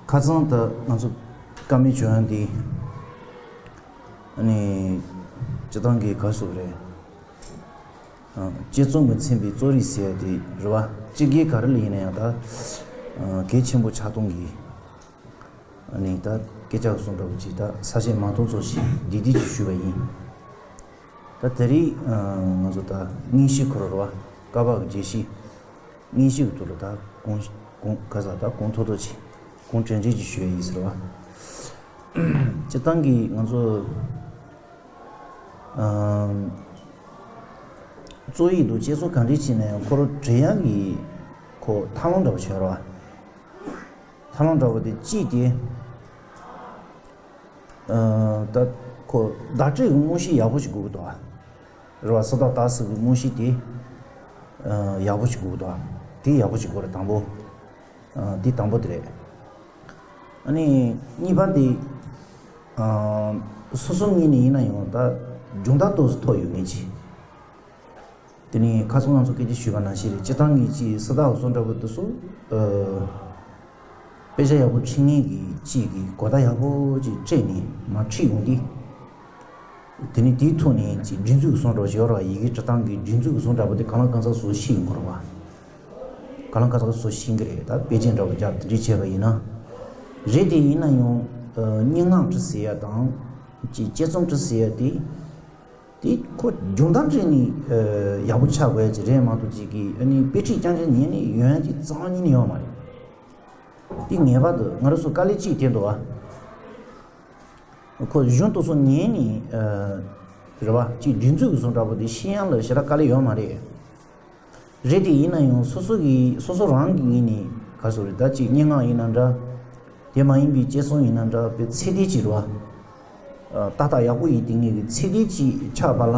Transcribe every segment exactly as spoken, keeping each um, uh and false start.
ཁ་སང་ད་ང་ཚོ་བཀའ་མོལ་བྱུང་ཡང་འདི། ཨ་ནི། སྤྱི་བཏང་གི་ག་སོགས་རེད། ཨ། དཔྱད་རྩོམ་གྱིས་མཚོན་པའི་རྩོམ་རིག་ཟེར་ཡ་དེ་རེད་བ། སྤྱི་སྒེར་ག་རེ་ལ་ཡིན་ན་ཡང་ད། ཨ། གལ་ཆེན་པོ་ཆགས་སྟངས་ཀྱི། ཨ་ནི་ད་སྐད་ཆ་གསུང་འདྲ་པོ་ཅིག་ད་ས་བཤད་མ་ཐོག་ཚོ་ཞིག་འདི་འདི་ཅིག་ཞུས་པ་ཡིན། ད་དེ་རིང་ང་ཚོ་ད་སྙན་ཞུ་ཁོ་ར་རེད་བ། ཀ་བ་གི་རྒྱས་བཤད། སྙན་ཞུ་གི་ཐོག་ལ་ད་གོང་གོང་ག་ས་ད་གོང་མཐོ་མཐོ་ཅིག་གོང་དྲན་དྲན་ཅིག་ཞུ་ཡ་ཡིན་ཟེར་བ། སྤྱི་བཏང་གི་ང་ཚོ་ཨམ། རྩོམ་ཡིག་དང་དཔྱད་རྩོམ་གང་འདྲ་བྱས་ན་ཡང་ཁོ་རང་འབྲི་ཡག་གི་ཁོ་ཐབས་ལམ་འདྲ་པོ་ཞིག་ཡོད་རེད་བ། ཐབས་ལམ་འདྲ་པོ་དེ་གཅིག་དེ། ཨ། ད་ཁོ་བརྡ་སྤྲོད་ཀྱི་དངོས་གཞི་ཡག་པོ་ཞིག་དགོས་ཀྱི་འདུག་བ། རེད་བ། ས་བརྡ་བཏགས་ས་གི་དངོས་གཞི་དེ། ཨ། ཡག་པོ་ཞིག་དགོས་ཀྱི་འདུག་བ། དེ་ཡག་པོ་ཞིག་དགོས་རེད་དང་པོ། ཨ། དེ་དང་པོ་དེ་རེད། ཨ་ནི་གཉིས་པ་དེ། ཨ། སོ་སོ་ངོས་ནས་ཡིན་ན་ཡང་ད་སྦྱོང་བརྡར་ཏོག་ཙམ་ཐོབ་ཡོད་མཁན་ཅིག་དེ་ནས་ཁ་སང་ང་ཚོ་སྐད་ཆ་ཞུས་པ་ནང་བཞིན་རེད། སྤྱི་བཏང་གི་ཅིག་ས་བརྡ་འུ་ཚོ་འདྲ་པོ་དེ་ཚོ། ཨ། དཔེ་ཆ་ཡག་པོ་ཁྲིད་མཁན་གྱི་ཅིག་གི་གོ་བརྡ་ཡག་པོ་ཅིག་སྤྲད་ནས་མར་ཁྲིད་ཡོང་དུས། དེ་ནས་དེའི་ཐོག་ནས་ཅིག་སྒྲིག་འཛུགས་སོང་འདྲ་པོ་ཅིག་ཡོད་རེད་བ། ཡི་གེ་འབྲི་སྟངས་ཀྱི་སྒྲིག་འཛུགས་སོང་འདྲ་པོ་དེ་གང་ལ་གང་འཚམ་བཟོ་ཤེས་ཡོང་གི་རེད་བ། གང་ལ་གང་འཚམ་བཟོ་ཤེས་ཀྱི་རེད། ད་དཔེ་ཆ་འདྲ་པོ་རྒྱབ་དེ་འདྲས་བྱས་པ་ཡིན་ན། རེད་དེ་ཡིན་ན་ཡང་། ཨ། སྙན་ངག་འབྲི་ཟེར་ཡ་དང་། ཅིག་དཔྱད་རྩོམ་འབྲི་ཟེར་ཡ་དེ། དེ་ཁོ་སྦྱོང་བརྡར་སྤྲད་ནས། ཨ། ཡག་པོ་ཆགས་དགོས་ཡ་ཅིག་རེད་མ་གཏོགས་ཅིག་གིས་ཨ་ནི་དཔེ་ཁྲིད་རྐྱང་རྐྱང་ཉན་ནས་ཡོང་ཡ་ཅིག་རྩ་བ་ཉིད་ནས་ཡོད་མ་རེད། དེ་ངེས་པར་དུ་ང་རང་ཚོ་དཀའ་ལས་གཅིག་དེ་འདུག་ཨ། ཁོ་གཞུང་དེ་ཚོ་ཉན་ནས། ཨ། རེད་བ། ཅིག་སྒྲིག་འཛུགས་ཀྱི་བཟོ་འདྲ་པོ་དེ་ཤེས་ཡ་ལ་ཞེ་དྲག་དཀའ་ལས་ཡོད་མ་རེད། རེད་དེ་ཡིན་ན་ཡང་སོ་སོ་གི་སོ་སོ་རང་གི་ངོས་ནས་ག་སོ་རེད། ད་ཅིག་སྙན་ངག་ཡིན་ན་འདྲ། དེ་མ་ཡིན་པའི་དཔྱད་རྩོམ་ཡིན་ན་འདྲ། དཔེ་ཚད་ལྡན་ཅིག་རེད་བ། ཨ། ཏག་ཏག་ཡག་པོ་ཡིན་དེ་ངེས་ཀྱི་ཚད་ལྡན་ཅིག་ཆགས་པ་ལ།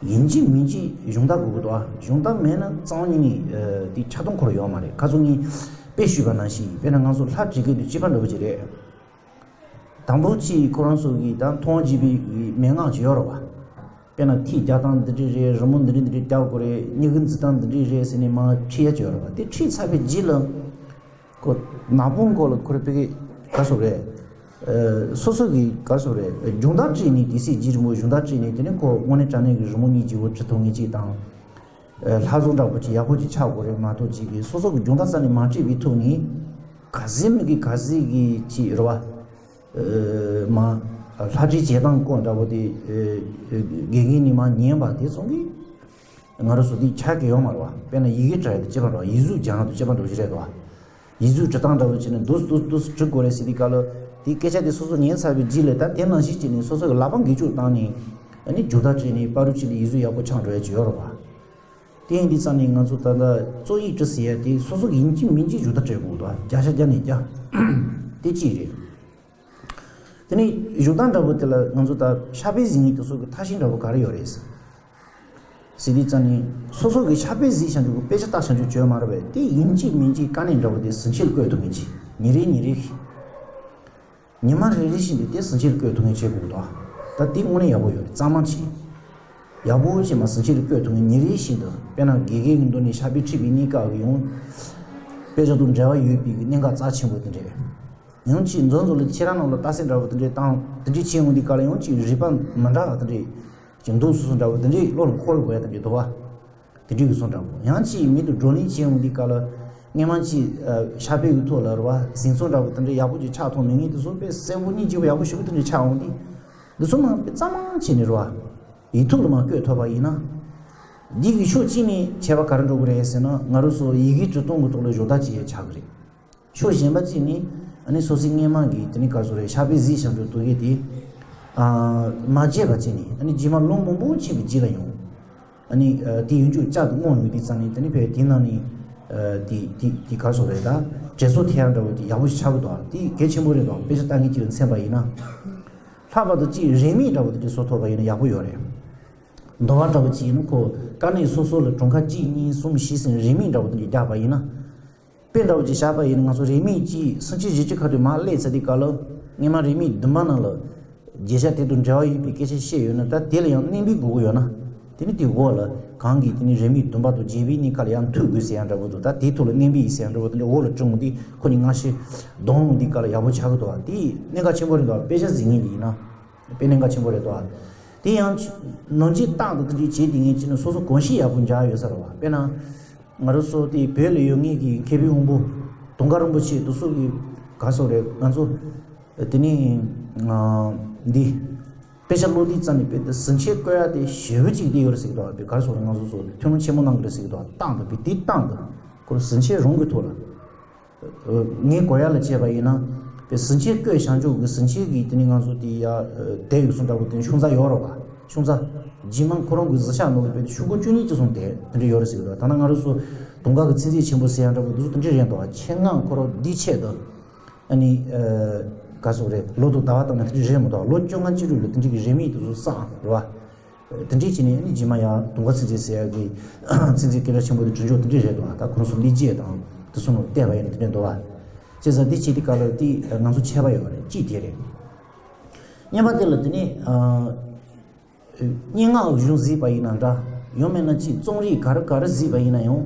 ཡིན་གཅིག་མིན་གཅིག་སྦྱོང་བརྡར་དགོས་ཀྱི་འདུག་ཨ། སྦྱོང་བརྡར་མེད་ན་རྩ་བ་ཉིད་ནས། ཨ། དེ་ཆགས་སྡང་འཁོར་ཡོད་མ་རེད། ཁ་སང་ངས་དཔེ་ཞུས་པ་ནང་བཞིན་དཔེར་ན་ང་ཚོ་ལྷ་བྲིས་མཁན་དེ་སྤྱི་པ་འདྲ་པོ་ཅིག་རེད། དང་པོ་ཅིག་ཁོ་རང་ཚོ་གི་ད་མཐོང་བ་བརྒྱུད་པའི་མན་ངག་ཅིག་ཡོད་རེད་བ། དཔེར་ན་ཐིག་རྒྱག་སྟངས་འདི་འདྲ་རེད། རི་མོ་འདི་འདྲ་འདི་འདྲ་རྒྱག་དགོས་རེད། མྱུ་གུ་འཛིན་སྟངས་འདི་འདྲ་རེད་ཟེར་ནས་མར་ཁྲིད་ཡ་ཅིག་ཡོད་རེད་བ། དེ་ཁྲིད་ཚར་བའི་རྗེས་ལ། ཁོ་ནག་པོ་མགོ་ལ་ཁོ་རེ་དཔེ་གི་ག་སོགས་རེད། ཨ། སོ་སོ་གི་ག་སོགས་རེད། སྦྱོང་བརྡར་སྤྲད་ནས་དུས་ཚོད་རྗེས་རིང་པོ་སྦྱོང་བརྡར་སྤྲད་ནས་དེ་ནས་ཁོ་དངོས་གནས་དྲང་གནས་ཀྱི་རི་མོ་གཉིས་བརྗེ་པོ་བྲི་ཐུབ་མཁན་ཅིག་དང་། ཨ། ལྷ་བཟོ་འདྲ་པོ་ཅིག་ཡག་པོ་ཅིག་ཆགས་དགོས་རེད་མ་གཏོགས་ཅིག་གིས་སོ་སོ་གི་སྦྱོང་བརྡར་རྩ་ནས་མ་སྤྲད་པའི་ཐོག་ནས། ག་ཚད་མི་གི་ག་ཚད་གི་ཅིག་རེད་བ། ཨ། མ། ལྷ་བྲིས་བྱེད་སྟངས་སྐོར་འདྲ་པོ་དེ། ཨ། དགེ་རྒན་ནས་མར་ཉན་པ་དེ་ཚོ་གིས། ང་རང་ཚོ་འདི་ཆ་གི་ཡོད་མ་རེད་བ། དཔེར་ན་ཡི་གེ་འབྲི་ཡ་དང་བཅས་པ་འདྲ་བ། ཡིག་གཟུགས་སྦྱང་ཡ་དང་བཅས་པ་འདྲ་བ་ཞིག་རེད་དོ། ཡིག་གཟུགས་འབྲི་སྟངས་འདྲ་བོ་བྱས་ནས་འདུག་འདུག་འདུག་འབྲི་དགོས་རེད་ཟེར་དུས་སྐབས་ལ། དེ་སྐད་ཆ་དེ་སོ་སོ་ཉན་ཚར་བའི་རྗེས་ལ་ད་དེ་ནང་བཞིན་བྱས་ནས་སོ་སོ་གི་ལག་པ་འགུལ་སྐྱོད་བཏང་ནས། ཨ་ནི་སྦྱོང་བརྡར་བྱས་ནས་བར་དུ་ཅིག་ལ་ཡིག་གཟུགས་ཡག་པོ་སྦྱང་འགྲོ་ཡ་ཅིག་ཡོད་རེད་བ། དེ་ཡིན་དུས་ཙང་ནས་ང་ཚོ་ད་ལྟ་རྩོམ་ཡིག་འབྲི་ཟེར་ཡ་དེ་སོ་སོ་གི་ཡིན་གཅིག་མིན་གཅིག་སྦྱོང་བརྡར་སྤྲད་དགོས་འདུག་བརྒྱ་ཆ་བརྒྱ་ནས་བརྒྱ། དེ་གཅིག་རེད། དེ་ནས་སྦྱོང་བརྡར་འདྲ་པོ་དེ་ལ་ང་ཚོ་ད་ཕྱག་དཔེ་གཟིགས་མཁན་དེ་ཚོ་གི་ཐབས་ཤེས་འདྲ་པོ་ག་རེ་ཡོད་རེད་ཟེར་དུས་ཙང་ནས། སོ་སོ་གི་ཕྱག་དཔེ་གཟིགས་བྱས་འདུག་གི་དཔེ་ཆ་ལྟ་བྱས་འདུག་བྱས་མ་རེད་པས། དེ་ཡིན་གཅིག་མིན་གཅིག་དཀའ་གནད་འདྲ་པོ་དེ་ཟིན་བྲིས་ལ་བཀོད་ཐུབ་མཁན་ཅིག་ཉིན་རེ་ཉིན་རེ། ཉི་མ་རེ་རེ་བཞིན་དུ་དེ་ཟིན་བྲིས་ལ་བཀོད་ཐུབ་མཁན་བྱེད་དགོས་འདུག་ད་དེ་དངོས་གནས་ཡག་པོ་ཡོད་རེད། གཙང་མ་བྱས། ཡག་པོ་བྱས་མར་ཟིན་བྲིས་ལ་བཀོད་ཐུབ་མཁན་ཉིན་རེ་བཞིན་དུ། དཔེར་ན་དགེ་རྒན་གྱི་མདུན་ནས་ཕྱག་དཔེ་ཁྲིད་པའི་གནས་སྐབས་ཀྱི་ཡང་། དཔེ་ཆ་དང་འབྲེལ་བ་ཡོད་པའི་གནད་འགག་རྩ་ཆེན་པོ་དེ་འདྲས། ཡང་ཅིག་མཛོ་མཛོ་ལ་ཁྱེད་རང་རྣམས་ལ་རྟགས་གསལ་འདྲ་པོ་དེ་འདྲས་བཏང་། དེ་འདྲས་བྱས་འོང་དུས་སྐབས་ལ་ཡང་ཅིག་རིག་པ་མི་འདྲ་བ་དེ་འདྲས་ཅིག་འདུག་སོ་སོ་འདྲ་པོ་དེ་འདྲས་བློ་ལ་འཁོར་དགོས་ཡ་དེ་འདྲས་འདུག་བ། དེ་འདྲས་ཀྱི་བཟོ་འདྲ་པོ། ཡང་ཅིག་མི་དེ་བགྲོ་གླེང་བྱས་འོང་དུས་སྐབས་ལ། སྔོན་མ་ཅིག་ཨ་ཕྱག་དཔེ་གི་ཐོག་ལ་རེད་བ། ཟིན་ཚོད་འདྲ་པོ་དེ་འདྲས་ཡག་པོ་ཅིག་ཆགས་ཐུབ་མེད་མཁན་དེ་ཚོ་དཔེ་གསལ་པོ་སྙིང་རྗེ་པོ་ཡག་པོ་ཞེ་པོ་དེ་འདྲས་ཆགས་འོང་དུས། འདི་ཚོ་མར་དཔེ་གཙང་མ་བྱས་ནས་རེད་བ། ཡིག་ཐོག་ལ་མར་བཀོད་ཐུབ་པ་ཡིན་ན། འདི་གི་ཕྱོགས་གཅིག་ནས་བྱས་པ་ག་རེ་འགྲོ་གི་རེད་ཟེར་ན། ང་རང་ཚོ་ཡི་གེ་འབྲི་སྟངས་གི་ཐོག་ལ་སྦྱོང་བརྡར་བྱེད་ཡས་ཆགས་གི་རེད། ཕྱོགས་གཞན་པ་གཅིག་ནས་ཨ་ནི་སོ་སོའི་སྔོན་མ་གི་དེ་ནི་ག་རེ་ཟེར་རེད། ཕྱག་དཔེ་གཟིགས་བྱས་འདུག་གི་དེ། ཨ། མ་བརྗེད་པ་བྱས་ནས། ཨ་ནི་རྗེས་མ་ལོ་མང་པོ་ཕྱིན་པའི་རྗེས་ལ་ཡང་། ཨ་ནི་ཨ་དེ་ཡོན་ཆབ་བཅག་ཏུ་བསྔོགས་ཡོང་དུས་ཙང་ནས། དེ་ནི་བས་དེ་ནང་ནས་ཨ་དེ་དེ་དེ་ག་རེ་ཟེར་རེད། ད་དྲན་གསོ་ཐེབས་ཡག་འདྲ་པོ་དེ་ཡག་པོ་ཞིག་ཆགས་ཀྱི་འདུག་དེ་གལ་ཆེན་པོ་རེད་འདུག་དཔེ་ཆ་ལྟ་མཁན་གཅིག་ལ་མཚོན་པ་ཡིན་ན། ལྷག་པར་དུ་གཅིག་རིན་མེད་འདྲ་པོ་དེ་འདྲ་བཟོ་ཐུབ་པ་ཡིན་ན་ཡག་པོ་ཡོད་རེད། འདོ་བ་འདྲ་པོ་གཅིག་ཡིན་ན་ཁོ་དཀའ་གནད་སོ་སོ་ལ་གྲངས་ཀ་གཅིག་གཉིས་གསུམ་བཞི་ཟེར་རིན་མེད་འདྲ་པོ་དེ་འདྲ་རྒྱག་པ་ཡིན་ན། དཔེ་འདྲ་པོ་ཅིག་བཞག་པ་ཡིན་ན། ང་ཚོ་རིན་མེད་ཅིག་སུམ་ཅུ་བཞི་བཅུ་ཁ་ཐུག་མར་སླེབས་ཚར་དུས་སྐབས་ལ། སྔོན་མ་རིན་མེད་བདུན་པ་ནང་ལ་བརྗོད་བྱ་དེ་དང་འབྲེལ་བ་ཡོད་པའི་སྐད་ཆ་བཤད་ཡོད་ན། ད་དེ་ལ་ཡང་གནོན་པའི་དགོས་མཁོ་ཡོད་ན། དེ་ནི་དེ་འོག་ལ་གང་གིས་དེ་ནི་རེ་མིག་བདུན་པ་དང་བརྒྱད་པའི་ནི་ཁ་ལ་ཡང་མཐུད་དགོས་ཟེར་ཡང་འདྲ་པོ་འདུག་ད་དེའི་ཐོག་ལ་མནན་པའི་ཡིག་ཟེར་ཡང་འདྲ་པོ་འདུག་འོག་ལ་བྲིས་འོང་དེ་ཁོ་ནི་སྔ་ཕྱི་གདོང་འདི་ཁ་ལ་ཡག་པོ་ཆགས་ཀྱི་འདུག་དེ་གནད་འགག་ཆེན་པོ་རེད་འདུག་དཔེ་ཆ་གཟིགས་མཁན་ལ་ཡིན་ན་དཔེ་གནད་འགག་ཆེན་པོ་རེད་འདུག་དེ་ཡང་ནོར་འཇིགས་རྟག་ཏུ་དེ་འདྲའི་བྱེད་དེ་ངས་ཅི་ནི་སོ་སོ་གོམས་གཤིས་ཡག་པོ་འཇགས་ཡོད་ས་རེད་བ། དཔེར་ན་ང་རང་ཚོ་དེ་བོད་ལ་ཡོད་མཁན་གྱི་མཁས་པའི་དབང་པོ་དུང་དཀར་རིན་པོ་ཆེ་དེ་ཚོ་གི་ག་སོགས་རེད། ང་ཚོ་དེ་ནི་འདི་དཔེ་ཆ་ཀློག་དུས་ཙམ་ནས་དཔེ་དེ་ཟིན་ཆས་བཀོད་ཡ་དེ་ཞེ་པོ་ཅིག་དེ་ཡོད་རེད་ཟེར་གི་འདུག་དཔེ་ག་རེ་ཟེར་རེད། ང་ཚོ་ཚོ་ཐུགས་སྣང་ཆེན་པོ་གནང་གི་རེད་ཟེར་གི་འདུག་རྟག་ཏུ་དཔེ་དེ་རྟག་ཏུ་ཁོ་རང་ཟིན་ཆས་རང་གི་ཐོག་ལ་ངས་གོ་ཡ་ལ་བྱས་པ་ཡིན་ན་དཔེ་ཟིན་ཆས་བཀོད་བཞག་ཆོག་གི་ཟིན་ཆས་ཀྱི་དེ་ནི་ང་ཚོ་དེ་ཡ་དེ་ཡོད་སོང་འདྲ་པོ་དེ་ཤུང་རྩ་ཡོད་རེད་བ། ཤུང་རྩ་རྗེས་མ་ཁོ་རང་གི་གཟི་ཤག་ནང་ལ་དཔེ་ཤུ་གུ་བཅུ་གཉིས་ཅིག་སོང་དེ་དེ་འདྲ་ཡོད་རེད་ཟེར་གི་འདུག་ད་ནང་ང་རང་ཚོ་དུང་དཀར་གྱི་ཚིག་མཛོད་ཆེན་པོ་ཟེར་ཡ་འདྲ་པོ་འདུག་དེ་འདྲ་རེད་འདུག་ཆེད་མངགས་ཁོ་རང་འདི་ཆེད་དུ། ཨ་ནི། ག་སོགས་རེད། ལོ་དང་ཟླ་བ་བཏང་ནས་དེ་འདྲ་རེད་མ་གཏོགས་ལོ་བཅོ་ལྔ་བཅུ་དྲུག་ལ་དེ་འདྲ་གི་རེ་མིག་དེ་ཚོ་བསགས་རེད་བ། དེ་འདྲ་བྱས་ནས་ཨ་ནི་རྗེས་མ་ཡང་དུང་དཀར་ཚིག་མཛོད་ཟེར་ཡག་གི་ཚིག་མཛོད་སྐད་གྲགས་ཆེན་པོ་དེ་གྲུབ་འབྱོར་དེ་འདྲ་རེད་འདུག་ད་ཁོང་ཚོ་ལི་རྗེ་དང་དེ་ཚོ་ནང་བལྟས་པ་ཡིན་ན་དེ་འདྲ་འདུག་བ། བྱས་ཙང་འདི་བྱེད་དུས་སྐབས་ལ་དེ་ང་ཚོ་ཆད་པ་ཡོད་རེད། གཅིག་དེ་རེད། གཉིས་པ་དེ་ལ་དེ་ནི། སྙན་ངག་གཞུང་གཟིགས་པ་ཡིན་ན་འདྲ། ཡང་མིན་ན་ཅིག་རྩོམ་རིག་ག་རེ་ག་རེ་གཟིགས་པ་ཡིན་ན་ཡང་།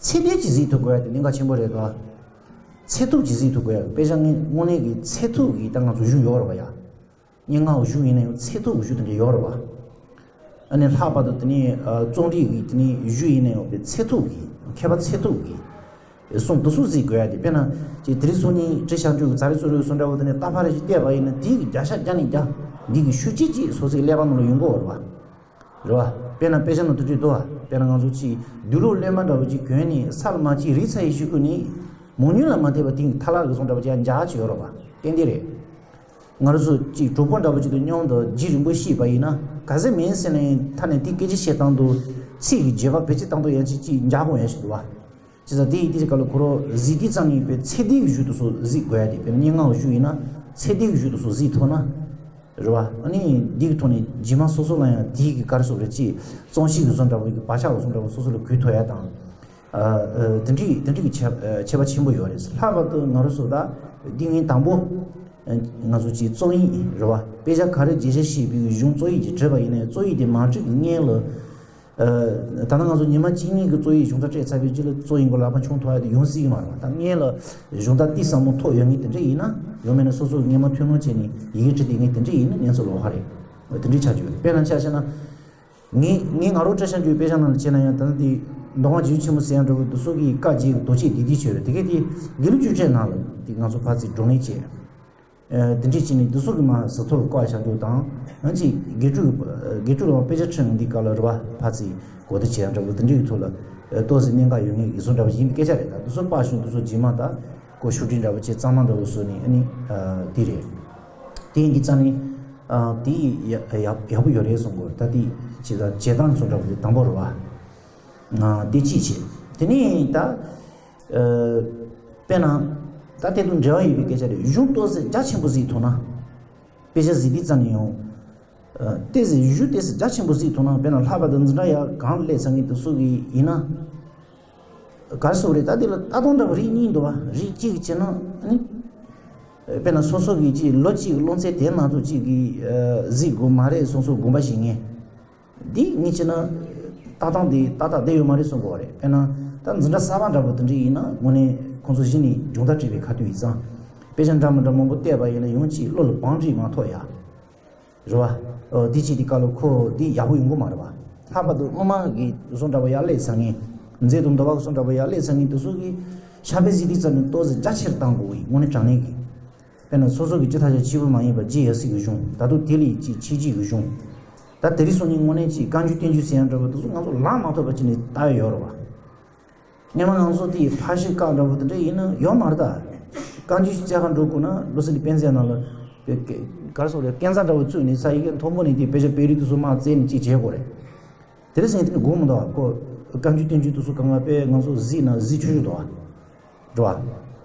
ཚད་ལྡན་གྱིས་གཟིགས་ཐུབ་དགོས་ཡ་དེ་གནད་འགག་ཆེན་པོ་རེད་དོ། ཚད་ཐུབ་ཀྱིས་གཟིགས་ཐུབ་དགོས་ཡ། དཔེ་ཆ་ངས་དངོས་གནས་ཀྱི་ཚད་ཐུབ་ཀྱི་ད་ང་ཚོ་གཞུང་ཡོད་རེད་བ་ཡ། སྙན་ངག་གཞུང་ཡིན་ན་ཡང་ཚད་ཐུབ་ཀྱི་གཞུང་དེ་འདྲ་ཡོད་རེད་བ། ཨ་ནི་ལྷག་པར་དུ་དེ་ནི་རྩོམ་རིག་གི་དེ་ནི་གཞུང་ཡིན་ན་ཡང་དཔེ་ཚད་ཐུབ་ཀྱི་མཁས་པ་ཚད་ཐུབ་ཀྱི། གསུང་དེ་ཚོ་གཟིགས་དགོས་ཡ་དེ། དཔེར་ན་ཅིག་དེ་རིང་སང་ཉིན་བྲིས་བཞག་རྒྱུ་གི་ཛ་རི་ཙོ་རི་སོགས་འདྲ་བོ་དེ་ནས་རྟག་པར་ཞིག་བལྟས་པ་ཡིན་ན་དེའི་གི་བརྒྱ་ཆ་བརྒྱ་ནས་བརྒྱ་འདི་གི་ཤུགས་ཆེ་ཅིག་སོ་སོའི་ཀླད་པ་ནང་ལ་ཡོང་གི་ཡོད་རེད་བ། རེད་བ། དཔེར་ན་དཔེ་ཆ་ནང་དུ་བྲིས་འདུག་བ། དཔེར་ན་ང་ཚོ་ཅིག་དུག་ལོག་ཀླད་མ་འདྲ་བོ་ཅིག་གྱོན་ནས་ས་ལ་མ་ཅིག་རི་ཚ་ཡི་ཤུ་ཀུ་ནི་མོ་ཉུལ་ལ་མ་བལྟས་པ་དེ་གི་ཐ་ལག་གི་སོང་འདྲ་བོ་ཅིག་འཇག་ཅིག་ཡོད་རེད་བ། ཏན་ཏན་རེད། ང་རང་ཚོ་ཅིག་གྲོགས་པོ་འདྲ་བོ་ཅིག་དང་མཉམ་དུ་རྗེ་རིན་པོ་ཆེ་བཤད་པ་ཡིན་ན་ག་ཚད་མིན་ཟེར་ནས་ཐ་ནས་དེ་སྐད་ཆ་བཤད་སྟངས་དང་ཚིག་གི་བརྗོད་པ་བེད་སྤྱོད་སྟངས་དང་ཡང་ཅིག་ཅིག་འཇག་དགོས་ཡ་ཞིག་འདུག་བ། བྱས་ཙང་དེ་ཡི་དེ་ཅིག་ག་ལ་ཁོ་རང་གཟིགས་དུས་ཙམ་ནས་དཔེ་ཚད་ལྡན་གྱི་གཞུང་དེ་ཚོ་གཟིགས་དགོས་ཡ་དེ། དཔེར་ན་སྙན་ངག་གི་གཞུང་ཡིན་ན་ཚད་ལྡན་གྱི་གཞུང་དེ་ཚོ་གཟིགས་ཐུབ་ན། རེད་བ། ཨ་ནི་འདི་གི་ཐོག་ནས་རྗེས་མ་སོ་སོ་ལ་ཡང་དེའི་གི་ག་རེ་ཟེར་རེད། ཅིག་རྩོམ་གཤིས་ཀྱི་བཟོ་འདྲ་བོ་གི་བག་ཆགས་བཟོ་འདྲ་བོ་སོ་སོ་ལ་འཁུར་ཐུབ་ཡ་དང་། ཨ་ཨ་དེ་འདྲའི་དེ་འདྲའི་གི་ཁྱད་ཁྱད་པར་ཆེན་པོ་ཡོད་རེད། ལྷག་པར་དུ་ང་རང་ཚོ་ད་འདི་ངས་དང་པོ་ང་ཚོ་ཅིག་རྩོམ་ཡིག་རེད་བ། དཔེ་ཆ་ག་རེ་བརྗོད་བྱ་ཞེས་པའི་གཞུང་རྩོམ་ཡིག་ཅིག་བྲིས་པ་ཡིན་ན་རྩོམ་ཡིག་དེ་མ་བྲིས་ཀྱི་སྔོན་ལ། ད་ལྟ་ང་ཚོ་ཉི་མ་གཅིག་གཉིས་ཀྱི་རྩོམ་ཡིག་གཞུང་རྩ་སྤྲད་ཚར་བའི་རྗེས་ལ་རྩོམ་ཡིག་གི་ལག་པ་མཆོང་ཐུབ་ཡ་དེ་ཡོང་སྲིད་ཀྱི་མ་རེད་བ། ད་སྔོན་ལ་གཞུང་རྩ་ཏིག་ཙམ་མོ་ཐོག་ཡོད་མཁན་དེ་འདྲ་ཡིན་ན། ཡང་མིན་ན་སོ་སོ་གི་སྔོན་མ་ཐུན་མོང་བྱས་ནས་ཡི་གེ་བྲིས་དེ་ངས་དེ་འདྲ་ཡིན་ན་ཉན་ཚོ་ལོག་ཧ་རེད། དེ་འདྲའི་ཆ་བཅུག་དཔེར་ན་ཆ་བཞག་ན། ངས་ངས་ང་རང་བཀྲ་ཤིས་འགྱུར་དཔེ་ཆ་ནང་ལ་བྱས་ན་ཡང་ད་ལྟ་དེ་མདོ་སྔགས་རྒྱུད་ཆེན་མོ་ཟེར་ཡང་འདྲ་བོ་དེ་ཚོ་གི་བཀའ་རྒྱའི་མདོ་ཆེན་བསྡུས་བསྡུས་བྱས་ཡོད་རེད། དེ་གས་དེ་དགེ་ལུགས་སྤྱི་བྱེ་ནང་ལ་དེ་ང་ཚོ་ཕར་ཚུར་བགྲོ་གླེང་བྱས། དེ་འདྲས་བྱས་ནས་དེ་ཚོ་གི་མ་ཟུར་ཐོག་ལ་བཀའ་བཞག་རྒྱུ་དང་། ཡང་ཅིག་དགེ་ཕྲུག་གི་དགེ་ཕྲུག་ལ་དཔེ་ཆ་ཁྲིད་འདི་ག་ལ་རེད་བ། ཕར་ཚུར་གོ་བསྡུར་བྱེད་ཡ་འདྲ་བོ་དེ་འདྲས་ཀྱི་ཐོག་ལ་ཏོག་ཙམ་གནད་འགག་ཡོད་ངེས་ཀྱི་བཟོ་འདྲ་བོ་ཡིན་པའི་སྐད་ཆ་རེད། ད་དེ་ཚོ་དཔར་བྱུང་དེ་ཚོ་རྗེས་མ་ད་ཀོ་ཤུགས་སྒྲིལ་འདྲ་བོ་བྱས་གཙང་མ་འདྲ་བོ་བཟོས་ནས་ཨ་ནི་དེ་རེད། དེ་ཡིན་དུས་ཙང་ནི་དེ་ཡག་ཡག་པོ་ཡོད་རེད་གསུང་གི། ད་དེ་བྱེད་སྟངས་བྱེད་སྟངས་བཟོ་འདྲ་བོ་དེ་དང་པོ་རེད་བ། དེ་གཅིག་བྱས། དེ་ནས་ད། དཔེར་ན། ད་དེ་དང་འབྲེལ་བ་ཡོད་པའི་སྐད་ཆ་རེད། གཞུང་ཏོག་ཙམ་རྒྱ་ཆེན་པོ་གཟིགས་ཐུབ་ན། དཔེ་ཆ་གཟིགས་དུས་ཙམ་ནས་ཡང་། ཏོག་ཙམ་གཞུང་ཏོག་ཙམ་རྒྱ་ཆེན་པོ་གཟིགས་ཐུབ་ན། དཔེར་ན་ལྷག་པར་དུ་འཛིན་གྲྭ་ཡག་གང་སླེབས་ཚར་མཁན་དེ་ཚོ་གི་ཡིན་ན། ག་རེ་ཟེར་དགོས་རེད། ད་དེ་ལ་ལྟ་སྟངས་འདྲ་བོ་རིགས་གཉིས་འདུག་བ། རིགས་གཅིག་བྱས་ན་ཨ་ནི། དཔེར་ན་སོ་སོ་གི་ཅིག་ལོ་གཅིག་སློབ་ཚན་དེ་མ་གཏོགས་གཅིག་གིས་གཟིགས་དགོས་མ་རེད་གསུངས་སོ་དགོངས་པ་བཞེས་མཁན། འདི་ངས་བྱས་ན་ལྟ་སྟངས་འདི་ཏག་ཏག་བསྡད་ཡོད་མ་རེད་གསུང་གི་ཡོད་རེད། དཔེར་ན་ད་འཛིན་གྲྭ་གསར་པ་འདྲ་པོ་དེ་འདྲ་ཡིན་ན་དངོས་གནས་ཁོང་ཚོ་གཞི་ནས་སྦྱོང་བརྡར་སྤྲད་པའི་ཁ་ཐུག་ཡིན་ཙང་། དཔེ་ཆ་འདྲ་མི་འདྲ་མང་པོ་བལྟས་པ་ཡིན་ན་ཡང་ཅིག་བློ་ལ་བང་སྒྲིག་མ་ཐོགས་ཡ། རེད་བ། འདི་ཅིག་དེ་ག་ལ་ཁོ་འདི་ཡག་པོ་ཡོང་གི་མ་རེད་བ། ལྷག་པར་དུ་སྔོན་མ་གི་བཟོ་འདྲ་པོ་ཡར་སླེབས་ཚར་མཁན། མཛེས་སྡུག་འདུལ་བ་གི་བཟོ་འདྲ་པོ་ཡར་སླེབས་ཚར་མཁན་དེ་ཚོ་གི་ཕྱག་དཔེ་གཟིགས་དུས་ཙམ་ནས་ཏོག་ཙམ་རྒྱ་ཆེར་བཏང་དགོས་ཀྱི་དངོས་གནས་དྲང་གནས་ཀྱི། དཔེར་ན་སོ་སོ་གི་སྤྱི་ཐག་ཆ་གཅིག་པུ་མ་ཡིན་པར་རྗེ་ཡབ་སྲས་ཀྱི་གཞུང་། ད་དུང་དེ་ལས་ཅིག་ཕྱི་རྒྱལ་གྱི་གཞུང་། ད་དེ་རིང་སང་ཉིན་དངོས་གནས་ཅིག་བཀའ་འགྱུར་བསྟན་འགྱུར་ཟེར་ཡང་འདྲ་པོ་དེ་ཚོ་ང་ཚོ་ལག་མ་ཐོགས་པ་ཅིག་ནས་བལྟ་ཡོད་ཡོད་རེད་བ། སྔོན་མ་ང་ཚོ་དེ་ཕར་ཕྱིན་བཀག་འདྲ་པོ་དེ་འདྲ་ཡིན་ན་ཡོད་མ་རེད་ད། བཀའ་འགྱུར་ཞིག་བཙལ་ག་འགྲོ་དགོས་ན་ལོ་སི་ལི་དཔེ་མཛོད་ནང་ལ། ག་རེ་ཟེར་དགོས་རེད། སྐས་འཛེག་འདྲ་པོ་བཙུགས་ནས་ས་ཡི་གེ་མཐོན་པོ་ནས་དེ་དཔེ་ཆ་དཔེ་རིས་དེ་ཚོ་མར་བཙལ་ནས་ཅིག་བྱེད་དགོས་རེད། དེ་རིང་སང་ཉིན་དེ་ནི་དགོས་མི་འདུག་བ། ཁོ་བཀའ་འགྱུར་བསྟན་འགྱུར་དེ་ཚོ་གང་ག་དཔེ་ང་ཚོ་གཟིགས་ན་གཟིགས་ཆོག་ཆོག་འདུག་བ། འགྲོ་བ།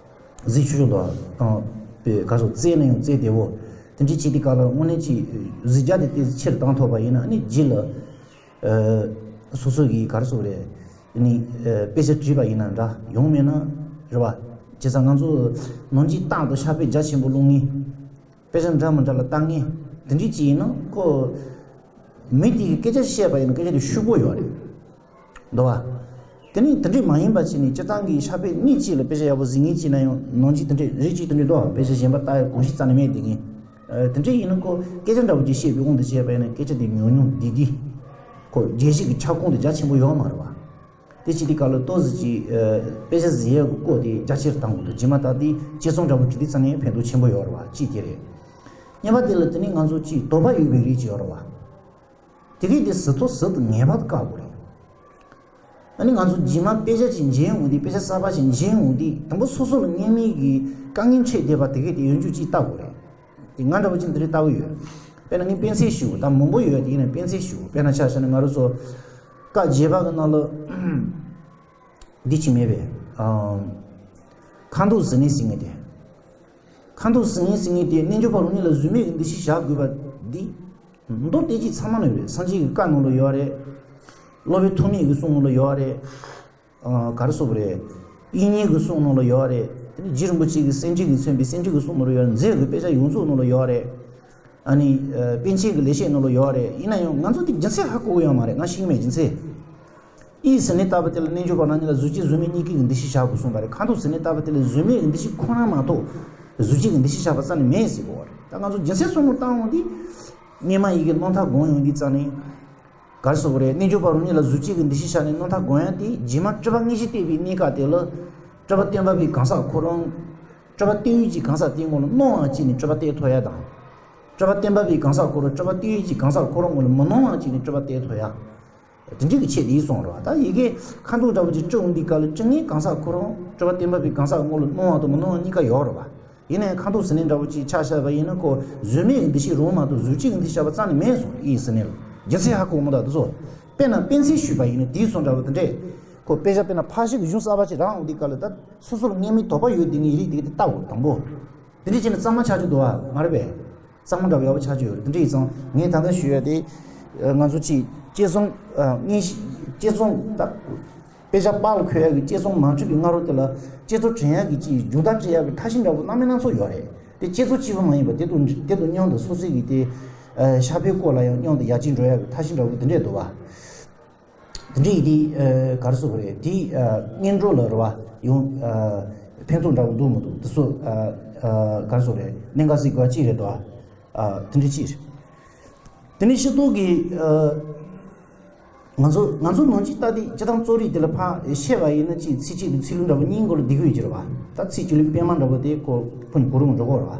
གཟིགས་ཆོག་ཆོག་འདུག་བ། དང་། དཔེ་ག་རེ་ཟེར། བཙལ་ན་ཡང་བཙལ་བདེ་བོ། དེ་འདྲའི་བྱེད་དུས་སྐབས་ལ་དངོས་གནས་ཀྱི་གཟིགས་རྒྱ་དེ་ཏོག་ཙམ་ཆེར་བཏང་ཐུབ་པ་ཡིན་ན་ནི་རྗེས་ལ། སོ་སོ་གིས་ག་རེ་ཟེར་དགོས་རེད། ནི། དཔེ་ཆ་བྲིས་པ་ཡིན་ན་འདྲ། ཡང་མིན་ན། རེད་བ། བྱས་ཙང་ང་ཚོ་ནམ་རྒྱུན་རྟག་ཏུ་ཕྱག་དཔེ་རྒྱ་ཆེན་པོ་ཀློག་མཁན། དཔེ་ཆ་འདྲ་མི་འདྲ་ལ་ལྟ་མཁན། དེ་འདྲའི་ཅིག་ཡིན་ན་ཁོ། མི་དེ་གིས་སྐད་ཆ་བཤད་པ་ཡིན་ན་སྐད་ཆ་དེ་ཤུགས་པོ་ཡོད་རེད། འདུག་བ། དེ་ནི་དེ་འདྲས་མ་ཡིན་པ་བྱས་ནས་སྤྱིར་བཏང་གི་ཕྱག་དཔེ་གཉིས་གཅིག་ལ་དཔེ་ཆ་ཡག་པོ་གཟིགས་མཁན་གཅིག་ན་ཡང་ནང་གཅིག་དེ་འདྲས་རིགས་གཅིག་དེ་འདྲས་འདུག་བ། དཔེ་ཆ་གཞན་པ་ལྟ་ཡག་གོམས་གཤིས་རྩ་ནས་མེད་དེ་ངས། ཨ། དེ་འདྲས་ཡིན་ན་ཁོ་སྐད་ཆ་འདྲ་པོ་ཅིག་བཤད་པའི་དབང་དུ་བྱས་པ་ཡིན་ན་སྐད་ཆ་དེ་ཉུང་ཉུང་བདེ་བདེ། ཁོ་རྒྱལ་སྤྱི་གི་ཁྱབ་ཁོངས་དེ་རྒྱ་ཆེན་པོ་ཡོད་མ་རེད་བ། དེ་བྱས་དུས་སྐབས་ལ་ཏོག་ཙམ་ཅིག་ཨ། དཔེ་ཆ་གཟིགས་ཡག་གི་སྐོར་དེ་རྒྱ་ཆེར་བཏང་དགོས་འདུག་རྗེས་མ་ད་དེ་དཔྱད་རྩོམ་འདྲ་པོ་བྲིས་དུས་ཙམ་ནས་ཕན་ཐོགས་ཆེན་པོ་ཡོད་རེད་བ། གཅིག་དེ་རེད། གཉིས་པ་དེ་ལ་དེ་ནི་ང་ཚོ་ཅིག་དོགས་པ་ཡོད་པའི་རིགས་ཅིག་ཡོད་རེད་བ། དེ་གས་དེ་ཟུར་དུ་ཟུར་དུ་ངེས་པར་དུ་བཀག་དགོས་རེད། ཨ་ནི་ང་ཚོ་རྗེས་མ་དཔེ་ཆ་ཅིག་མཇལ་འོང་དུས། དཔེ་ཆ་གསར་པ་ཅིག་མཇལ་འོང་དུས། དང་པོ་སོ་སོ་ལ་རྙེད་མིན་གྱི་དཀའ་ངལ་འཕྲད་བསྡད་པ་དེ་གས་དེ་ཡོང་རྒྱུ་ཅིག་ལྟ་དགོས་རེད། དེ་ང་འདྲ་པོ་ཅིག་འདི་རིགས་ལྟ་གི་ཡོད། དཔེར་ན་ངས་དཔེ་མཚོན་ཞུ། ད་མང་པོ་ཡོད་དེ་ཡིན་ན་དཔེ་མཚོན་ཞུ། དཔེར་ན་ཆ་བཞག་ན་ང་རང་ཚོ་བཀའ་བརྒྱད་པ་གི་ནང་ལ་འདི་ཅིག་མེད་པས། ཨམ། ཁ་མདོག་གཟུགས་བརྙན་ཟེར་མཁན་དེ། ཁ་མདོག་གཟུགས་བརྙན་ཟེར་མཁན་དེ་རྣལ་འབྱོར་པ་རང་ཉིད་ལ་གཟུགས་མེད་ཀྱི་འདུ་ཤེས་བཞག་དགོས་པ་འདི། མདོ་སྡེ་རྒྱུད་ཚང་མ་ནང་རེད། སངས་རྒྱས་ཀྱི་བཀའ་ནང་ལ་ཡོད་རེད། སློབ་དཔོན་ཐོགས་མེད་ཀྱི་གསུང་ནང་ལ་ཡོད་རེད། ཨ། ག་རེ་ཟེར་དགོས་རེད། དབྱིག་གཉེན་གྱི་གསུང་ནང་ལ་ཡོད་རེད། དེ་ནས་རྗེ་རིན་པོ་ཆེ་གིས་སེམས་འགྲེལ་གྱིས་མཚོན་པའི་སེམས་འགྲེལ་གྱི་གསུང་ནང་ལ་ཡོད་རེད། མཛོད་ཀྱི་དཔེ་ཆ་ཡོངས་རྫོགས་ནང་ལ་ཡོད་རེད། ཨ་ནི། ཨ། པཎ་ཆེན་གྱི་ལེགས་བཤད་ནང་ལ་ཡོད་རེད། ཡིན་ན་ཡང་ང་ཚོ་འདི་རྒྱུ་མཚན་ཧ་གོ་གི་ཡོད་མ་རེད། ང་ཤེས་ཀྱི་མེད་རྒྱུ་མཚན། ཡིད་ཟེར་ནས་བཏགས་པ་དེ་ལ་རྣལ་འབྱོར་པ་རང་ཉིད་ལ་གཟུགས་བྱད་གཟུགས་མེད་གཉིས་ཀའི་འདུ་ཤེས་བཞག་དགོས་གསུངས་པ་རེད། ཁ་མདོག་ཟེར་ནས་བཏགས་པ་དེ་ལ་གཟུགས་མེད་ཀྱི་འདུ་ཤེས་ཁོ་ན་མ་གཏོགས་གཟུགས་བྱད་ཀྱི་འདུ་ཤེས་བཞག་པ་རྩ་ནས་མེད་ཟེར་གོ་བ་རེད། ད་ང་ཚོ་རྒྱུ་མཚན་གསུམ་པོ་བཏང་འོང་དུས། སྔོན་མ་ཡི་གེ་རྣམ་ཐར་དགོངས་ཡོང་དུས་རྩ་ནས། ག་རེ་ཟེར་དགོས་རེད། རྣལ་འབྱོར་པ་རང་ཉིད་ལ་གཟུགས་བྱད་ཀྱི་འདུ་ཤེས་བཞག་ནས་རྣམ་ཐར་དགོངས་ཡག་དེ། རྗེས་མ་སྤྲུལ་པ་དངོས་གཞི་བསྟན་པའི་གནས་སྐབས་དེ་ལ་སྤྲུལ་པ་སྟོན་པ་པའི་གང་ཟག་ཁོ་རང་། སྤྲུལ་པ་སྟོན་ཡུལ་གྱི་གང་ཟག་དེའི་ངོ་ལ་སྣང་བ་བྱས་ནས་སྤྲུལ་པ་བསྟན་ཐུབ་ཡག་དང་། སྤྲུལ་པ་སྟོན་པ་པའི་གང་ཟག་ཁོ་རང་སྤྲུལ་པ་སྟོན་ཡུལ་གྱི་གང་ཟག་ཁོ་རང་ངོ་ལ་མི་སྣང་བ་བྱས་ནས་སྤྲུལ་པ་བསྟན་ཐུབ་ཡག་དེ་འདྲ་གི་ཆེད་དུ་ཡིན་གསུངས་རེད་བ། ད་ཡི་གེ་ཁ་མདོག་འདྲ་པོ་ཅིག་བྲི་འོང་དུས་སྐབས་ལ་བྲི་མཁན་གང་ཟག་ཁོ་རང་སྤྲུལ་པ་སྟོན་པ་པའི་གང་ཟག་ངོ་ལ་སྣང་བ་དང་མི་སྣང་བ་གཉིས་ཀ་ཡོད་རེད་བ། ཡིན་ནའི་ཁ་མདོག་ཟེར་ནས་འདྲ་པོ་ཅིག་ཆ་བཞག་པ་ཡིན་ན་ཁོ་གཟུགས་མེད་ཀྱི་འདུ་ཤེས་རང་མ་གཏོགས་གཟུགས་བྱད་ཀྱི་འདུ་ཤེས་བཞག་པ་རྩ་ནས་མེད་གསུངས། ཡིད་ཟེར་ནས་ལ་རྒྱུ་མཚན་ཧ་གོ་མི་འདུག་དེ་ཚོ། དཔེར་ན་དཔེ་མཚོན་ཞུས་པ་ཡིན་ན་དེའི་སོང་འདྲ་པོ་དེ་འདྲས། ཁོ་དཔེ་ཆ་དཔེར་ན་ཕར་ཞིག་གི་གཞུང་གསར་པ་ཅིག་རག་འོང་དུས་སྐབས་ལ། ད་སོ་སོར་རྙེད་མིན་དོགས་པ་ཡོད་དེ་ངས་རིགས་དེ་ག་དེ་ལྟ་དགོས། དང་པོ། དེ་འདྲས་བྱས་ན་གཙང་མ་ཆགས་རྒྱུ་འདུག་བ་མ་རེད་པས། གཙང་མ་འདྲ་པོ་ཡག་པོ་ཆགས་ཀྱི་ཡོད་རེད། དེ་འདྲ་ཡིན་ཙང་ངས་ད་ལྟ་ཞུ་ཡ་དེ། ང་ཚོ་ཅིག་དཔྱད་རྩོམ། ཨ། དངོས་གཞི་དཔྱད་རྩོམ་ད། དཔེ་ཆ་པར་ལ་འཁོད་ཡ་གི་དཔྱད་རྩོམ་མ་བྲིས་པའི་སྔ་རོལ་དེ་ལ་དཔྱད་རྩོམ་འབྲི་ཡ་གི་ཅིག་རྒྱུན་ལྟར་འབྲི་ཡ་གི་ཐབས་ཤེས་འདྲ་པོ་སྣ་མིན་སྣ་ཚོགས་ཡོད་རེད། དེ་དཔྱད་རྩོམ་གཅིག་པུ་མ་ཡིན་པ་དེ་དང་དེ་དང་མཉམ་དུ་སོ་སོའི་གི་དེ། ཨ། ཕྱག་དཔེའི་སྐོར་ལ་ཡང་མཉམ་དུ་ཡར་རྒྱས་འགྲོ་ཡ་གི་ཐབས་ཤེས་འདྲ་པོ་དེ་འདྲས་འདུག་བ། དེ་འདྲ་ཡིན་དུས། ཨ། ག་རེ་ཟེར་དགོས་རེད། དེ། ཨ། སྔོན་འགྲོ་ལ་རེད་བ། ཡང་། ཨ། ཕན་ཐོགས་འདྲ་པོ་འདུག་མི་འདུག་དེ་ཚོ། ཨ། ཨ། ག་རེ་ཟེར་དགོས་རེད། གནད་འགག་ཟིག་ག་ཅིག་རེད་དོ། ཨ། དེ་འདྲ་ཅིག་རེད། དེ་ནས་སྤྱི་ཚོགས་ཀྱི། ཨ། ང་ཚོ་ང་ཚོ་ནང་གི་ལྟ་དེ་སྤྱིར་བཏང་རྩོམ་རིག་དེ་ལ་ཕར་བཤད་པ་ཡིན་ན། ཅིག་ཚིགས་བཅད་དང་ཚིག་ལྷུག་འདྲ་པོ་གཉིས་མགོ་ལ་བསྡད་ཀྱི་ཡོད་ཀྱི་རེད་བ། ད་ཚིག་བཅད་ལྷུག་པད་མ་འདྲ་པོ་དེ་ཁོ་ཕུ་ནས་གོ་རུ་འགྲོ་གི་རེད་བ།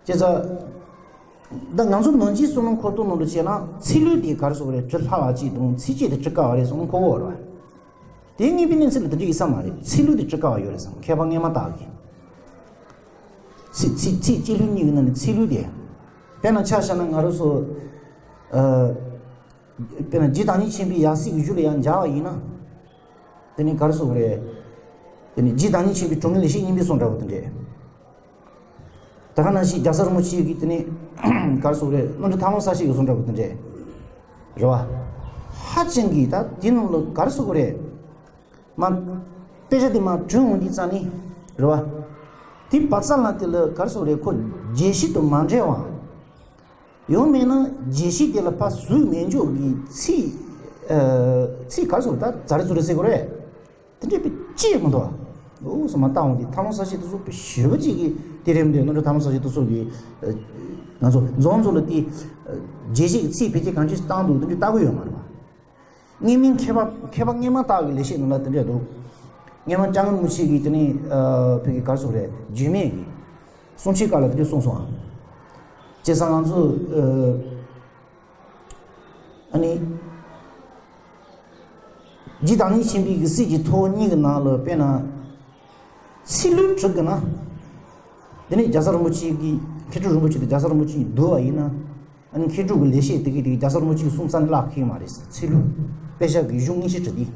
བྱས་ཙང་། ད་ང་ཚོ་ནང་གི་བསམ་བློ་འཁོར་སྟངས་ནང་དུ་བྱས་ན། ཚིག་ལྷུག་དེ་ག་རེ་ཟེར་དགོས་རེད། བྲི་སླ་བ་ཅིག་དང་། ཚིགས་བཅད་དེ་བྲི་དཀའ་བ་རེད་བསམ་བློ་འཁོར་གི་ཡོད་རེད་བ། དེ་དངོས་པོའི་གནས་ཚུལ་ལ་དེ་འདྲ་ཡིན་ས་མ་རེད། ཚིག་ལྷུག་དེ་བྲི་དཀའ་བ་ཡོད་རེད་བསམ། མཁས་པ་སྔས་མ་དག་གིས། ཚིག་ཚིགས་བཅད་ལྷུག་གཉིས་ཀྱི་ནང་ནས་ཚིག་ལྷུག་དེ། དཔེར་ན་ཆ་བཞག་ན་ང་རང་ཚོ། ཨ། དཔེར་ན་རྗེ་བདག་ཉིད་ཆེན་པོའི་ཡབ་སྲས་ཀྱི་གཞུང་ལ་ཡར་མཇལ་བ་ཡིན་ན། དེ་ནས་ག་རེ་ཟེར་དགོས་རེད། དེ་ནས་རྗེ་བདག་ཉིད་ཆེན་པོའི་དྲུང་ནས་ལེགས་བཤད་སྙིང་པོའི་གསུང་འདྲ་པོ་དེ་འདྲས། ད་ག་ནང་བཞིན་རྒྱལ་ཚབ་རིན་པོ་ཆེ་གིས་དེ་ནས་ག་རེ་ཟེར་དགོས་རེད། རྣམ་གྲོལ་ཐར་ལམ་གསལ་བྱེད་ཀྱི་གསུང་འདྲ་པོ་དེ་འདྲས། རེད་བ། ཧ་ཅང་གི་ད་དེ་ནང་ལ་ག་རེ་ཟེར་དགོས་རེད། མ། དཔེ་ཆ་དེ་མར་བྲིས་འོང་དུས་ཙམ་ནས། རེད་བ། དེ་བབ་ས་ལ་དེ་ལ་ག་རེ་ཟེར་དགོས་རེད། ཁོ་རྒྱས་བཤད་དང་མ་འབྲེལ་བ། ཡང་མིན་ན་རྒྱས་བཤད་དེ་ལ་ཕར་ཟུར་མེད་འཇོག་གི་ཚིག་ཨ། ཚིག་ག་རེ་ཟེར་དགོས། ད་ཛ་རེ་ཙུ་རེ་ཟེར་དགོས་རེད། དེ་འདྲས་དཔེ་ཅི་ཡང་མི་འདུག་བ། འོ་ཟེར་མར་བལྟ་འོང་དུས་ཐར་ལམ་གསལ་བྱེད་དེ་ཚོ་དཔེ་ཞེ་པོ་ཅིག་གི་དེ་རེད་མི་འདུག་རྣམ་གྲོལ་ཐར་ལམ་གསལ་བྱེད་དེ་ཚོ་གི། ཨ། ང་ཚོ་རྫོང་ཚོ་ལ་དེ། ཨ། རྒྱས་བཤད་ཀྱི་ཚིག་ཕལ་ཆེར་གང་ཅི་བཏང་འདུག་དེ་འདྲས་ལྟ་གི་ཡོད་མ་རེད་བ། དངོས་མིན་མཁས་པ་མཁས་པ་སྔས་མ་དག་གི་ལེགས་བཤད་ནང་ལ་དེ་འདྲས་འདུག་སྔས་མ་ལྕམ་མགོན་རིན་པོ་ཆེ་གིས་དེ་ནས། ཨ། བོད་ཀྱི་ག་རེ་ཟེར་དགོས་རེད། བརྗོད་མེད་ཀྱི་གསུང་ཆོས་སྐབས་ལ་དེ་འདྲས་གསུངས་སོང་ཨ། བྱས་ཙང་ང་ཚོ། ཨ། ཨ་ནི། རྗེ་བདག་ཉིད་ཆེན་པོའི་གི་སྲས་ཀྱི་ཐོག་གཉིས་ཀྱི་ནང་ལ་དཔེར་ན། ཚིག་ལྷུག་བྲི་དགོས་ན། དེ་ནས་རྒྱལ་ཚབ་རིན་པོ་ཆེ་གིས། མཁས་གྲུབ་རིན་པོ་ཆེ་དང་རྒྱལ་ཚབ་རིན་པོ་ཆེ་གཉིས་བསྡུར་བ་ཡིན་ན། ཨ་ནི་མཁས་གྲུབ་ཀྱི་ལེགས་བཤད་དེ་གི་དེ་གི་རྒྱལ་ཚབ་རིན་པོ་ཆེ་གི་གསུང་རྩ་ནས་བརླག་ཁེགས་མ་རེད་ཟེར། ཚིག་ལྷུག་དཔེ་ཆ་གི་གཞུང་དངོས་གཞི་བྲིས་ཏེ།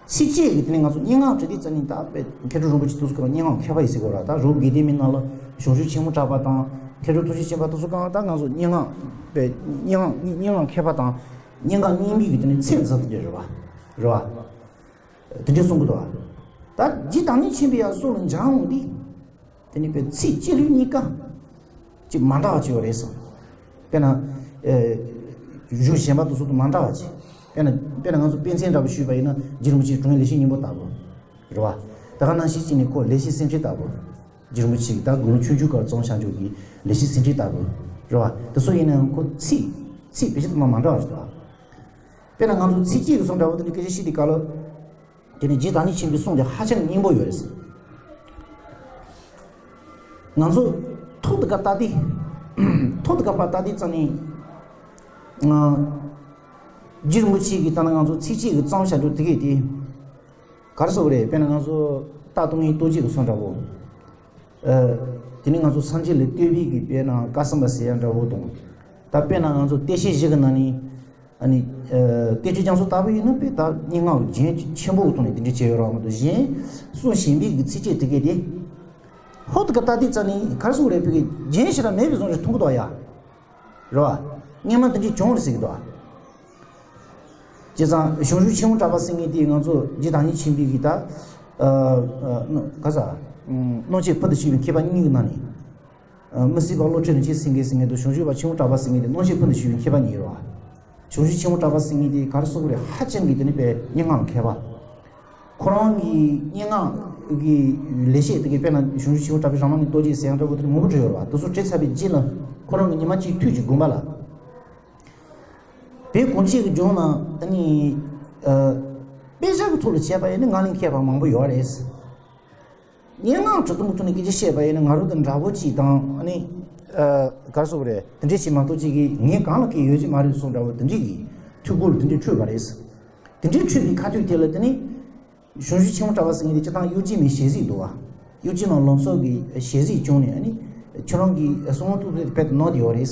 ཚིགས་བཅད་ཀྱི་དེ་ནས་ང་ཚོ་སྙན་ངག་བྲིས་དུས་ཙམ་ནས། ད་དཔེ་མཁས་གྲུབ་རིན་པོ་ཆེ་དེ་ཚོ་ཁོ་རང་སྙན་ངག་མཁས་པ་ཡིན་ཟེར་དགོས་ར། ད་རོགས་དགེ་ལྡན་པའི་ནང་ལ་ཞང་ཞུང་ཆེན་མོ་གྲགས་པ་དང་། མཁས་གྲུབ་ཐུགས་རྗེ་ཅན་པ་དེ་ཚོ་གང་ད་ང་ཚོ་སྙན་ངག་དཔེ་སྙན་ངག་སྙན་ངག་མཁས་པ་དང་། སྙན་ངག་སྙན་པའི་གི་དེ་ནས་ཚད་འཛིན་དེ་འདྲས་རེད་བ། རེད་བ། དེ་འདྲས་གསུང་གི་འདུག་བ། ད་རྗེ་བདག་ཉིད་ཆེན་པོའི་ཡང་གསུང་ལ་སྦྱངས་འོང་དུས། དེ་ནི་དཔེ་ཚིགས་བཅད་ལྷུག་གཉིས་ཀ་ཅིག་མ་འདྲ་བ་ཅིག་ཡོད་རེད་བསམ། དཔེར་ན། ཨེ། གཞུང་གཞན་པ་དེ་ཚོ་དང་མ་འདྲ་བ་ཅིག་དཔེར་ན་དཔེར་ན་ང་ཚོ་དཔེ་མཚོན་འདྲ་པོ་ཞུས་པ་ཡིན་ན་རྗེ་རིན་པོ་ཆེའི་དྲུང་ཡིག་ལེགས་བཤད་སྙིང་པོ་ལྟ་བུ། རེད་བ། ད་ག་ནང་བཞིན་བྱས་ནས་ཁོ་ལེགས་བཤད་སེམས་འགྲེལ་ལྟ་བུ། རྗེ་རིན་པོ་ཆེ་གི་ད་དགུང་ལོ་ཆུང་ཆུང་སྐབས་བརྩམས་བཞག་ཆོག་གི་ལེགས་བཤད་སེམས་འགྲེལ་ལྟ་བུ། རེད་བ། དེ་ཚོ་ཡིན་ན་ཡང་ཁོ་ཚིག་ཚིག་བེད་སྤྱོད་དང་མ་འདྲ་བ་ཞིག་འདུག་དཔེར་ན་ང་ཚོ་ཚིགས་བཅད་ཀྱི་གསུང་འདྲ་བོ་དེ་འདྲ་སྐད་ཆ་བཤད་དུས་སྐབས་ལ། དེ་ནས་རྗེ་བདག་ཉིད་ཆེན་པོའི་གསུང་དེ་ཧ་ཅང་སྙན་པོ་ཡོད་རེད། ང་ཚོ་ཐོག་ཏུ་ཀ་ལྟ་དུས། ཐོག་ཏུ་ཀ་པ་ལྟ་དུས་ཙམ་ནས། ང་། རྗེ་རིན་པོ་ཆེ་གིས་ད་ནི་ང་ཚོ་ཚིགས་བཅད་ཀྱི་བརྩམས་བཞག་འདུག་དེ་གས་དེ། ག་རེ་ཟེར་དགོས་རེད། དཔེར་ན་ང་ཚོ་རྟ་གདོང་གཡུག་ལྟོ་འགྱེད་ཀྱི་གསུང་འདྲ་བོ། ཨ། དེ་ནས་ང་ཚོ་སངས་རྒྱས་ལ་བསྟོད་པའི་གི་དཔེར་ན་བཀའ་གསུངས་པ་ཟེར་ཡ་འདྲ་བོ་དང་། ད་དཔེར་ན་ང་ཚོ་བསྟན་བཅོས་བཞི་གི་ནང་ནས། ཨ་ནི། ཨ། བསྟན་བཅོས་རྒྱ་མཚོ་ལྟ་བུ་ཡིན་ན་དཔེ་ད་སྙན་ངག་རྒྱན་ཆེན་པོ་གི་ཐོག་ནས་དེ་འདྲ་བྱས་ཡོད་རེད་བ། མ་གཏོགས་གཞན་གསུང་གཞན་པའི་གི་ཚིགས་བཅད་དེ་གས་དེ། ཧོ་དེ་ག་ལྟ་དུས་ཙམ་ནས་ག་རེ་ཟེར་དགོས་རེད། དཔེ་གི་རྒྱན་ཞེ་དྲག་མེད་པའི་བཟོ་འདྲ་མཐོང་གི་འདུག་ཡ། རེད་བ། སྔོན་མ་དེ་འདྲ་བྱུང་རེད་ཟེར་གི་འདུག་བྱས་ཙང་ཞང་ཞུང་ཆེན་པོ་གྲགས་པ་ཟེར་མཁན་དེ་ང་ཚོ་རྗེ་བདག་ཉིད་ཆེན་པོའི་གི་ད། ཨ། ཨ། ག་ས། ཨ། སྣང་ཆེན་ཕུལ་དུ་ཞུགས་པའི་མཁས་པ་གཉིས་ཀྱི་ནང་ནས། ཨ། མི་སྲིད་པ་བློ་གྲོས་རིན་ཆེན་སེང་གེ་ཟེར་མཁན་དང་ཞང་ཞུང་པ་ཆེན་པོ་གྲགས་པ་ཟེར་མཁན་དེ་སྣང་ཆེན་ཕུལ་དུ་ཞུགས་པའི་མཁས་པ་གཉིས་རེད་བ། ཞང་ཞུང་ཆེན་པོ་གྲགས་པ་ཟེར་མཁན་དེ་ག་རེ་ཟེར་དགོས་རེད། ཧ་ཅང་གི་དེ་ནི་དཔེ་སྙན་ངག་ལ་མཁས་པ། ཁོ་རང་གི་སྙན་ངག་གི་ལེགས་བཤད་དེ་གའི་དཔེར་ན་ཞང་ཞུང་ཆེན་པོ་གྲགས་པའི་རང་སྣང་གི་རྟོགས་བརྗོད་ཟེར་ཡང་འདྲ་བོ་དེ་མང་པོ་བྲིས་ཡོད་རེད་བ། དེ་ཚོ་བྲིས་ཚར་བའི་རྗེས་ལ་ཁོ་རང་གི་ཉི་མ་གཅིག་དུས་ཀྱི་དགོངས་པ་ལ། བོད་གངས་ཅན་གྱི་ལྗོངས་ན་ཨ་ནི། ཨ། དཔེ་ཆ་གི་ཐོག་ལ་བྱས་པ་ཡིན་ན་ང་ལས་མཁས་པ་མང་པོ་ཡོད་རེད། སྙན་ངག་འབྲི་སྟངས་ཀྱི་ཐོག་ནས་སྐད་ཆ་བཤད་པ་ཡིན་ན་ང་རང་དང་འདྲ་བོ་ཅིག་དང་ཨ་ནི། ཨ། ག་རེ་ཟེར་དགོས་རེད། དེ་འདྲས་ཞིག་མ་གཏོགས་ཅིག་གིས་ངས་གང་ལ་གང་ཡོད་ཅིག་མ་རེད་གསུངས་འདྲ་བོ་དེ་འདྲས་ཀྱི་ཐུགས་ཁུར་དེ་འདྲས་འཕྲོད་པ་རེད། དེ་འདྲས་འཕྲོད་པའི་ཁ་ཐུག་དེ་ལ་དེ་ནི། ཞང་ཞུང་ཆེན་པོ་གྲགས་པ་ཟེར་མཁན་དེ་སྤྱིར་བཏང་གཡོ་སྒྱུ་མའི་ཞལ་གཟིགས་འདུག་བ། གཡོ་སྒྱུ་མ་ལམ་སྲོལ་གྱི་ཞལ་གཟིགས་བྱུང་ནས་ཨ་ནི། ཁྱོད་རང་གི་གསུང་ངག་ཐུགས་ཐུགས་དེ་དཔེ་དེ་ནོར་དེ་ཡོད་རེད།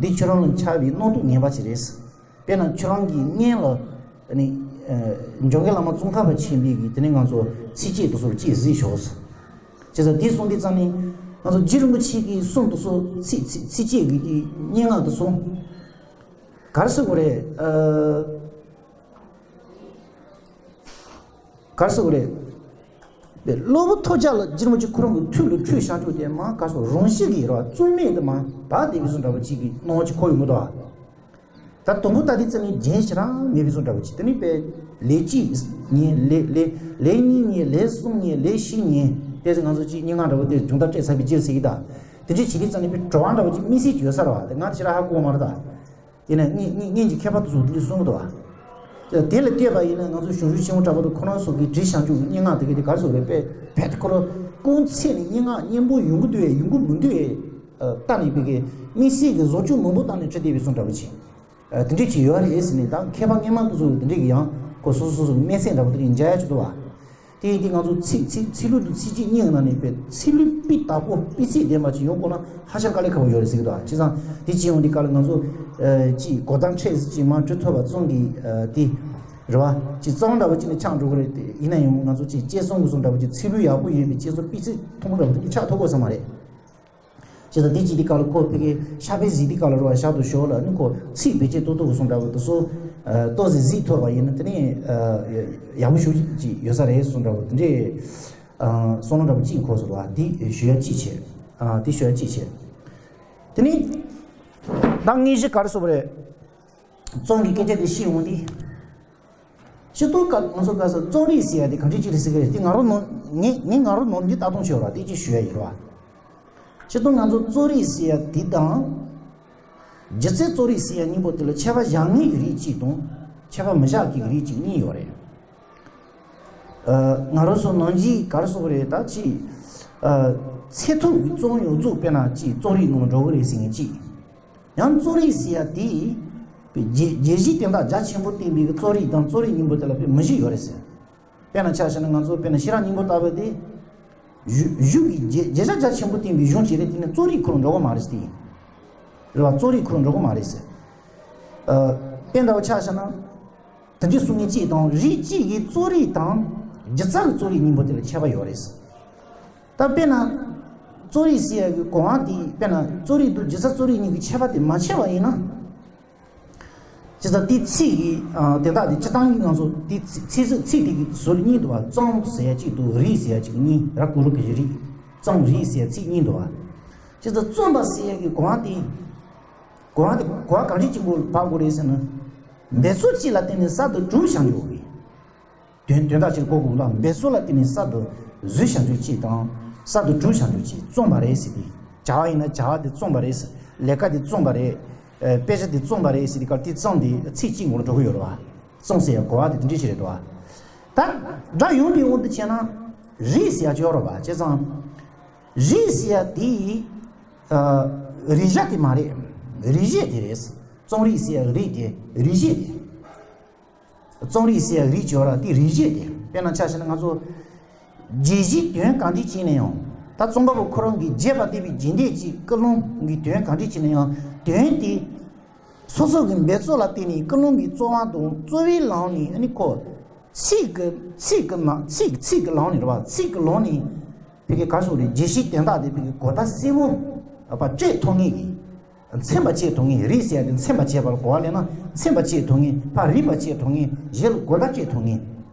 འདི་ཁྱོད་རང་ལ་འཆར་བའི་སྣང་སྟོབས་ངན་པ་ཅིག་རེད། དཔེར་ན་ཁྱོད་རང་གི་སྙན་ལ་ཨ་ནི། ཨ། འཇམ་མགོན་བླ་མ་ཙོང་ཁ་པ་ཆེན་པོའི་གི་དེ་ནས་ང་ཚོ་ཚིགས་བཅད་དེ་ཚོར་ཅིག་གཟིགས་ཤོག་ཟེར། བྱས་ཙང་དེ་གསུངས་དུས་ཙམ་ནས་ང་ཚོ་རྗེ་རིན་པོ་ཆེ་གི་གསུང་དེ་ཚོ་ཚིགས་ཚིགས་ཚིགས་བཅད་གི་དེ་སྙན་ངག་དེ་ཚོ་ག་རེ་ཟེར་དགོས་རེད། ཨ། ག་རེ་ཟེར་དགོས་རེད། པའི་གློ་བུར་ཐོལ་རྒྱག་ལ་རྗེ་རིན་པོ་ཆེ་ཁོ་རང་གི་ཐུགས་ལ་འཕྲོད་བཞག་ཆོག་དེ་མ་ག་སོ་རང་བཞིན་གྱིས་ར་བ་བརྩོན་མེད་དུ་མ་བག་བསྡད་པའི་བཟོ་འདྲ་བོ་གཅིག་གི་སྣང་བ་ཅིག་འཁོར་ཡོང་གི་འདུག་ཨ། ད་དུམ་བུ་ལྟ་དུས་ཙམ་ནས་རྒྱན་ཞེ་དྲག་མེད་པའི་བཟོ་འདྲ་བོ་གཅིག་དེ་ནི་པའི་ལས་གཅིག་ཉན་ལས་ལས་ལས་གཉིས་ཉན་ལས་གསུམ་ཉན་ལས་བཞི་ཉན་དེ་ཚོ་ང་ཚོ་གཅིག་སྙན་ངག་འདྲ་བོ་དེ་སྦྱོང་བརྡར་སྤྲད་ཚར་བའི་རྗེས་ཟེར་གྱི་ད། དེ་འདྲ་བྱེད་དུས་ཙམ་ནས་པའི་བྲོ་བ་འདྲ་བོ་གཅིག་དམིགས་བསལ་གྱི་ཡོད་ས་ར་བ་དེ་ང་ཞེ་དྲག་ཧ་གོ་མ་རེད་ད། དེ་ནས་སྔོན་སྔོན་སྔོན་གྱི་མཁས་པ་དེ་ཚོ་དེ་འདྲ་གསུང་གི་འདུག་བ། དེ་ལ་བལྟས་པ་ཡིན་ན་ང་ཚོ་གཞུང་ཞུ་ཆེན་མོ་གྲགས་པ་དང་ཁོ་རང་སོགས་ཀྱིས་བྲིས་བཞག་འཇུག་གི་སྙན་ངག་དེ་ག་དེ་ག་རེ་ཟེར་རེད་པས་ཕེད་ཁོ་རང་ཀུན་ཚེ་ནས་སྙན་ངག་སྙན་པོ་ཡོང་གི་འདུག་ཡ་ཡོང་གི་མི་འདུག་ཡ། ལྟ་ནས་པའི་གི་དམིགས་བསལ་གྱི་བཟོ་བཅོས་མང་པོ་བཏང་ནས་བྲིས་བསྡད་པའི་བཟོ་འདྲ་བོ་ཅིག་དེ་འདྲས་ཅིག་ཡོད་རེད་ཟེར་ནས་ད་མཁས་པ་སྔོན་མ་དེ་ཚོ་དེ་འདྲས་ཀྱི་ཡང་ཁོ་སོ་སོ་སོ་སོ་གི་སྨྲས་སེམས་འདྲ་བོ་དེ་འདྲས་མཇལ་ཡ་ཅིག་འདུག་བ། དེ་ཡིན་དུས་ང་ཚོ་ཚིག་ཚིག་ཚིག་ལྷུག་དང་ཚིགས་བཅད་གཉིས་ཀྱི་ནང་ནས་པའི་ཚིག་ལྷུག་སྤུས་དག་པོ་སྤུས་ཚད་ལྡན་པ་ཅིག་ཡོང་དགོས་ན་ཧ་ཅང་དཀའ་ལས་ཁག་པོ་ཡོད་རེད་ཟེར་གྱི་འདུག་ཨ། བྱས་ཙང་དེ་ཅི་ཡོང་དུས་སྐབས་ལ་ང་ཚོ་ཨ་ཅིག་གོ་བརྡ་འཕྲོད་ཟིག་ཅིག་མར་འཕྲོད་ཐུབ་པ་ཙམ་གྱིས་ཨ་དེ་རེད་བ། ཅིག་གཙང་འདྲ་བོ་ཅིག་ནས་ཆགས་འགྲོ་གི་རེད་དེ། ཡིན་ན་ཡང་ང་ཚོ་ཅིག་དཔྱད་རྩོམ་གྱི་བཟོ་འདྲ་བོ་ཅིག་ཚིག་ལྷུག་ཡག་པོ་ཡོད་པའི་དཔྱད་རྩོམ་སྤུས་ཚད་མཐོན་པོ་འདྲ་བོ་ཅིག་ཆགས་ཐུབ་དགོས་ས་མ་རེད། བྱས་ཙང་དེ་ཅི་དེ་ག་ལ་ཁོ་ཕ་གི་ཤ་པའི་གཟིགས་དེ་ག་ལ་རོ་ཤ་དུ་ཞོག་ལ་ནི་ཁོ་ཚིག་བེད་སྤྱོད་ཏོག་ཏོག་གི་གསུང་འདྲ་བོ་དེ་ཚོ་ཏོག་ཙམ་གཟིགས་ཐུབ་པ་ཡིན་ན་དེ་ནས་ཡག་པོ་ཞེ་ཅིག་ཡོད་ས་རེད་གསུང་འདྲ་བོ་དེ་འདྲས་གསུང་ལོ་འདྲ་བོ་གཅིག་གོ་སོང་བ་དེ་ཞུ་ཡ་གཅིག་བྱས། དེ་ཞུ་ཡ་གཅིག་བྱས། དེ་ནས་ད་དངོས་གཞི་ག་རེ་སོང་བ་རེད། རྩོམ་གྱི་སྐད་ཆ་དེ་ཤེས་འོང་དུས། སྤྱིར་བཏང་སྐབས་ང་ཚོ་ག་ས་རྩོམ་རིག་ཟེར་ཡ་དེ་གང་འདྲ་ཅིག་རེད་ཟེར་གི་རེད་དེ་ང་རང་ནོར་ངས་ངས་ང་རང་ནོར་འདི་ལྟ་སྟངས་ཤོད་ར་དེ་ཅིག་ཞུ་ཡ་ཡིན་ར། སྤྱིར་བཏང་ང་ཚོ་རྩོམ་རིག་ཟེར་ཡ་དེ་དང་། སྒྱུ་རྩལ་རྩོམ་རིག་ཟེར་ཡ་གཉིས་པོ་དེ་ལ་ཁྱད་པར་བཞག་ངེས་ཀྱི་རིགས་གཅིག་དང་ཁྱད་པར་མི་བཞག་གི་རིགས་གཅིག་གཉིས་ཡོད་རེད། ང་རང་ཚོ་ནང་གི་ག་རེ་ཟེར་དགོས་རེད་ད་ཅིག་ཚད་མཐོ་བའི་རྩོམ་ཡོངས་རྫོགས་དཔེར་ན་ཅིག་རྩོམ་རིག་ནང་འགྲོ་གི་རེད་ཟེར་མཁན་གཅིག་ཡང་རྩོམ་རིག་ཟེར་ཡ་དེ། རྒྱལ་རྒྱལ་སྤྱིའི་དོན་དག་རྒྱ་ཆེན་པོ་བསྟན་པའི་རྩོམ་རིག་དང་རྩོམ་རིག་གཉིས་པོ་དེ་ལ་དཔེ་མི་གཞི་ཡོད་རེད་ཟེར། དཔེར་ན་ཆ་བཞག་ན་ང་ཚོ་དཔེར་ན་ཤེས་རབ་སྙིང་པོ་ལྟ་བུ་དེ། གཞུང་གཞུང་གི་རྒྱལ་རྒྱལ་ཤ་རྒྱ་ཆེན་པོ་བསྟན་པའི་གཞུང་ཅིག་རེད་དེ་ནི་རྩོམ་རིག་ཁོ་རང་འགྲོ་གི་མ་རེད་ཟེར། རེད་བ། རྩོམ་རིག་ཁོ་རང་འགྲོ་གི་མ་རེད་ཟེར། དཔེ་འདྲ་བོ་ཆ་བཞག་ན། དེ་འདྲའི་གསུང་མཁན་གཅིག་དང་རིགས་གཅིག་གི་རྩོམ་རིག་དང་སྒྱུ་རྩལ་གྱི་རྩོམ་རིག་གཉིས་པོ་དེ་ལ་ཁྱད་པར་ཡོད་རེད། ད་དཔེར་ན། རྩོམ་རིག་ཟེར་ཡ་གི་གོ་འཕང་དེ་དཔེར་ན་རྩོམ་རིག་དང་སྒྱུ་རྩལ་རྩོམ་རིག་གཉིས་ཀྱི་ཁྱད་པར་དེ་མ་ཕྱེ་བ་ཡིན་ན། བྱས་ཙང་དེ་ཚིག་གི་དོན་དག་དེ་སྤྱིར་བཏང་གི་ང་ཚོ་དེ་ཚིག་ཚིག་ཚིག་དེ་གི་ཟུར་གཉིས་འདུག་བ། རྩོམ་ཟེར་ཡ་གཅིག་འདུག་རིག་ཟེར་ཡ་གཅིག་གཉིས་ར་གུ་རུ་གི་རིག་རྩོམ་རིག་ཟེར་ཡ་ཚིག་གཉིས་འདུག་བ། བྱས་ཙང་རྩོམ་པ་ཟེར་ཡ་གི་གོ་འཕང་དེ། གོ་བ་དེ་གོ་བ་གང་འདྲ་ཅིག་པོ་བབ་དགོས་རེད་ཟེར་ན། འབད་རྩོལ་གཅིག་ལ་བརྟེན་ནས་གསར་དུ་གྲུབ་བཞག་འཇོག་གི། དོན་དོན་དག་ཅིག་གོ་དགོས་ལ། འབད་རྩོལ་ལ་བརྟེན་ནས་གསར་དུ་བཟོས་བཞག་འཇོག་གཅིག་དང་། གསར་དུ་གྲུབ་བཞག་འཇོག་གཅིག་རྩོམ་པ་རེད་ཟེར་ཏེ། བྱ་བ་ཡིན་ན་བྱ་བ་དེ་རྩོམ་པ་རེད་ཟེར། ལས་ཀ་དེ་རྩོམ་པ་རེད། ཨ། དཔེ་ཆ་དེ་རྩོམ་པ་རེད་ཟེར་ཏེ་ག་དེ་རྩོམ་དེ་ཚིག་གཅིག་ངོ་ལ་འགྲོ་གི་ཡོད་རེད་བ། རྩོམ་ཟེར་ཡ་གོ་བ་དེ་དེ་འདྲ་ཞིག་རེད་འདུག་བ། ད་སྒྲ་ཡོང་དུས་འོང་དུ་བྱས་ན་རིགས་ཟེར་ཡ་ཅིག་ཡོད་རེད་བ། བྱས་ཙང་། རིགས་ཟེར་ཡ་དེ། ཨ། རིགས་བྱ་དེ་མ་རེད། རིགས་བྱེད་དེ་རེད། རྩོམ་རིག་ཟེར་ཡ་རིགས་དེ་རིགས་བྱེད་དེ། རྩོམ་རིག་ཟེར་ཡ་རིགས་ཀྱི་བར་དེ་རིགས་བྱེད་དེ། དཔེར་ན་ཆ་བཞག་ན་ང་ཚོ་བརྗོད་གཞི་དོན་གང་འདྲ་ཅིག་ནས་ཡང་། ད་རྩོམ་པ་པོ་ཁོ་རང་གིས་བརྗོད་པ་བལྟས་པའི་རྗེས་འདེད་ཀྱི་ཀུན་སློང་གི་དོན་གང་འདྲ་ཅིག་ནས་ཡང་། དོན་དེ་སོ་སོ་གི་འབད་རྩོལ་ལ་བརྟེན་ནས་ཀུན་སློང་གི་རྩོལ་བ་དང་རྩོལ་བའི་ལམ་ནས། ཨ་ནི་ཁོ་ཚིག་གི་ཚིག་གི་མ་ཚིག་ཚིག་གི་ལམ་ནས་རེད་བ། ཚིག་གི་ལམ་ནས་ཕ་གི་ག་རེ་ཟེར་དགོས་རེད། བརྗོད་གཞི་དོན་དག་དེ་ཕ་གི་གོ་བརྡ་གསལ་པོ་ཕར་སྤྲད་ཐུབ་མཁན་གྱི། མཚོན་པ་བྱེད་ཐུབ་མཁན། རིགས་ཟེར་ཡ་དེ་མཚོན་པ་བྱེད་པ་ལ་གོ་བ་ལེན་ན། མཚོན་པ་བྱེད་ཐུབ་མཁན། ཕར་རིག་པ་བྱེད་ཐུབ་མཁན། གཞན་ལ་གོ་བརྡ་སྤྲད་ཐུབ་མཁན།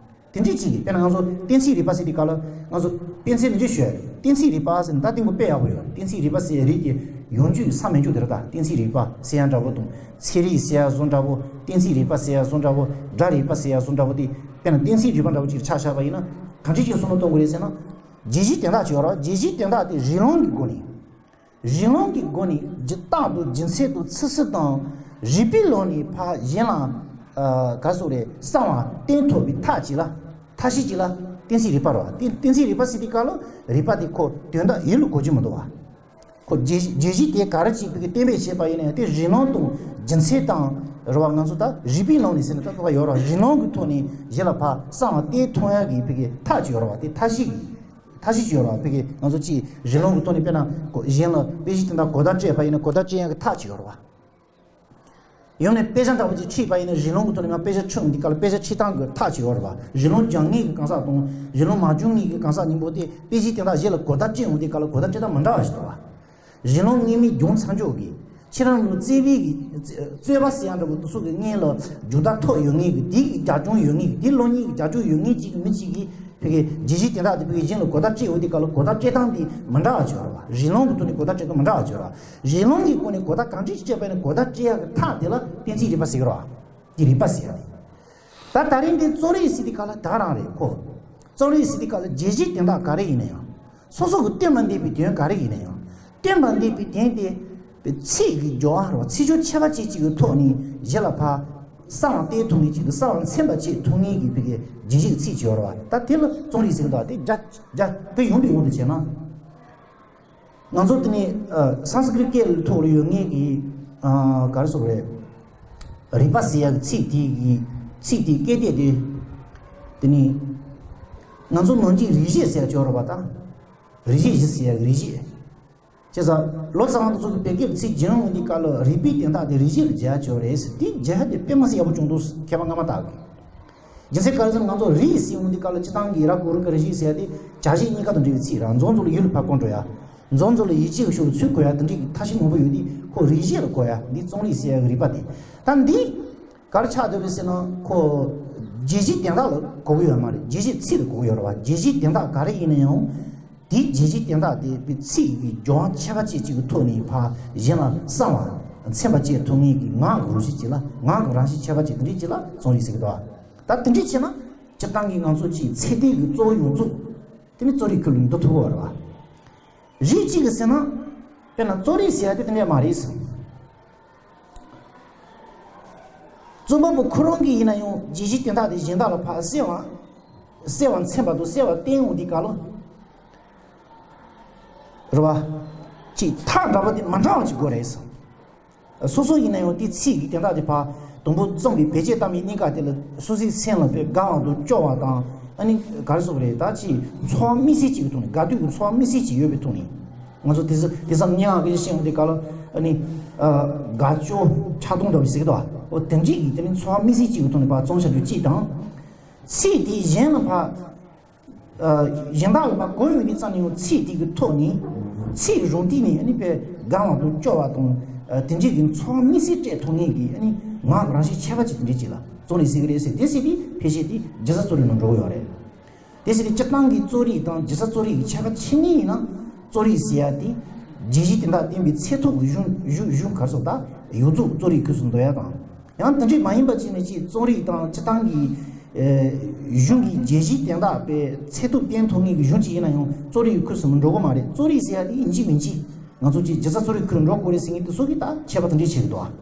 དེ་འདྲ་ཅིག་གིས། དཔེར་ན་ང་ཚོ་གཏན་ཚིགས་རིག་པ་ཟེར་དུས་སྐབས་ལ། ང་ཚོ་དཔེ་མཚོན་འདི་འདྲ་ཞུ་ཡ་རེད། གཏན་ཚིགས་རིག་པ་ཟེར་ན་ད་དེ་མགོ་དཔེ་ཡག་པོ་ཡོད་རེད། གཏན་ཚིགས་རིག་པ་ཟེར་ཡ་རིགས་ཀྱི་ཡོང་རྒྱུ་ས་མིང་རྒྱུ་དེ་རེད། ད་གཏན་ཚིགས་རིག་པ་ཟེར་ཡ་འདྲ་པོ་དང་། ཚིག་རིགས་ཟེར་ཡ་བཟོ་འདྲ་པོ། གཏན་ཚིགས་རིག་པ་ཟེར་ཡ་བཟོ་འདྲ་པོ། སྒྲ་རིག་པ་ཟེར་ཡ་བཟོ་འདྲ་པོ་དེ། དཔེར་ན་གཏན་ཚིགས་རིག་པ་འདྲ་པོ་ཅིག་ཆ་བཞག་པ་ཡིན་ན། གང་འདྲ་ཅིག་བསམ་བློ་གཏོང་དགོས་རེད་ཟེར་ན། བརྗོད་གཞི་དོན་དག་ཅིག་ཡོད་རེད་བ། བརྗོད་གཞི་དོན་དག་དེ་རིགས་ལམ་གྱི་སྒོ་ནས། རིགས་ལམ་གྱི་སྒོ་ནས་རྒྱུ་རྟག་ཏུ་རྒྱུ་མཚན་དང་ཚིག་ཚུལ་དང་རིགས་པའི་ལམ་ནས་ཕར་གཞན་ལ། ཨ། ག་རེ་ཟེར་དགོས་རེད། གསང་བ་བསྟན་ཐུབ་པའི་ཐབས་ཅིག་ལ། ཐབས་ཤེས་ཅིག་ལ་གཏན་ཚིགས་རིག་པ་རེད་བ། གཏན་གཏན་ཚིགས་རིག་པ་ཟེར་དུས་སྐབས་ལ་རིག་པ་དེ་ཁོ་དོན་དག་ཡུལ་ལ་གོ་རྒྱུ་མི་འདུག་བ། ཁོ་བརྗོད་བརྗོད་གཞི་དེ་ག་རེ་ཅིག་ཕ་གི་གཏན་འབེབས་བྱས་པ་ཡིན་ན་ཡང་། དེ་རིགས་ལམ་དང་རྒྱུ་མཚན་དང་རེད་བ། ང་ཚོ་ད་རིགས་པའི་ལམ་ནས་ཟེར་ན་ད་ཁོ་ཡོད་རེད་བ། རིགས་ལམ་གྱི་ཐོག་ནས་གཞན་ལ་ཕར་གསང་བ་བསྟན་ཐུབ་ཡག་གི་ཕ་གི་ཐབས་ཅིག་ཡོད་རེད་བ། དེ་ཐབས་ཤེས་ཀྱི། ཐབས་ཤེས་ཅིག་ཡོད་རེད་བ། ཕ་གི་ང་ཚོ་ཅིག་རིགས་ལམ་གྱི་ཐོག་ནས། དཔེར་ན་གོ་གཞན་ལ་དཔེ་གཞི་དེ་འདྲ་གོ་བརྡ་སྤྲད་པ་ཡིན་ན་གོ་བརྡ་སྤྲད་ཡག་གི་ཐབས་ཅིག་ཡོད་རེད་བ། ཡང་ན་དཔེ་ཆ་འདྲ་པོ་ཅིག་ཁྲིད་པ་ཡིན་ན། རིགས་ལམ་གྱི་ཐོག་ནས་ང་དཔེ་ཆ་ཁྲིད་འོང་དུས་སྐབས་ལ་དཔེ་ཆ་ཁྲིད་སྟངས་ཀྱི་ཐབས་ཅིག་ཡོད་རེད་བ། རིགས་ལམ་སྦྱང་མཁན་གྱི་གང་ཟག་དང་རིགས་ལམ་མ་སྦྱང་མཁན་གྱི་གང་ཟག་གཉིས་པོ་དེ་དཔེ་གཞི་དེ་འདྲ་གཞན་ལ་གོ་བརྡ་སྤྲད་འོང་དུས་སྐབས་ལ་གོ་བརྡ་སྤྲད་སྟངས་མི་འདྲ་བ་ཞིག་འདུག་བ། རིགས་ལམ་སྔོན་མའི་སྦྱོང་ཚར་འཇོག་གི། ཁྱེད་རང་ལ་རྩོད་པའི་གི་རྩོད་པ་ཟེར་ཡག་འདྲ་པོ་དེ་ཚོ་གི་སྔོན་ལ་རྒྱུ་བརྡ་ཐོབ་ཡོད་མཁན་གྱི། དེ་གི་རྒྱབ་ལྗོངས་ཡོད་མཁན་གྱི། དེ་སློབ་གཉེར་གྱི་རྒྱབ་ལྗོངས་ཡོད་མཁན་ཅིག་གི་མི་ཅིག་གིས་ཕ་གི་བརྗོད་གཞི་དེ་འདྲ་དེ་ཕ་གི་གཞན་ལ་གོ་བརྡ་སྤྲད་འོང་དུས་སྐབས་ལ་གོ་བརྡ་སྤྲད་སྟངས་དེ་མི་འདྲ་བ་ཅིག་ཡོད་རེད་བ། རིགས་ལམ་གྱི་ཐོག་ནས་གོ་བརྡ་སྤྲད་སྟངས་མི་འདྲ་བ་ཅིག་ཡོད་རེད་བ། རིགས་ལམ་གྱི་སྒོ་ནས་གོ་བརྡ་གང་འདྲ་ཞིག་སྤྲད་པ་ཡིན་ན་གོ་བརྡ་སྤྲད་ཡག་གི་ཐབས་དེ་ལ་གཏན་ཚིགས་རིག་པ་ཟེར་གྱི་རེད་བ། དེ་རིག་པ་ཟེར་ཡག་རེད། ད་ད་རིང་འདི་རྩོམ་རིག་ཟེར་དུས་སྐབས་ལ་ད་རང་རེད་ཁོ། རྩོམ་རིག་ཟེར་དུས་སྐབས་ལ་བརྗོད་གཞི་དོན་དག་ག་རེ་ཡིན་ན་ཡང་། སོ་སོ་གི་སྟོན་པ་འདས་པའི་དོན་ག་རེ་ཡིན་ན་ཡང་། སྟོན་པ་འདས་པའི་དོན་དེ་པའི་ཚིག་གི་སྦྱོར་བ་རེད་བ། ཚིག་སྦྱོར་ཁྱད་པར་ཅན་ཅིག་གི་ཐོག་ནས་གཞན་ལ་ཕར་གསང་བ་བསྟན་ཐུབ་མཁན་ཅིག་དང་། གསང་བ་མཚོན་པ་བྱེད་ཐུབ་མཁན་གྱི་ཕ་གི་བརྗོད་གཞི་གི་ཚིག་ཅིག་ཡོད་རེད་བ། ད་དེ་ལ་རྩོམ་རིག་ཟེར་གི་འདུག་བ། དེ་རྒྱ་རྒྱ་དེ་ཡོང་དུས་ཡོང་དུ་བྱས་ན། ང་ཚོ་དེ་ནས་ཨ་སཾ་སྐྲྀཏ་སྐད་ཐོག་ལ་ཡོད་མཁན་གྱི་ཨ་ག་རེ་ཟེར་དགོས་རེད། རིག་པ་ཟེར་ཡག་གི་ཚིག་དེ་གི་ཚིག་དེའི་སྐད་དོད་དེ། དེ་ནས་ང་ཚོ་ནང་ཆོས་རིག་བྱེད་ཟེར་ཡག་ཅིག་ཡོད་རེད་བ། ད་རིག་བྱེད་གཞི་ཟེར་ཡག་གི་རིག་བྱེད། བྱས་ཙང་ལོ་ཙཱ་བ་དེ་ཚོ་གིས་བོད་སྐད་ཚིག་སྦྱོང་འོང་དུས་སྐབས་ལ་རིག་པའི་དོན་དག་དེ་རིག་བྱེད་ལ་སྦྱར་ཡག་ཅིག་ཡོད་རེད་ཟེར། དེ་སྦྱར་ཡག་དེ་དཔེ་མ་སྲིད་ཡག་པོ་བྱུང་འདུག། མཁས་པ་སྔ་མ་དག་གིས། རྒྱུ་མཚན་ག་རེ་ཟེར་ན། ང་ཚོ་རིག་ཟེར་འོང་དུས་སྐབས་ལ་སྤྱིར་བཏང་གི་ར་གུ་རུ་ཀ་རེ་ཞིག་ཟེར་ཡག་དེ་བྱ་བྱེད་གཉིས་ཀ་དང་འབྲེལ་བའི་ཚིག་རེད། མཛོག་མཛོག་ལ་ཡུལ་ལ་ཕར་བཀོད་འགྲོ་ཡག། མཛོག་མཛོག་ལ་ཡིད་ཆེས་ཀྱི་ཕྱོགས་ལ་ཚུར་བཀོད་ཡག་དེ་འདྲའི་གི་ཐབས་ཤེས་མང་པོ་ཡོད་དུས། ཁོ་རིག་བྱེད་ལ་གོ་ཡག་འདི་རྩོམ་རིག་ཟེར་ཡག་གི་རིག་པ་དེ། ད་འདི་ག་རེ་ཆགས་བསྡད་པ་རེད་ཟེར་ན། ཁོ་བརྗོད་གཞི་དོན་དག་ལ་གོ་གི་ཡོད་མ་རེད། བརྗོད་གཞི་ཚིག་ལ་གོ་གི་ཡོད་རེད་བ། བརྗོད་གཞི་དོན་དག་ག་རེ་ཡིན་ན་ཡང་། དེའི་བརྗོད་གཞི་དོན་དག་དེ་པའི་ཚིག་གི་སྦྱོར་བ་ཁྱད་པར་ཅན་ཅིག་གི་ཐོག་ནས་ཕར་གཞན་ལ་གསང་བ་མཚོན་པ་བྱེད་ཐུབ་མཁན་གྱི་ངག་གི་རང་བཞིན་ཅིག་ལ། ངག་གི་རང་བཞིན་ཁྱད་པར་ཅན་དེ་འདྲ་ཅིག་ལ་རྩོམ་རིག་ཟེར་གི་འདུག། ད་དེ་འདྲ་བྱས་ན་སྤྱིར་བཏང་གི་ང་ཚོ་ཅིག་ཚད་ལྡན་གྱི་གཙོ་བོ་ཡོངས་རྫོགས་དེ་ནི་རྩོམ་རིག་ཁུལ་ལ་འདུ་ཐུབ་ཀྱི་ཡོད་རེད་བ། རིགས་གཅིག་གིས་ཟེར་ན། དཔེར་ན་རྩོམ་རིག་ཟེར་ཡག་དེ་དེ་འདྲ་མ་རེད་ཟེར། རྩོམ་པ་པོ་ཁོ་རང་གིས་ཡིན་ན་ཡང་བརྗོད་གཞི་དོན་དག་དེ་གཞན་དག་ལ་ཕར་གསལ་བ། གསལ་བ་མཚོན་པ་དང་གསལ་བ་བསྟན་འོང་དུས་སྐབས་ལ། རེད་བ། ཅིག་ཐག་འདྲ་པོ་དེ་མི་འདྲ་བ་ཅིག་དགོས་རེད་ཟེར། སོ་སོ་ཡིན་ན་ཡང་དེ་ཚིག་གི་དོན་དག་དེ་ཕར་དང་པོ་རྩོམ་པའི་བེད་སྤྱོད་བཏང་བའི་གནད་འགག་དེ་ལ་སོ་སོའི་སེམས་ལ་དཔེ་དགའ་བ་དང་སྐྱོ་བ་དང་། ཨ་ནི་ག་རེ་ཟེར་དགོས་རེད། ད་ཅིག་ཚོར་བ་དམིགས་བསལ་ཅིག་གི་ཐོག་ནས། དགའ་སྡུག་གི་ཚོར་བ་དམིགས་བསལ་ཅིག་ཡོད་པའི་ཐོག་ནས། ང་ཚོ་དེང་སང་དེང་སང་སྙན་ངག་གི་ཤེས་འོང་དུས་སྐབས་ལ། ཨ་ནི་ཨ་དགའ་སྐྱོ་ཆགས་སྡང་འདྲ་བོ་ཞིག་ཟེར་གི་འདུག་བ། འོ་དེ་འདྲའི་གི་དེ་ནི་ཚོར་བ་དམིགས་བསལ་ཅིག་གི་ཐོག་ནས་ཕར་རྩོམ་བྱ་རྒྱུ་གཅིག་དང་། ཚིག་དེ་གཞན་ལ་ཕར། ཨ། གཞན་དག་ལ་ཕར་གོ་ཡོང་དུས་ཙམ་ནས་ཡང་ཚིག་དེ་གི་ཐོག་ནས། ཚིག་རང་སྟེང་ནས་ཨ་ནི་དཔེ་དགའ་བ་དང་སྐྱོ་བ་དང་། ཨ། དེ་འདྲའི་གི་ཚོར་བ་དམིགས་བསལ་སྤྲད་ཐུབ་མཁན་གྱི། ཨ་ནི་ངག་གི་རང་བཞིན་ཁྱད་པར་ཅན་དེ་འདྲའི་ཅིག་ལ་རྩོམ་རིག་ཟེར་གི་རེད་ཟེར། དེ་ཟེར་དུས་ཕལ་ཆེར་དེ་སྒྱུ་རྩལ་རྩོམ་རིག་ནང་འགྲོ་གི་ཡོད་རེད། དེ་ཟེར་དུས་སྤྱིར་བཏང་གི་རྩོམ་རིག་དང་སྒྱུ་རྩལ་རྩོམ་རིག་གི་ཁྱད་པར་ཕྱེ་ནི་ཡིན་ན། རྩོམ་རིག་ཟེར་ཡ་དེ་ བརྗོད་གཞི་དེ་དག་བསྟན་པའི་ཚད་ཐུབ་གཞུང་གཞུང་གཞུང་གར་སོགས་དག་ཡོངས་རྫོགས་རྩོད་རིགས་ཁུལ་སུ་འདོད་ཡ་དང་། ཡང་དེ་འདྲས་མ་ཡིན་པ་བྱས་ནས་ཅིག་རྩོད་རིགས་དང་སྤྱིར་བཏང་གི་གཞུང་གི་བརྗོད་གཞི་དེ་དག་པའི་ཚད་ཐུབ་བསྟན་ཐུབ་མཁན་གྱི་གཞུང་ཅིག་ཡིན་ན་ཡང་རྩོད་རིགས་ཁུལ་སུ་མི་འགྲོ་གི་མ་རེད། རྩོད་རིགས་ཟེར་ཡ་དེ་ཡིན་གཅིག་མིན་གཅིག་ང་ཚོ་ཅིག་སྒྱུ་རྩལ་རྩོད་རིགས་ཁུལ་འགྲོ་དགོས་རེད་ཟེར་མཁན་དེ་ཚོ་གིས་ད་ཆད་པ་དེ་འདྲས་བྱེད་ཀྱི་འདུག་ཨ།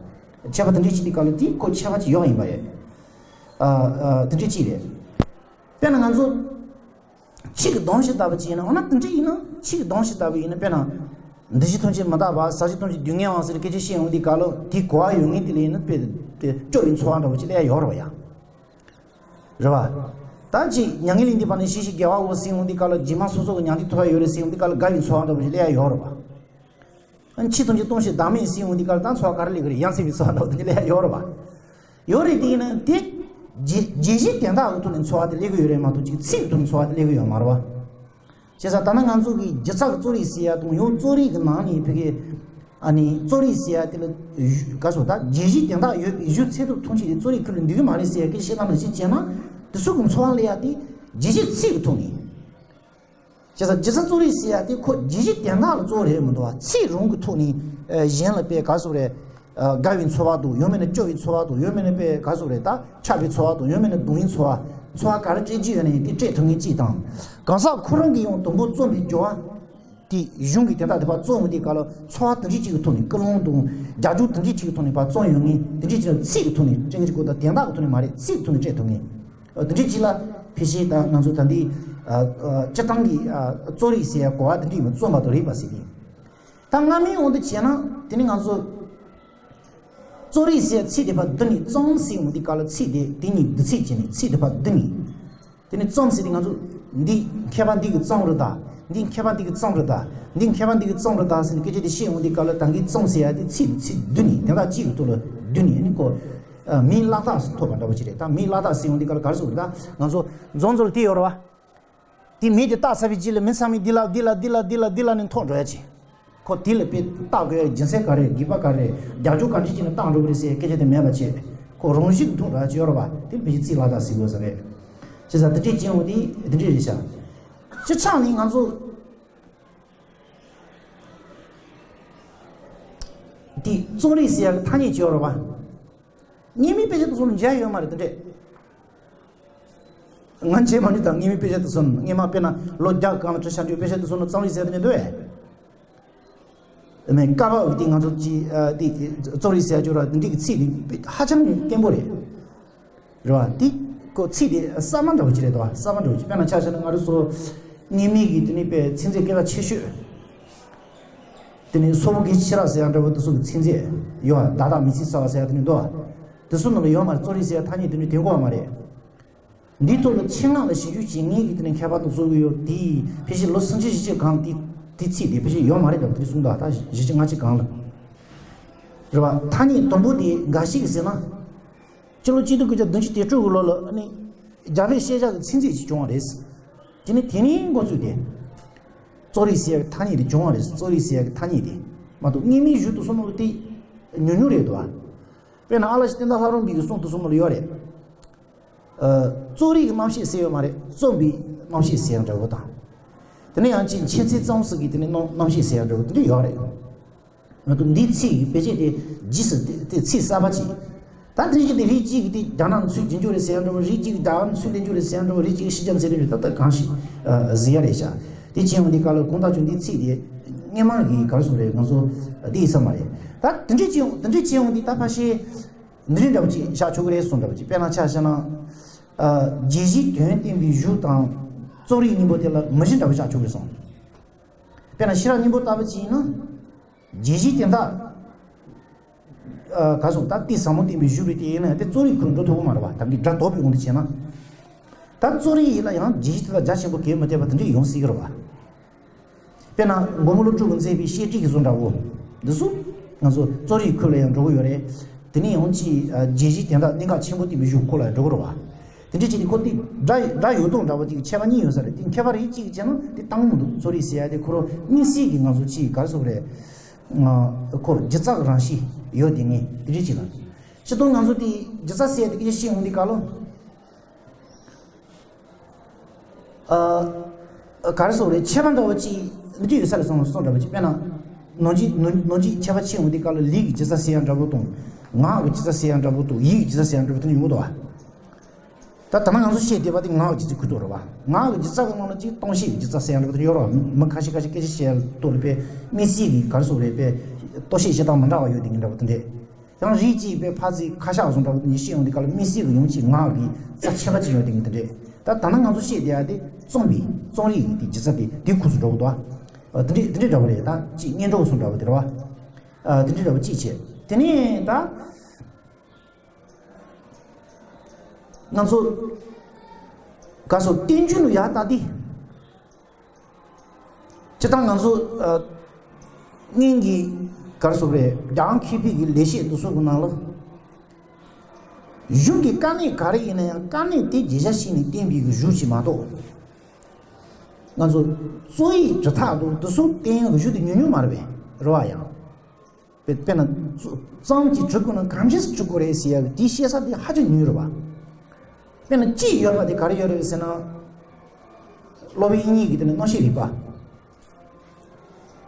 ཆད་པ་དེ་འདྲས་བྱེད་དུས་སྐབས་ལ་དེ་ཁོ་ཆད་པ་ཅིག་ཡོད་ཡིན་པ་རེད། ཨ་ཨ་དེ་འདྲས་ཅིག་རེད། དཔེར་ན་ང་ཚོ་ཆིག་གི་གདོང་ཞིག་ལྟ་བུ་ཅིག་ཡིན་ན། འོ་ན་དེ་འདྲས་ཡིན་ན་ཆིག་གི་གདོང་ཞིག་ལྟ་བུ་ཡིན་ན། དཔེར་ན་འདི་ཕྱི་ཐམས་ཅད་མི་རྟག་པ། ཟག་བཅས་ཐམས་ཅད་སྡུག་བསྔལ་བ་ཟེར་སྐད་ཆ་བཤད་ཡོང་དུས་སྐབས་ལ་དེའི་གོ་བ་ཡོད་མཁན་དེ་ལ་ཡིན་ན་དཔེ་དེ་སྐྱོ་བའི་ཚོར་བ་འདྲ་བོ་ཅིག་སླེབས་ཡ་ཡོད་རེད་བ་ཡ། རེད་བ། ད་ཅིག་མྱ་ངན་ལས་འདས་པ་ནས་ཞི་ཞིང་དགེ་བའོ་ཟེར་ཡོང་དུས་སྐབས་ལ་རྗེས་མ་སོ་སོ་གི་མྱང་འདས་ཐོབ་ཡ་ཡོད་རེད་ཟེར་ཡོང་དུས་སྐབས་ལ་དགའ་བའི་ཚོར་བ་འདྲ་བོ་ཞིག་སླེབས་ཡ་ཡོད་རེད་བ། ཨ་ནི་ཕྱི་ཐམས་ཅད་སྟོང་ཞིང་བདག་མེད་ཟེར་ཡོང་དུས་སྐབས་ལ་ད་ཚོར་བ་ག་རེ་སླེབས་ཀྱི་རེད། ཡ་མཚན་པའི་ཚོར་བ་འདྲ་བོ་དེ་འདྲ་སླེབས་ཡ་ཡོད་རེད་བ། ཡོད་རེད་དེ་ཡིན་ན་དེ་བརྗོད་བརྗོད་གཞི་དོན་དག་གི་ཐོག་ནས་ཚོར་བ་དེ་སླེབས་ཀྱི་ཡོད་རེད་མ་གཏོགས་ཅིག་ཚིག་གི་ཐོག་ནས་ཚོར་བ་དེ་སླེབས་ཀྱི་ཡོད་མ་རེད་བ། བྱས་ཙང་ད་ནི་ང་ཚོ་གི་སྒྱུ་རྩལ་གྱི་རྩོད་རིགས་ཟེར་ཡ་དང་ཡང་རྩོད་རིགས་ཀྱི་ནང་ནས་ཕ་གི་ཨ་ནི་རྩོད་རིགས་ཟེར་ཡ་དེ་ལ་ག་སོ་ད་བརྗོད་གཞི་དོན་དག་ཡོད་པའི་གཞུང་ཚད་ཐུབ་ཐུབ་ཅིག་དེ་རྩོད་རིགས་ཁུལ་ལ་འདུས་ཀྱི་མ་རེད་ཟེར་ཡ་སྐད་ཆ་བཤད་སྟངས་ནང་བཞིན་བྱས་ན་དེ་ཚོ་གི་ཚོར་བ་སླེབས་ཡ་དེ་བརྗོད་གཞི་ཚིག་གི་ཐོག་ནས། བྱས་ཙང་སྒྱུ་རྩལ་རྩོད་རིགས་ཟེར་ཡ་དེ་ཁོ་བརྗོད་གཞི་དོན་དག་ལ་རྩོད་རེད་མི་འདུག་བ། ཚིག་རང་གི་ཐོག་ནས་ཨ་གཞན་ལ་དཔེ་ག་སོ་རེད། ཨ་དགའ་བའི་ཚོར་བ་དང་ཡང་མིན་ན་སྐྱོ་བའི་ཚོར་བ་དང་ཡང་མིན་ན་དཔེ་ག་སོ་རེད། ད་ཆགས་པའི་ཚོར་བ་དང་ཡང་མིན་ན་སྡུག་བསྔལ་ཚོར་བ། ཚོར་བ་ག་རེ་སྤྲད་རྒྱུ་ཡོད་ན་ཡང་དེ་སྤྲད་ཐུབ་མཁན་གཅིག་དང་། གང་ཟག་ཁོ་རང་གིས་ཡང་དང་པོ་རྩོམ་པའི་སྦྱོར་བ་དེ་གཞུང་གི་དོན་དག་དེ་ཕར་རྩོམ་ཡོང་དུས་སྐབས་ལ་ཚོར་བ་དེ་འདྲས་གཅིག་གི་ཐོག་ནས། ཀུན་སློང་དང་རྒྱབ་ལྗོངས་དེ་འདྲས་གཅིག་གི་ཐོག་ནས་ཕར་རྩོམ་ཡོང་མཁན་དེ་འདྲས་གཅིག་ལ་ཚིག་གི་ཐོག་ནས་སྤྲད་མཁན་གཅིག་དགོས། ད་དོན་དག་གི་ཐོག་ནས་མ་རེད། ཚིག་གི་ཐོག་ནས་སྤྲད་ཐུབ་མཁན། འོ་དེ་འདྲས་གཅིག་ལ་ཕལ་ཆེར་ད་ང་ཚོ་ད་འདི་ཨ་ཨ་སྤྱིར་བཏང་གི་ཨ་རྩོད་རིགས་ཟེར་ཡ་གོ་བ་དེ་འདྲས་མ་རྩོམ་པ་དང་རིག་པ་ཟེར་གི། ད་སྔ་མའི་དབང་དུ་བྱས་ན་དེ་ནི་ང་ཚོ་རྩོད་རིགས་ཟེར་ཚིག་དེ་ཕར་བསྡུས་ནས་རྩོམ་ཟེར་ཡོང་དུས་སྐབས་ལ་ཚིག་དེ་དེ་གཉིས་བསྡུ་ཚིག་བྱས་ནས་ཚིག་དེ་ཕར་བསྡུས་ནས། དེ་ནི་རྩོམ་ཟེར་དེ་ང་ཚོ་འདི་མཁས་པ་འདི་གིས་རྩོམ་རེད་ད། འདི་མཁས་པ་འདི་གིས་རྩོམ་རེད་ད། འདི་མཁས་པ་འདི་གིས་རྩོམ་རེད་ད་ཟེར་ནས་སྐད་ཆ་དེ་བཤད་ཡོང་དུས་སྐབས་ལ་ད་གིན་རྩོམ་ཟེར་ཡ་དེ་ཚིག་ཚིག་བསྡུས་ནས་དོན་དག་གཅིག་གི་ཐོག་ལ་བསྡུས་ནས་ཨ་ནི་ཁོ་ཨ་མིང་བླ་དྭགས་སུ་ཐོབ་པ་འདྲ་བོ་ཅིག་རེད། ད་མིང་བླ་དྭགས་ཟེར་ཡོང་དུས་སྐབས་ལ་ག་རེ་ཟེར་དགོས་རེད། ད་ང་ཚོ་རྫོང་རྫོང་ལ་དེ་ཡོད་རེད་བ། དེ་མིང་དེ་བཏགས་ཚར་བའི་རྗེས་ལ་མི་ཚང་མས་འདི་ལ་འདི་ལ་འདི་ལ་འདི་ལ་འདི་ལ་ནས་མཐོང་འགྲོ་ཡ་ཅིག་ཁོ་དེ་ལ་དཔེ་བཏགས་དགོས་ཡ་རྒྱུ་མཚན་ག་རེ་རེད། དགོས་པ་ག་རེ་རེད། རྒྱབ་ལྗོངས་ག་འདྲ་ཅིག་ནས་བཏགས་འགྲོ་གི་རེད་ཟེར་སྐད་ཆ་དེ་མེད་པ་བྱས། ཁོ་རང་བཞིན་གྱིས་མཐོང་འགྲོ་ཡ་ཅིག་ཡོད་རེད་བ། དེ་ལ་ཕལ་ཆེར་ཚིག་བླ་དྭགས་ཟེར་དགོས་ས་རེད། བྱས་ཙང་དེ་འདྲས་བྱས་ཡོང་དུས་དེ་འདྲས་རེད་ཤག་སྤྱིར་བཏང་ནི་ང་ཚོ་དེ་རྩོམ་རིག་ཟེར་ཡ་གི་ཐ་སྙད་ཅིག་ཡོད་རེད་བ། སྔོན་མའི་དཔེ་ཆ་དེ་ཚོ་ལ་མཇལ་ཡོད་མ་རེད་དེ་འདྲས། ང་མཇལ་མ་མྱོང་དང་། སྔོན་མའི་དཔེ་ཆ་དེ་ཚོ་ནི་སྔོན་མ་དཔེར་ན་ལོ་བརྒྱ་གང་ལ་བྲིས་བཞག་འདུག་དཔེ་ཆ་དེ་ཚོ་ནི་རྩོམ་རིག་ཟེར་དེ་འདྲས་འདུག་ཨེ། ཨ་ནི་ཀ་བ་འོག་དེ་ང་ཚོ་ཅི་ཨ་དེ་རྩོམ་རིག་ཟེར་རྒྱུ་ར་དེ་འདྲས་ཀྱི་ཚིག་དེ་ཧ་ཅང་བརྟན་པོ་རེད། རེད་བ། དེ་ཁོ་ཚིག་དེ་གསར་མ་འདྲ་བོ་ཅིག་རེད་དོ། གསར་མ་འདྲ་བོ་ཅིག་དཔེར་ན་ཆ་བཞག་ན་ང་རང་ཚོ་སྔོན་མའི་གི་དེ་ནི་དཔེ་ཚིག་མཛོད་སྐད་གྲགས་ཆེ་ཤོས་དེ་ནི་སོག་པོ་གི་ཕྱི་རབས་ཟེར་ཡ་འདྲ་བོ་དེ་ཚོ་གི་ཚིག་མཛོད་ཡོད་བ། བརྡ་དག་མི་ཚིག་གསར་བ་ཟེར་ཡ་དེ་ནི་འདུག་བ། དེ་ཚོ་ནང་ལ་ཡོད་མ་རེད། རྩོམ་རིག་ཟེར་ཡ་ཐ་སྙད་དེ་འདྲ་དེ་གོ་བ་མ་རེད། འདིའི་ཐོག་ལ་ཆེད་མངགས་ལ་ཞིབ་འཇུག་བྱེད་མཁན་གྱི་དེ་ནི་མཁས་པ་དང་ཚོགས་ཀྱི་ཡོད་དེ། ཕལ་ཆེར་ལོ་སུམ་ཅུ་བཞི་བཅུ་གོང་དེ་དེ་ཚིག་དེ་ཕལ་ཆེར་ཡོད་མ་རེད་དམ། དེ་གསུངས་འདུག་ད་བཞི་བཅུ་ལྔ་བཅུ་གོང་ལ། རེད་བ། ཐ་སྙད་དང་པོ་དེ་འགའ་ཞིག་གིས་ཟེར་ན། སྤྱི་ལོ་གཅིག་སྟོང་དགུ་བརྒྱ་བདུན་ཅུ་དོན་དྲུག་གི་ལོ་ལ་ཨ་ནི་རྒྱ་བོད་ཤེས་བྱ་གི་ཚིག་མཛོད་ཅིག་བྱུང་བ་རེད། དེ་ནི་དེ་ནས་འགོ་བཙུགས་ཏེ་རྩོམ་རིག་ཟེར་ཡ་གི་ཐ་སྙད་དེ་བྱུང་བ་རེད། རྩོམ་རིག་ཟེར་ཡ་གི་ཐ་སྙད་དེ་མ་གཏོགས་སྔོན་མའི་གཞུང་དེ་ཚོ་ནང་ལ་དེ་ཉུང་ཉུང་རེད་དོ། དཔེར་ན་ཨ་ལགས་ཤེས་བསྟན་དར་ལྷ་རམས་པའི་གི་གསུང་དེ་ཚོ་ནང་ལ་ཡོད་རེད། ཨ། རྩོམ་རིག་གི་རྣམ་བཤད་ཟེར་ཡོད་མ་རེད། རྩོམ་པའི་རྣམ་བཤད་ཟེར་ཡང་འདྲ་བོ་དང་། དེ་ནས་ཡང་ཅིག་མཁྱེན་བརྩེ་རྩོམ་གསུམ་གྱི་དེ་ནས་རྣམ་རྣམ་བཤད་ཟེར་ཡང་འདྲ་བོ་དེ་འདྲ་ཡོད་རེད། ང་ཚོ་འདིའི་ཚིག་གི་བེད་སྤྱོད་དེ་རྗེས་སུ་དེ་དེ་ཚིག་གསར་པ་ཅིག་ད་དེ་རིགས་ཀྱི་དེ་རིགས་གཅིག་གི་དེ་རྒྱ་ནག་ནས་ཚུར་རྒྱུན་འཇུག་རེད་ཟེར་ཡང་འདྲ་བོ། རིགས་གཅིག་གི་རྒྱ་གར་ནས་ཚུར་ལེན་རྒྱུ་རེད་ཟེར་ཡང་འདྲ་བོ། རིགས་གཅིག་གི་ཕྱི་རྒྱལ་ནས་ཚུར་ལེན་རྒྱུ་རེད། ད་ལྟ་གང་ཞིག་ཨ་ཟེར་ཡ་རེད་ཤག་དེ་བྱས་ཡོང་དུས་སྐབས་ལ་གང་ལྟར་ཀྱང་འདིའི་ཚིག་དེ་སྔོན་མ་གི་ག་རེ་ཟེར་དགོས་རེད། ང་ཚོ་དེ་ཡིན་ས་མ་རེད། ད་དེ་འདྲས་བྱས་ཡོང་དེ་འདྲས་བྱས་ཡོང་དུས་ད་ཕལ་ཆེར་འདི་རིགས་འདྲ་བོ་ཅིག་བཞག་ཆོག་གི་རེད་གསུངས་འདྲ་བོ་ཅིག་དཔེར་ན་ཆ་བཞག་ན། ཨ། བརྗོད་གཞིའི་དོན་བསྟན་པའི་གཞུང་དང་རྩོམ་རིག་གཉིས་པོ་དེ་ལ་མི་གཞི་འདྲ་བོ་བཞག་ཆོག་གི་རེད་གསུངས། དཔེར་ན་ཤེས་རབ་སྙིང་པོ་ལྟ་བུ་ཅིག་ཡིན་ན། བརྗོད་གཞི་དེ་དག་ཨ། ག་སོགས་ད་ལྟའི་ཟབ་མོ་བསྟན་པའི་གཞུང་རེད་དེ་ཡིན་ན་དེ་རྩོམ་རིག་ཁུལ་འགྲོ་ཐུབ་ཀྱི་མ་རེད་བ། ད་གིན་སྒྲ་དོག་པའི་དབང་དུ་བྱས་ན། ད་རྩོམ་རིག་ཡིན་ན་ཡང་བརྗོད་གཞི་དེ་དག་རྒྱ་ཆེན་པོ་གལ་མི་འདོད་པ་དེ་འདྲ་ཡོང་སྲིད་ཀྱི་རེད་བ། དཔེར་ན་མགོན་པོ་ཀླུ་སྒྲུབ་ཀྱིས་མཛད་པའི་བཤད་ཁྲིད་ཀྱི་བཟོ་འདྲ་བོ། འདི་ཚོ་ང་ཚོ་རྩོམ་རིག་ཁུལ་ལ་ཡང་འགྲོ་གི་ཡོད་རེད། དེ་ནས་ཡང་ཅིག་ཨ། བརྗོད་གཞི་དེ་དག་གནད་འགག་ཆེན་པོ་བསྟན་པའི་གཞུང་ཁུལ་ལ་ཡང་འགྲོ་གི་རེད་བ། དེ་འདྲ་བྱས་ནས་ཁོ་དེ་སྒྲ་སྒྲ་ཡོད་སྟངས་འདྲ་བོ་ཅིག་ཁྱད་པར་གཉིས་ཡོད་ས་རེད། དེ་ཁྱད་པར་རིགས་གཅིག་བྱས་ན་དེ་བཏང་མི་འདུག་རྩོམ་རིག་ཟེར་ཡ་དེ་ཁོ་རང་དམིགས་བསལ་གྱི་ང་ཚོ་ཅིག་ག་རེ་ཟེར་དགོས་རེད། ཁོ་སྒྱུ་རྩལ་གྱི་རང་བཞིན་ཡོད་དེ་ངས་དེ་འདྲ་ཅིག་ལ། སྤྱིར་བཏང་ང་ཚོ་དེ་སྒྱུ་རྩལ་ཟེར་ཡ་དེ་སྐད་ཆ་བཤད་ཡོང་དུས་སྐབས་ལ། ཨ། ག་རེ་ཟེར་དགོས་རེད། ཁྱད་པར་འདྲ་བོ་ཅིག་འདི་འདྲ་ཡོད་ས་རེད་བསམ་བསམ་འདྲ་བོ་ཅིག་དཔེར་ན། ནང་གཅིག་ནང་ནང་གཅིག་ཁྱད་པར་ཕྱེ་འོང་དུས་སྐབས་ལ་ལུས་ཀྱི་ལྗིད་ཚད་ཟེར་ཡ་འདྲ་པོ་དང་། ངག་གི་ལྗིད་ཚད་ཟེར་ཡ་འདྲ་པོ་དང་། ཡིད་ཀྱི་ལྗིད་ཚད་ཟེར་ཡ་འདྲ་པོ་དེ་འདྲ་ཡོང་གི་འདུག་བ། ད་ད་ནང་ང་ཚོ་བཤད་བསྡད་པ་དེ་ངག་གི་ལྗིད་ཚད་ཁུ་ཐུག་རེད་བ། ངག་གི་ལྗིད་ཚད་ཀྱི་ནང་ལ་གཅིག་སྟོང་བཤད་ཀྱི་ལྗིད་ཚད་ཟེར་ཡ་འདྲ་པོ་དེ་ཡོད་རེད་བ། མི་ཁ་ཤས་ཁ་ཤས་སྐད་ཆ་བཤད་ཡ་ཐོག་ལ་དཔེ་དམིགས་བསལ་གྱི་ག་རེ་ཟེར་དགོས་རེད། དཔེ་ལྟོ་ཆས་བཤད་སྟངས་མི་འདྲ་བ་ཡོད་དེ་འདྲ་པོ་དེ་འདྲས། ཡང་རིགས་གཅིག་པའི་ཕར་ཚིག་ཁ་ཤགས་བཟོ་འདྲ་པོ་ནས་བཤད་ཡོང་དུས་སྐབས་ལ་དམིགས་བསལ་གྱི་ཡང་གཅིག་ངག་གི་རྩ་ཆེ་བ་ཅིག་ཡོད་དེ་འདྲ་རེད། ད་ད་ནང་ང་ཚོ་བཤད་བསྡད་ཡ་དེ་རྩོམ་པའི་རྩོམ་རིག་གི་དེ་ལྗིད་ཚད་དེ་དེ་ཁུ་ཚུར་འགྲོ་གི་འདུག་ཨ། དེ་འདྲས་དེ་འདྲས་འདྲ་པོ་རེད། ད་ཅིག་སྙན་གྲགས་བཟོ་འདྲ་པོ་དེ་རེད་བ། ཨ། དེ་འདྲས་འདྲ་པོ་གཅིག་བྱས། དེ་ནས་ད་ང་ཚོ་ག་སོ་བསྟན་རྒྱུན་ལ་ཡར་ལྟ་དུས། སྤྱིར་བཏང་ང་ཚོ་ཨ་སྔོན་གྱི་ག་རེ་ཟེར་དགོས་རེད། རྒྱལ་དབང་མཁས་པའི་གི་ལེགས་བཤད་དེ་ཚོ་གི་ནང་ལ། གཞུང་གི་དཀའ་གནད་ག་རེ་ཡིན་ན་ཡང་དཀའ་གནད་དེ་བརྗོད་བྱ་ཞིག་ནས་བསྟན་པའི་གི་གཞུང་ཞིག་མ་གཏོགས། ང་ཚོ་རྩོམ་ཡིག་འབྲི་ཐབས་དང་དེ་ཚོ་བསྟན་ཡག་གི་གཞུང་དེ་ཉུང་ཉུང་མ་རེད་པས། རེད་བ། ཡང་། དཔེ་དཔེར་ན་རྩོམ་གྱི་འབྲི་དགོས་ན་གང་འདྲས་འབྲི་དགོས་རེད་ཟེར་ཡག་དེའི་བཤད་ས་དེ་ཧ་ཅང་ཉུང་རེད་བ། དཔེར་ན་གཅིག་ཡོད་པ་དེ་ག་རེ་ཡོད་རེད་ཟེར་ན། སློབ་དཔོན་དབྱིག་གཉེན་གྱི་དེ་ནི་རྣམ་བཤད་རིག་པ།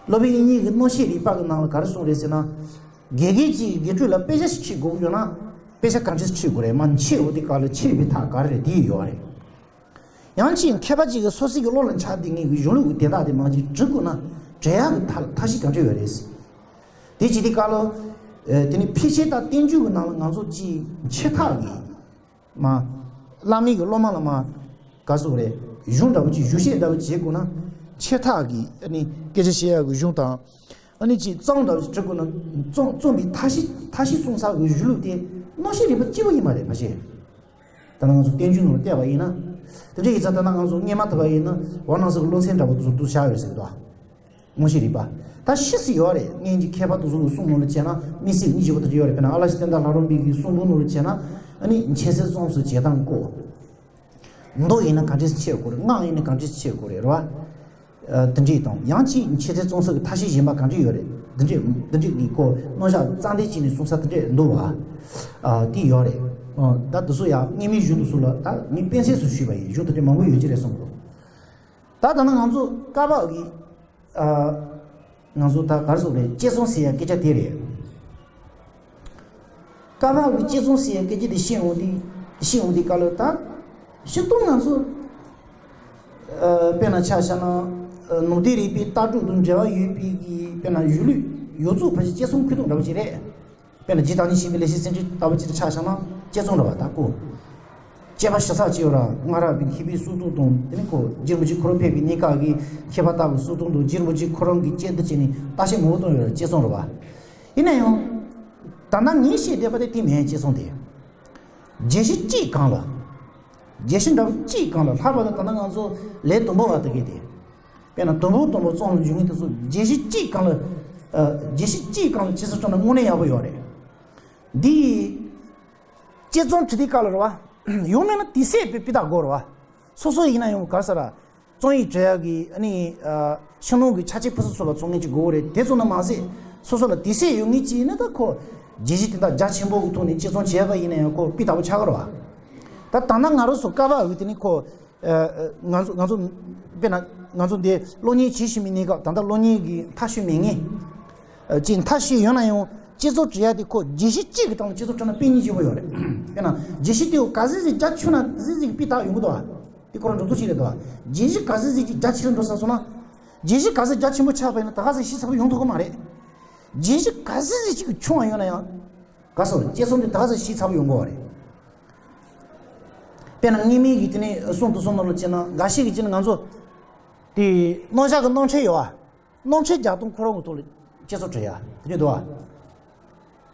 སློབ་དཔོན་དབྱིག་གཉེན་གྱི་རྣམ་བཤད་རིག་པ་གི་ནང་ལ་ག་རེ་གསུངས་རེད་ཟེར་ན། དགེ་རྒན་གྱིས་དགེ་ཕྲུག་ལ་དཔེ་ཆ་ཞིག་ཁྲིད་དགོས་ཀྱི་ཡོད་ན། དཔེ་ཆ་གང་འདྲས་ཁྲིད་དགོས་རེད། མ་འཆད་འོ་དེ་ག་ལ་འཆད་པའི་ཐབས་ག་རེ་རེད། དེ་ཡོད་རེད། ཡང་ཅིག་མཁས་པ་ཅིག་གིས་སོ་སོའི་གི་བློ་ལ་འཆར་བསྡད་མཁན་གྱི་གཞུང་ལུགས་ཀྱི་དེ་དག་དེ་མང་ཅིག་འབྲི་དགོས་ན་འབྲི་ཡག་གི་ཐབས་ཐབས་ཤེས་གང་འདྲ་ཡོད་རེད། དེ་བྱེད་དུས་སྐབས་ལ། ཨ། དེ་ནི་ཕལ་ཆེར་ད་བསྟན་རྒྱུན་གྱི་ནང་ལ་ང་ཚོ་ཅིག་འཆད་ཐབས་ཀྱི་མ། བླ་མའི་གི་སློབ་མ་ལ་མ། ག་ཟེར་དགོས་རེད། གཞུང་འདྲ་པོ་ཅིག་ཞུ་བཤད་འདྲ་པོ་བྱེད་དགོས་ན། འཆད་ཐབས་ཀྱི་ཨ་ནི་སྐད་ཆ་བཤད་ཡག་གི་གཞུང་དང་། ཨ་ནི་ཅིག་རྩོམ་འདྲ་པོ་ཅིག་འབྲི་དགོས་ན། རྩོམ་རྩོམ་པའི་ཐབས་ཤེས་ཐབས་ཤེས་གསུང་ས་གི་གཞུང་ལུགས་དེ་རྣམ་བཤད་རིག་པ་གཅིག་པོ་ཡིན་པ་རེད། ཕལ་ཆེར། ད་ནང་ང་ཚོ་བསྟན་རྒྱུན་ནང་ལ་བལྟས་པ་ཡིན་ན། དེ་འདྲ་ཡིན་ཙང་ད་ནང་ང་ཚོ་སྔོན་མ་ལྟ་བ་ཡིན་ན་ཝ་ནང་སོགས་ཀྱི་སློབ་ཚན་འདྲ་པོ་དེ་ཚོ་འདུག་བཞག་ཡོད་ཟེར་གི་འདུག་རྣམ་བཤད་རིག་པ། ད་ཤེས་སུ་ཡོད་རེད། སྔོན་གྱི་མཁས་པ་དེ་ཚོ་གི་གསུང་ནང་ལ་བྱས་ན་དམིགས་བསལ་གཉིས་བཞི་པོ་དེ་འདྲ་ཡོད་རེད། དཔེར་ན་ཨ་ལ་ཤི་བསྟན་དར་ལྷ་རམས་པའི་གི་གསུང་འབུམ་ནང་ལ་བྱས་ན། ཨ་ནི་འཆད་རྩོད་རྩོམ་གསུམ་བྱེད་སྟངས་སྐོར། མདོ་ཡིན་ན་ག་འདྲས་འཆད་དགོས་རེད། སྔགས་ཡིན་ན་ག་འདྲས་འཆད་དགོས་རེད། རེད་བ། ཨ། དེ་འདྲས་དང་ཡང་ཅིག་འཆད་རྩོད་རྩོམ་གསུམ་གྱི་ཐབས་ཤེས་གཞན་པ་ག་འདྲས་ཡོད་རེད། དེ་འདྲས་དེ་འདྲས་ཀྱི་སྐོར་རྣམ་གཞག་རྩ་འདི་བྱས་ནས་གསུང་ས་དེ་འདྲས་འདུག་བ། ཨ། དེ་ཡོད་རེད། ཨ། ད་དེ་ཚོ་ཡང་སྔོན་མའི་གཞུང་དེ་ཚོ་ལ་ད་ངས་དཔེ་མཚོན་དུ་ཞུས་པ་ཡིན། གཞུང་དེ་འདྲས་མང་པོ་ཡོད་ཀྱི་རེད་གསུངས་འདུག་ད་ད་ནི་ང་ཚོ་བཀའ་བབས་ཀྱི། ཨ། ང་ཚོ་ད་ག་རེ་ཟེར་དགོས་རེད། དཔྱད་རྩོམ་ཟེར་ཡ་སྐད་ཆ་དེ་རེད། བཀའ་བབས་ཀྱི་དཔྱད་རྩོམ་ཟེར་ཡ་སྐད་ཆ་དེ་བཤད་འོང་དུས། བཤད་འོང་དུས་སྐབས་ལ་ད་སྤྱིར་བཏང་ང་ཚོ། ཨ། དཔེར་ན་ཆ་བཞག་ན། ཨ། ནང་བསྟན་རིག་པའི་ལྟ་གྲུབ་དང་འབྲེལ་བ་ཡོད་པའི་གི་དཔེར་ན་གཞུང་ལུགས་ཡོངས་རྫོགས་ཕལ་ཆེར་དཔྱད་རྩོམ་ཁོ་ཐག་འདྲ་པོ་ཅིག་རེད། དཔེར་ན་རྗེ་བདག་ཉིད་ཆེན་པོའི་ལེགས་བཤད་སེམས་འགྲེལ་ལྟ་བུ་ཅིག་ཆ་བཞག་ན་དཔྱད་རྩོམ་རེད་བ། ད་ཁོ་དཔྱད་པ་ཞིབ་ཚགས་ཅིག་ཡོད་ར། སྔགས་རབ་པའི་མཁས་པའི་གསུང་རྩོམ་དང་། དེ་ནས་ཁོ་རྗེ་རིན་པོ་ཆེ་ཁོ་རང་ཕེབས་པའི་གནས་སྐབས་ཀྱི་མཁས་པ་ལྟ་བུའི་གསུང་རྩོམ་དང་། རྗེ་རིན་པོ་ཆེ་ཁོ་རང་གི་དཔྱད་བསྡུར་བྱས་ནས་བརྟག་དཔྱད་མང་པོ་བཏང་ཡོད་ར། དཔྱད་རྩོམ་རེད་བ། ཡིན་ན་ཡང་། ད་ལྟ་ངས་བཤད་བསྡད་པ་དེ་དེ་མིན། དཔྱད་རྩོམ་དེ། བརྗོད་གཞི་གཅིག་སྒང་ལ། བརྗོད་གཞི་འདྲ་བོ་གཅིག་སྒང་ལ། ལྷག་པར་དུ་ད་ལྟ་ང་ཚོ་ལས་དུམ་བུ་བ་དེ་གས་དེ། དཔེར་ན་དུམ་བུ་དུམ་བུ་རྩོམ་ལ་འཇུག་མཁན་དེ་ཚོ་བརྗོད་གཞི་གཅིག་སྒང་ལ། ཨ། བརྗོད་གཞི་གཅིག་སྒང་ལ་དཔྱད་རྩོམ་བྱས་ན་དངོས་གནས་ཡག་པོ་ཡོད་རེད། འདི་དཔྱད་རྩོམ་བྲིས་དུས་སྐབས་ལ་རེད་བ། ཡང་མིན་ན་དུས་ཚོད་དཔེ་སྤུས་དག་དགོས་རེད་བ། སོ་སོ་ཡིན་ན་ཡང་ག་རེ་ཟེར་ར། རྩོམ་ཡིག་འབྲི་ཡག་གི་ཨ་ནི། ཨ། ཤུགས་སྣོན་གྱི་ཆ་རྐྱེན་ཕུན་སུམ་ཚོགས་པ་ཚང་མཁན་ཅིག་དགོས་རེད། དེ་ཙམ་དུ་མ་ཟད། སོ་སོ་ལ་དུས་ཚོད་ཡོད་མཁན་ཅིག་ཡིན་ན་ད་ཁོ་བརྗོད་གཞི་དེ་དག་རྒྱ་ཆེན་པོ་གི་ཐོག་ནས་དཔྱད་རྩོམ་བྱས་པ་ཡིན་ན་ཡང་ཁོ་སྤུས་དག་པོ་ཆགས་ཀྱི་རེད་བ། ད་ད་ལྟ་ང་རང་ཚོ་བཀའ་བབས་འོག་དེ་ནི་ཁོ། ཨ། ཨ། ང་ཚོ་ང་ཚོ་དཔེར་ན་ང་ཚོ་འདི་སློབ་གཉེར་བྱེད་བཞིན་པའི་གནས་སྐབས། ད་ལྟ་སློབ་གཉེར་གྱི་མཐར་ཕྱིན་མེད་མཁན། ཨ། ཅིག་མཐར་ཕྱིན་ཡོད་ན་ཡང་དཔྱད་རྩོམ་བྲིས་ཡ་དེ་ཁོ་བརྗོད་གཞི་གཅིག་གི་སྟེང་ལ་དཔྱད་རྩོམ་བྲིས་ན་དཔེ་སྙིང་རྗེ་པོ་ཡོད་རེད། དཔེར་ན་བརྗོད་གཞི་དེ་ག་ཚོད་ཅིག་རྒྱ་ཆེ་ན་ཚོད་ཅིག་སྤུས་དག་ཡོང་གི་འདུག་བ། དེ་ཁོ་རང་འགྲོ་ཐུབ་ཅིག་རེད་འདུག་བ། བརྗོད་གཞི་ག་ཚོད་ཅིག་རྒྱ་ཆེ་རུ་འགྲོ་ས་སོང་ན། བརྗོད་གཞི་ག་ཚོད་རྒྱ་ཆེན་པོ་ཆགས་པ་ཡིན་ན་ད་ག་ཚོད་ཞིབ་ཚགས་པོ་ཡོང་ཐུབ་ཀྱི་མ་རེད། བརྗོད་གཞི་ག་ཚོད་ཅིག་ཆུང་བ་ཡོད་ན་ཡང་། ག་སོ་དཔྱད་རྩོམ་དེ་ད་ག་ཚོད་ཞིབ་ཚགས་པོ་ཡོང་གི་རེད། དཔེར་ན་སྔོན་མའི་གི་དེ་ནས་གསུང་དུ་གསུང་ནང་ལ་བྱས་ན། འགའ་ཤས་ཀྱིས་བྱས་ན་ང་ཚོ་དེ་རྣམ་གཞག་གི་རྣམ་འཕྲུལ་ཡོད་བ། རྣམ་འཕྲུལ་རྒྱག་སྟངས་ཁོ་རང་གི་ཐོག་ལ་དཔྱད་རྩོམ་བྲིས་ཡ་དེ་འདྲ་འདུག་བ།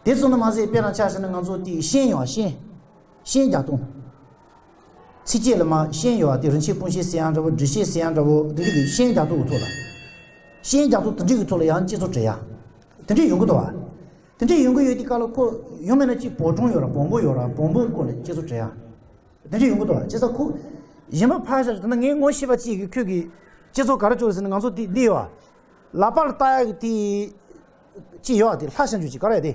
དེ་ཚོ་ནི་མ་ཟད་དཔེར་ན་ཆ་བཞག་ན་ང་ཚོ་དེ་ཤན་ཡོད་བ། ཤན། ཤན་རྒྱག་སྟངས། ཚིགས་བཅད་ལ་མ་ཤན་ཡོད་བ། དེ་རིན་ཆེན་སྤུངས་ཤན་ཟེར་ཡ་འདྲ་བོ། འབྲི་ཤན་ཟེར་ཡ་འདྲ་བོ། འདི་འདྲ་གི་ཤན་རྒྱག་སྟངས་གི་ཐོག་ལ། ཤན་རྒྱག་སྟངས་དེ་འདྲ་གི་ཐོག་ལ་ཡང་དཔྱད་རྩོམ་བྲིས་ཡ། དེ་འདྲ་ཡོང་གི་འདུག་བ། དེ་འདྲ་ཡོང་གི་ཡོད་དུས་སྐབས་ལ་ཁོ་ཡང་མིན་ན་ཅིག་བོད་སྒྲུང་ཡོད་ར། བོན་པོ་ཡོད་ར། བོན་པོའི་སྐོར་ལ་དཔྱད་རྩོམ་བྲིས་ཡ། དེ་འདྲ་ཡོང་གི་འདུག་བ། བྱས་ཙང་ཁོ་གཞན་པ་ཕར་བཞག་ད་ནི་ངས་ངོ་ཤེས་པ་ཅིག་གིས་ཁོས་གི་དཔྱད་རྩོམ་ག་རེ་བཅོས་ཟེར་ན། ང་ཚོ་དེ་འདི་ཡོད་བ། ལག་པར་བཏགས་ཡག་གི་དེ་ཅིག་ཡོད་བ། དེ་ལྷ་ཞབས་ཀྱུ་ཅིག་ག་རེ་དེ།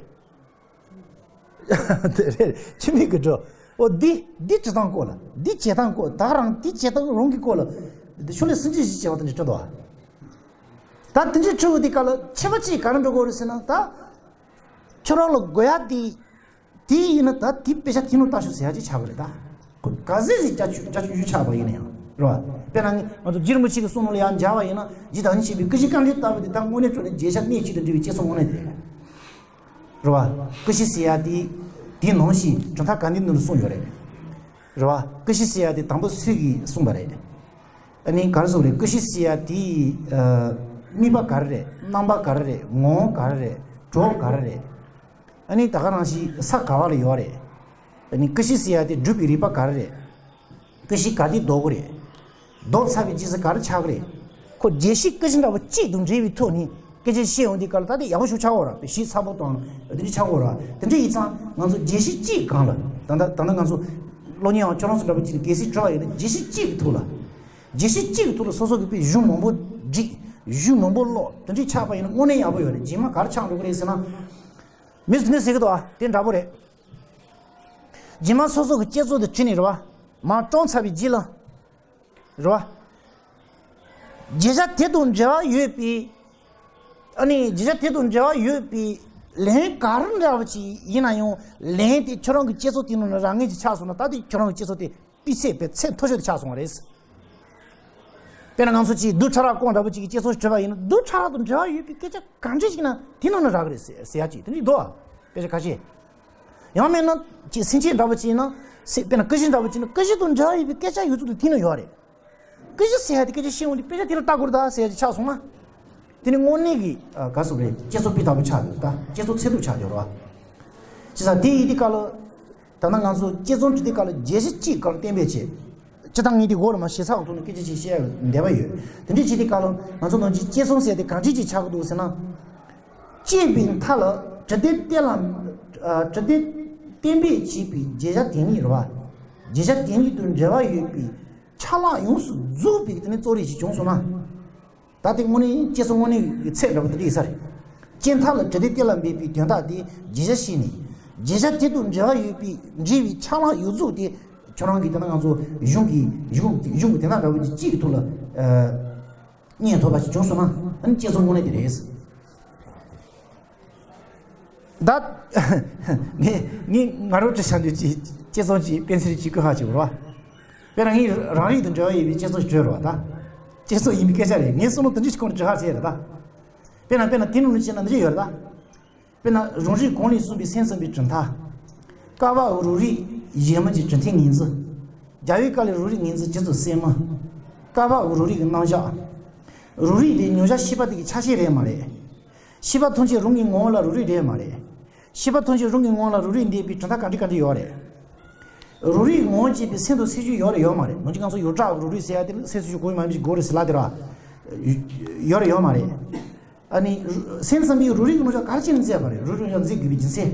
དེ་རེད། ཁྱིམ་མི་གི་འགྲོ། འོ་འདི་འདི་བྲི་སྟངས་སྐོར་ལ། འདི་བྱེད་སྟངས་སྐོར། ད་རང་འདི་བྱེད་སྟངས་རང་གི་སྐོར་ལ། འདི་ཤོ་ལོ་ཀ་སུམ་ཅུ་བཞི་བྱས་པ་དེ་འདྲ་བྲིས་འདུག་བ། ད་དེ་འདྲའི་ཁྲིད་འོང་དུས་སྐབས་ལ་ཁྱད་པར་ཅིག་ག་རེ་འགྲོ་གི་ཡོད་རེད་ཟེར་ན། ད་ཁྱོད་རང་ལ་དགོས་ཡ་དེ། དེ་ཡིན་ན་ད་དེ་དཔེ་ཆ་དེ་ནང་ལྟ་ཤོག་ཟེར་ཡ་ཅིག་ཆགས་ཀྱི་རེད། ད་ཁོ་ག་ཟེ་ཟེ་རྒྱ་ཆུ་རྒྱ་ཆུང་ཆུང་ཆགས་པ་ཡིན་ན་ཡང་རེད་བ། དཔེར་ན་ང་ཚོ་རྗེ་རིན་པོ་ཆེ་གི་གསུང་ནང་ལ་ཡང་མཇལ་བ་ཡིན་ན། རྗེ་བདག་ཉིད་ཞེས་པའི་ཀུན་གཞི་རྐང་གྲས་ལྟ་བུ་དེ་ད་དངོས་གནས་དྲང་གནས་བརྗོད་བྱ་གནད་གཅིག་ཏུ་འབྲེལ་བའི་བསྐྱེད་རྫོགས་དངོས་གནས་དེ་རེད། རེད་བ། ཀུན་གཞི་ཟེར་ཡ་དེ་དེ་ནང་བཞིན་གྲུབ་མཐའ་ག་འདི་ནང་ལ་གསུངས་ཡོད་རེད། རེད་བ། ཀུན་གཞི་ཟེར་ཡ་དེ་དང་པོ་སུས་ཀྱིས་གསུངས་པ་རེད། ཨ་ནི་ག་རེ་ཟེར་རེད། ཀུན་གཞི་ཟེར་ཡ་དེ་ཨ་དམིགས་པ་ག་རེ་རེད། རྣམ་པ་ག་རེ་རེད། ངོ་བོ་ག་རེ་རེད། གྲོགས་ག་རེ་རེད། ཨ་ནི་ད་ག་རང་བཞིན་ས་ག་བ་ལ་ཡོད་རེད། ཨ་ནི་ཀུན་གཞི་ཟེར་ཡ་དེ་སྒྲུབ་པའི་རིགས་པ་ག་རེ་རེད། ཀུན་གཞི་ག་དེ་ལྡོག་གི་རེད། ལྡོག་ཚར་བའི་རྗེས་སུ་ག་རེ་ཆགས་ཀྱི་རེད། ཁོ་བརྗོད་གཞི་ཀུན་གཞི་འདྲ་བོ་གཅིག་དང་འབྲེལ་བའི་ཐོག་ནས་སྐད་ཆ་བཤད་ཡོང་དུས་སྐབས་ལ་ད་དེ་ཡག་པོ་ཞིག་ཆགས་ཡོད་རེད། བཤད་ཚ་པོ་དང་དེ་འདྲ་ཆགས་ཡོད་རེད། དེ་འདྲ་ཡིན་ཙང་ང་ཚོ་བརྗོད་གཞི་གཅིག་སྒང་ལ། ད་ལྟ་ད་ལྟ་ང་ཚོ་སློབ་གཉེར་བ་ཁྱོད་རང་ཚོ་འདྲ་བོ་གཅིག་ནས་གལ་སྲིད་འགྲོ་བ་ཡོད་ན། བརྗོད་གཞི་གཅིག་གི་ཐོག་ལ། བརྗོད་གཞི་གཅིག་གི་ཐོག་ལ་སོ་སོ་གི་དཔེ་གཞུང་མང་པོ་བསྒྲིགས། གཞུང་མང་པོ་ཀློག། དེ་འདྲ་ཆགས་པ་ཡིན་ན་དངོས་གནས་ཡག་པོ་ཡོད་རེད། རྗེས་མ་ག་རེ་ཆགས་འགྲོ་གི་རེད་ཟེར་ན། མི་ཚོ་ནས་ཟེར་གི་འདུག་ཨ། དེ་འདྲ་པོ་རེད། རྗེས་མ་སོ་སོ་གི་བསྐྱེད་རྫོགས་དེ་བྲིས་ནས་རེད་བ། མར་བཀྲམ་ཚར་བའི་རྗེས་ལ། རེད་བ། བརྗོད་བྱ་དེ་དང་འབྲེལ་བ་ཡོད་པའི། ཨ་ནི་བརྗོད་བྱ་དེ་དང་འབྲེལ་བ་ཡོད་པའི་ལན་ག་རེ་འདྲ་བ་ཅིག་ཡིན་ན་ཡང་། ལན་དེ་ཁྱོད་རང་གི་བསྐྱེད་རྫོགས་དེ་ནང་ལ་རག་མཁན་ཅིག་ཆགས་སོང་ན། ད་དེ་ཁྱོད་རང་གི་བསྐྱེད་རྫོགས་དེ་སྤུས་ཚད་དཔེ་ཚད་མཐོ་ཤོས་དེ་ཆགས་སོང་བ་རེད། དཔེར་ན་ང་ཚོ་གཅིག་རྡུལ་ཕྲ་རབ་ཀོང་འདྲ་པོ་གཅིག་གི་བསྐྱེད་རྫོགས་བྲིས་པ་ཡིན་ན། རྡུལ་ཕྲ་རབ་དང་འབྲེལ་བ་ཡོད་པའི་སྐད་ཆ་གང་འདྲ་ཞིག་ན་དེ་ནང་ན་རག་གི་རེད་ཟེར་ཟེར་ཡ་ཅིག་དེ་འདྲ་འདུག་ཨ། སྐད་ཆ་ཁ་ཤས། ཡང་མིན་ན་ཅིག་སེམས་བསྐྱེད་འདྲ་པོ་ཅིག་ཡིན་ན། སེ་དཔེར་ན་ཀུན་གཞི་འདྲ་པོ་ཅིག་ཡིན་ན། ཀུན་གཞི་དང་འབྲེལ་བ་ཡོད་པའི་སྐད་ཆ་ཡོད་ཚུལ་དེ་དེ་ནང་ཡོད་རེད། ཀུན་གཞི་ཟེར་ཡ་དེ་སྐད་ཆ་བཤད་འོང་དུས་དཔེ་ཆ་དེ་ལ་ལྟ་དགོས་རེད་ད་ཟེར་ཡ་ཅིག་ཆགས་སོང་ན། དེ་ནི་དངོས་གནས་ཀྱི་ཨ་ག་ཟེར་རེད། བསྐྱེད་རྫོགས་སྤུས་དག་པོ་ཆགས་འདུག་ད་བསྐྱེད་རྫོགས་ཚད་མཐོ་ཆགས་འདུག་རེད་བ། བྱས་ཙང་དེ་ཡིན་དུས་སྐབས་ལ། ད་ལྟ་ང་ཚོ་བསྐྱེད་རྫོགས་འབྲི་དུས་སྐབས་ལ་བརྗོད་གཞི་གཅིག་སྒང་ལ་གཏན་འབེབས་བྱས། སྤྱིར་བཏང་ངས་དེ་འོག་ལ་མར་ཞིབ་ཚགས་ཀྱི་ཐོག་ནས་སྐད་ཆ་ཅིག་བཤད་ཡག་འདོད་པ་ཡོད། དེ་འདྲ་བྱེད་དུས་སྐབས་ལ་ང་ཚོ་ནང་བཞིན་བསྐྱེད་རྫོགས་ཟེར་དེ་གང་འདྲ་ཅིག་ཆགས་ཀྱི་འདུག་ཟེར་ན། བསྐྱེད་པའི་མཐའ་ལ་དྲི་བདེ་གཏན་ལ། ཨ་དྲི་བདེ་གཏན་འབེབས་བྱས་པའི་བརྗོད་བྱ་དེ་ཉིད་རེད་བ། བརྗོད་བྱ་དེ་ཉིད་དང་འབྲེལ་བ་ཡོད་པའི་ཆ་ལག་ཡོངས་སུ་རྫོགས་པའི་དེ་ནི་རྩོམ་རིག་ཅིག་བྱུང་སོང་ན། ད་དེ་དངོས་གནས་བསྐྱེད་རྫོགས་དངོས་གནས་ཀྱི་ཚད་འདྲ་པོ་དེ་འདྲ་ཡིན་ས་རེད། བསྐྱེད་མཐའ་ལ་དྲི་བདེ་གཏན་ལ་འབེབས་པའི་དོན་དག་དེ་བརྗོད་བྱ་བཤད་ནས། བརྗོད་བྱ་དེ་དང་འབྲེལ་བ་ཡོད་པའི་འབྲེལ་བའི་ཆ་ལག་ཡོངས་རྫོགས་དེ་ཁྱོད་རང་གིས་ད་ལྟ་ང་ཚོ་གཞུང་གི་གཞུང་གཞུང་གི་དོན་དག་འདྲ་པོ་ཅིག་གཅིག་གི་ཐོག་ལ་ཨ་རྙེད་ཐུབ་པ་ཞིག་བྱུང་སོང་ན། ཨ་ནི་བསྐྱེད་རྫོགས་དངོས་གནས་དེ་རེད། ད་ངས་ངས་ང་རོ་བྲི་བྱ་འདོད་ཀྱི་བསྐྱེད་རྫོགས་ཀྱི་དཔེ་མཚོན་ཅིག་བཀོད་ཧ་ཅིག་རེད་བ། དཔེར་ན་ངས་རང་རིག་དང་འབྲེལ་བ་ཡོད་པའི་བསྐྱེད་རྫོགས་བྲིས་རེད་བ། ད་བསྐྱེད་རྫོགས་ཡིན་པའི་སྐད་ཆ་རེད། ངས་བསམ་བློ་དེ་འདྲ་ཞིག་ཁོང་ལ་བྲིས་ཧ་ཅིག་རེད་ད། དཔེར་ན་དཔེར་ན་དེ་ནང་ལ་བྱས་ན་འདི་འདྲ་ཡོད་རེད་ད། དཔེར་ན་རང་རིག་གོང་ལས་གསུངས་པའི་སེམས་ཙམ་པའི་གྲུབ་མཐའ། ཀ་བ་འོག་རང་རིག་གཞན་མ་གྱི་གྲུབ་མཐའི་ངོས་འཛིན། རྒྱལ་བའི་བཀའ་ལས་རང་རིག་ངོས་འཛིན་རྗེ་བཙུན་སྲས་མོ། ཀ་བ་འོག་རང་རིག་གི་རྣམ་གཞག། རང་རིག་དེ་མྱོང་བྱ་ཤེས་པ་དེ་གི་ཆ་ཤས་རེད་མ་རེད། ཤེས་པ་ཐམས་ཅད་རང་གི་ངོ་བོ་ལ་རང་རིག་རེད་མ་རེད། ཤེས་པ་ཐམས་ཅད་རང་གི་ངོ་བོ་ལ་རང་རིག་འདས་པའི་གྲུབ་མཐའ་ག་འདྲ་ག་འདྲ་ཡོད་རེད། རང་རིག་ངོ་བོ་བྱས་པའི་སེམས་དང་སེམས་བྱུང་ཡོད་རེད་ཡོད་མ་རེད། ནམ་རྒྱུན་ང་ཚོ་ཡོངས་གྲགས་རང་རིག་ཟེར་ཡ་དེ་ལ་སེམས་སུ་ཞུགས་གོ་ཡོད་མ་ཡིན་ཞིག་དགོས་རེད་ཟེར་ལ་དེ་ར། ཡོད་རེད་ཡོད་མ་རེད། ཨ་ནི་སེམས་ཙམ་པའི་རང་རིག་གི་རྣམ་གཞག་ག་རེ་བྱས་ནས་མཛད་པ་རེད། རང་རིག་རྣམ་གཞག་མཛད་དགོས་པའི་རྒྱུ་མཚན།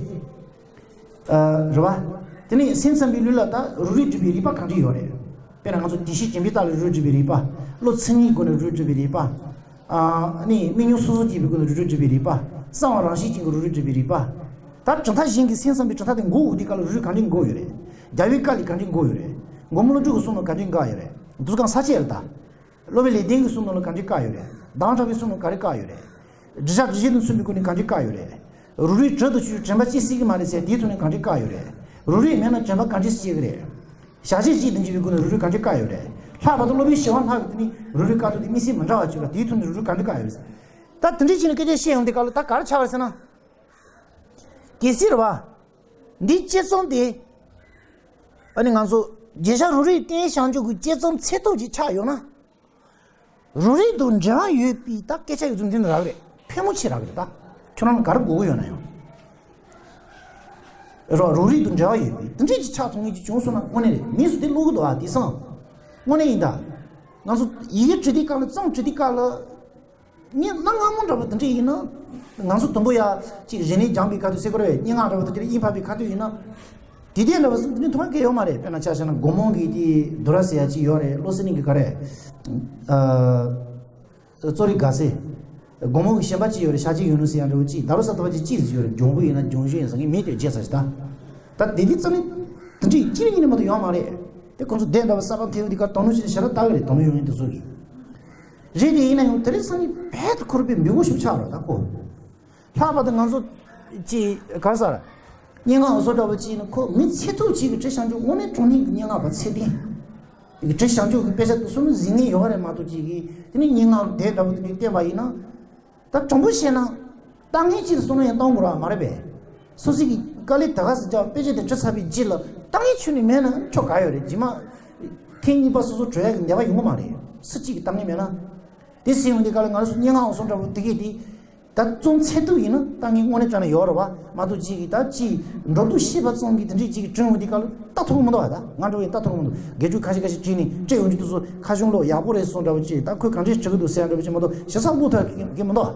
ཨ་རེད་བ། དེ་ནས་སེམས་ཙམ་པའི་ལུགས་ལ་ད་རང་རིག་སྒྲུབ་པའི་རིགས་པ་གང་འདྲ་ཡོད་རེད། དཔེར་ན་ང་ཚོ་དེ་ཤེས་བྱེད་པའི་རྟགས་ལ་རང་རིག་སྒྲུབ་པའི་རིགས་པ། བློ་མཚན་ཉིད་སྒོ་ནས་རང་རིག་སྒྲུབ་པའི་རིགས་པ། ཨ་ནི་སྨོན་ཉམས་སོ་སོ་སྐྱེས་པའི་སྒོ་ནས་རང་རིག་སྒྲུབ་པའི་རིགས་པ། གསང་བ་རང་བཞིན་ཅན་གྱི་རང་རིག་སྒྲུབ་པའི་རིགས་པ། ད་གྲུབ་མཐའ་གཞན་གྱི་སེམས་ཙམ་པའི་གྲུབ་མཐའ་དེ་འགོག་འོང་དུས་སྐབས་ལ་རང་རིག་གང་འདྲ་འགོག་ཡོད་རེད། རྒྱལ་བའི་བཀའ་ལས་གང་འདྲ་འགོག་ཡོད་རེད། མགོན་པོ་ཀླུ་སྒྲུབ་ཀྱི་གསུང་ནང་གང་འདྲ་འགོག་ཡོད་རེད། འདུ་ཁང་ས་བཅད་རེད་ད། སློབ་དཔོན་ལེགས་ལྡན་གྱི་གསུང་ནང་ལ་ག་འདྲ་བཀག་ཡོད་རེད། མདང་དྲག་པོའི་གསུང་ནང་ག་རེ་བཀག་ཡོད་རེད། དྲི་ཆབ་དྲི་ཆབ་དང་མཚུངས་པའི་སྒོ་ནས་ག་འདྲ་བཀག་ཡོད་རེད། རང་རིག་བྲལ་དུ་གྱུར་དྲན་པ་སྐྱེ་སྲིད་ཀྱི་མ་རེད་ཟེར་དེའི་ཐོག་ནས་ག་འདྲ་བཀག་ཡོད་རེད། རང་རིག་མེད་ན་དྲན་པ་ག་འདྲ་སྐྱེ་གི་རེད། བྱ་བྱེད་གཅིག་དང་གཅིག་པའི་སྒོ་ནས་རང་རིག་ག་འདྲ་བཀག་ཡོད་རེད། ལྷག་པར་དུ་སློབ་དཔོན་ཞི་བ་ལྷ་གིས་དེ་ནི་རང་རིག་བཀག་ཐབས་དེ་དམིགས་བསལ་མི་འདྲ་བ་བྱས་པ་དེའི་ཐོག་ནས་རང་རིག་ག་འདྲ་བཀག་ཡོད་རེད། ད་དེ་འདྲའི་ཆེད་ནས་སྐད་ཆ་བཤད་ཡོང་དུས་སྐབས་ལ་ད་ག་རེ་ཆགས་པ་རེད་ཟེར་ན། གལ་སྲིད་རེད་བ། འདིའི་དཔྱད་རྩོམ་དེ། ཨ་ནི་ང་ཚོ་རྗེས་ཤར་རང་རིག་བསྟན་བྱང་ཆུབ་ཀྱི་དཔྱད་རྩོམ་ཚད་ཐོག་ཅིག་ཆགས་ཡོད་ན། རང་རིག་དང་འབྲེལ་བ་ཡོད་པའི་ད་སྐད་ཆ་ཡོད་ཚུལ་འདི་ནི་རག་རེད། ཕལ་མོ་ཆེ་རག་རེད་ད། ཁྱོད་རང་ལ་ག་རེ་དགོས་ཀྱི་ཡོད་ན་ཡང་། རོ་རང་རིག་དང་འབྲེལ་བ་ཡོད་པའི་དེ་འདྲས་ཅིག་ཆགས་ཐུབ་ངེས་ཀྱི་བྱུང་སོང་ན་དངོས་གནས་རེད། མིས་སུ་དེ་ཀློག་གི་འདུག་ཨ། དེང་སང་དངོས་གནས་ཡིན་ད། ང་ཚོ་ཡི་གེ་འབྲི་དུས་སྐབས་ལ་རྩོམ་འབྲི་དུས་སྐབས་ལ། ངས་གནའ་སྔ་མོ་འདྲ་པོ་དེ་འདྲ་ཡིན་ན། ང་ཚོ་དུམ་བུ་ཡ་གཅིག་རིག་གནས་སྦྱངས་པའི་ཁ་ཐུག་སེ་ཀོ་རེ་སྙན་ངག་འདྲ་པོ་དེ་འདྲ་དབྱིངས་ཕབ་པའི་ཁ་ཐུག་ཡིན་ན། དེ་དེ་འདྲ་པོ་སུ་དེ་འདྲ་མཐོང་གི་ཡོད་མ་རེད། དཔེར་ན་ཆ་བཞག་ན་སྒོ་མང་གི་དེ་དུ་ར་ཟེར་ཡ་གཅིག་ཡོད་རེད། བློ་གསལ་གླིང་གི་ག་རེ། ཨ་གཙོ་རིག་དགའ་ཚལ། སྒོ་མང་གི་གཞན་པ་གཅིག་ཡོད་རེད། ཤཱཀྱའི་ཡོན་ནོ་ཟེར་ཡ་འདྲ་པོ་གཅིག་ད་རུ་ས་ཏ་པ་གཅིག་གཅིག་ཡོད་རེད། ལྗོང་བུ་ཡིན་ན་ལྗོང་གཞོན་ཡིན་ས་ངས་མིང་དེ་བརྗེད་ཚར་ཞིག་ད། ད་དེ་དེ་རྩ་ནས་དེ་འདྲའི་གཅིག་ཉིད་ནས་མ་གཏོགས་ཡོད་མ་རེད། དེ་ཁོང་ཚོ་སྡེ་འདྲ་པོ་གསར་པ་འཐེན་ཡོང་དུས་སྐབས་དོ་སྣང་བྱས་ནས་ཞེ་དྲག་ལྟ་གི་རེད། དོ་སྣང་ཡོང་ཡིན་དེ་ཚོ་གི། རེད་དེ་ཡིན་ན་ཡང་དེ་རིང་སང་ཉིན་རྦད་དེ་ཁོ་རང་དཔེ་མི་གོ་ཤོབ་ཆགས་རོགས་ད་ཁོ། ལྷག་པར་དུ་ང་ཚོ་ཅིག་ག་ཟེར། སྙན་ངག་འུ་ཚོ་འདྲ་པོ་ཅིག་ནི་ཁོ་མི་ཚེ་ཐུབ་ཅིག་གི་བྲིས་བཞག་རྒྱུ་དངོས་གནས་དྲང་གནས་ཀྱི་སྙན་ངག་པ་ཚད་ལྡན་གྱི་བྲིས་བཞག་རྒྱུ་གི་དཔེ་ཆ་དེ་ཚོ་ནི་གཟིགས་ངེས་ཡོད་རེད་མ་གཏོགས་ཅིག་གིས་དེ་ནི་སྙན་ངག་དེ་འདྲ་པོ་དེ་འདྲ་བལྟས་པ་ཡིན་ན། ད་དྲང་པོ་བཤད་ན། ལྟ་ངན་ཅིག་ལ་བསམ་བློ་ཡང་གཏོང་དགོས་ར་མ་རེད་པས། སོ་སོ་གི་དཀའ་ལས་ད་ག་སེ་རྒྱག་དཔེ་ཆ་དེ་བྲིས་ཚར་བའི་རྗེས་ལ་ལྟ་ངན་ཁྱོན་ནས་མེད་ན་ཁྱོ་ག་ཡོད་རེད། རྗེས་མ་ཐེངས་གཉིས་པ་སོ་སོ་བྲོས་ཡག་གི་ནུས་པ་ཡོང་གི་མ་རེད། སུ་གཅིག་གི་ལྟ་ངན་མེད་ན། དེ་ཟེར་ཡོང་དུས་སྐབས་ལ་ང་ཚོ་སྙན་ངག་འུ་ཚོ་འདྲ་པོ་དེ་གས་དེ། ད་རྩོམ་ཚད་ཐུབ་ཡིན་ན་ལྟ་ངན་དངོས་གནས་དྲང་གནས་ཡོད་རེད་པ་མ་གཏོགས་གཅིག་གིས་ད་ཅིག་འགྲོ་འདུག་ཤེས་པ་ཙམ་གྱིས་དེ་འདྲས་གཅིག་གིས་བྲིས་ཡོང་དུས་སྐབས་ལ་ལྟ་ཐུབ་ཀྱི་མི་འདུག་བ། ད་ང་འདྲ་བོ་ཡིན་ལྟ་ཐུབ་ཀྱི་མི་འདུག་དགེ་ཕྲུག་ཁ་ཤས་ཁ་ཤས་བྲིས་ནས་སྤྲད་ཡོང་རྒྱུ་དེ་ཚོ་ཁ་བྱང་ཀློག་ཡག་པོ་རེད་གསུངས་འདྲ་པོ་ཅིག་ད་ཁོས་གང་འདྲས་བྲིས་ཀྱི་འདུག་ཟེར་འདྲ་པོ་ཅིག་མ་གཏོགས་ཞེ་ས་བློ་ཐར་གྱི་མི་འདུག་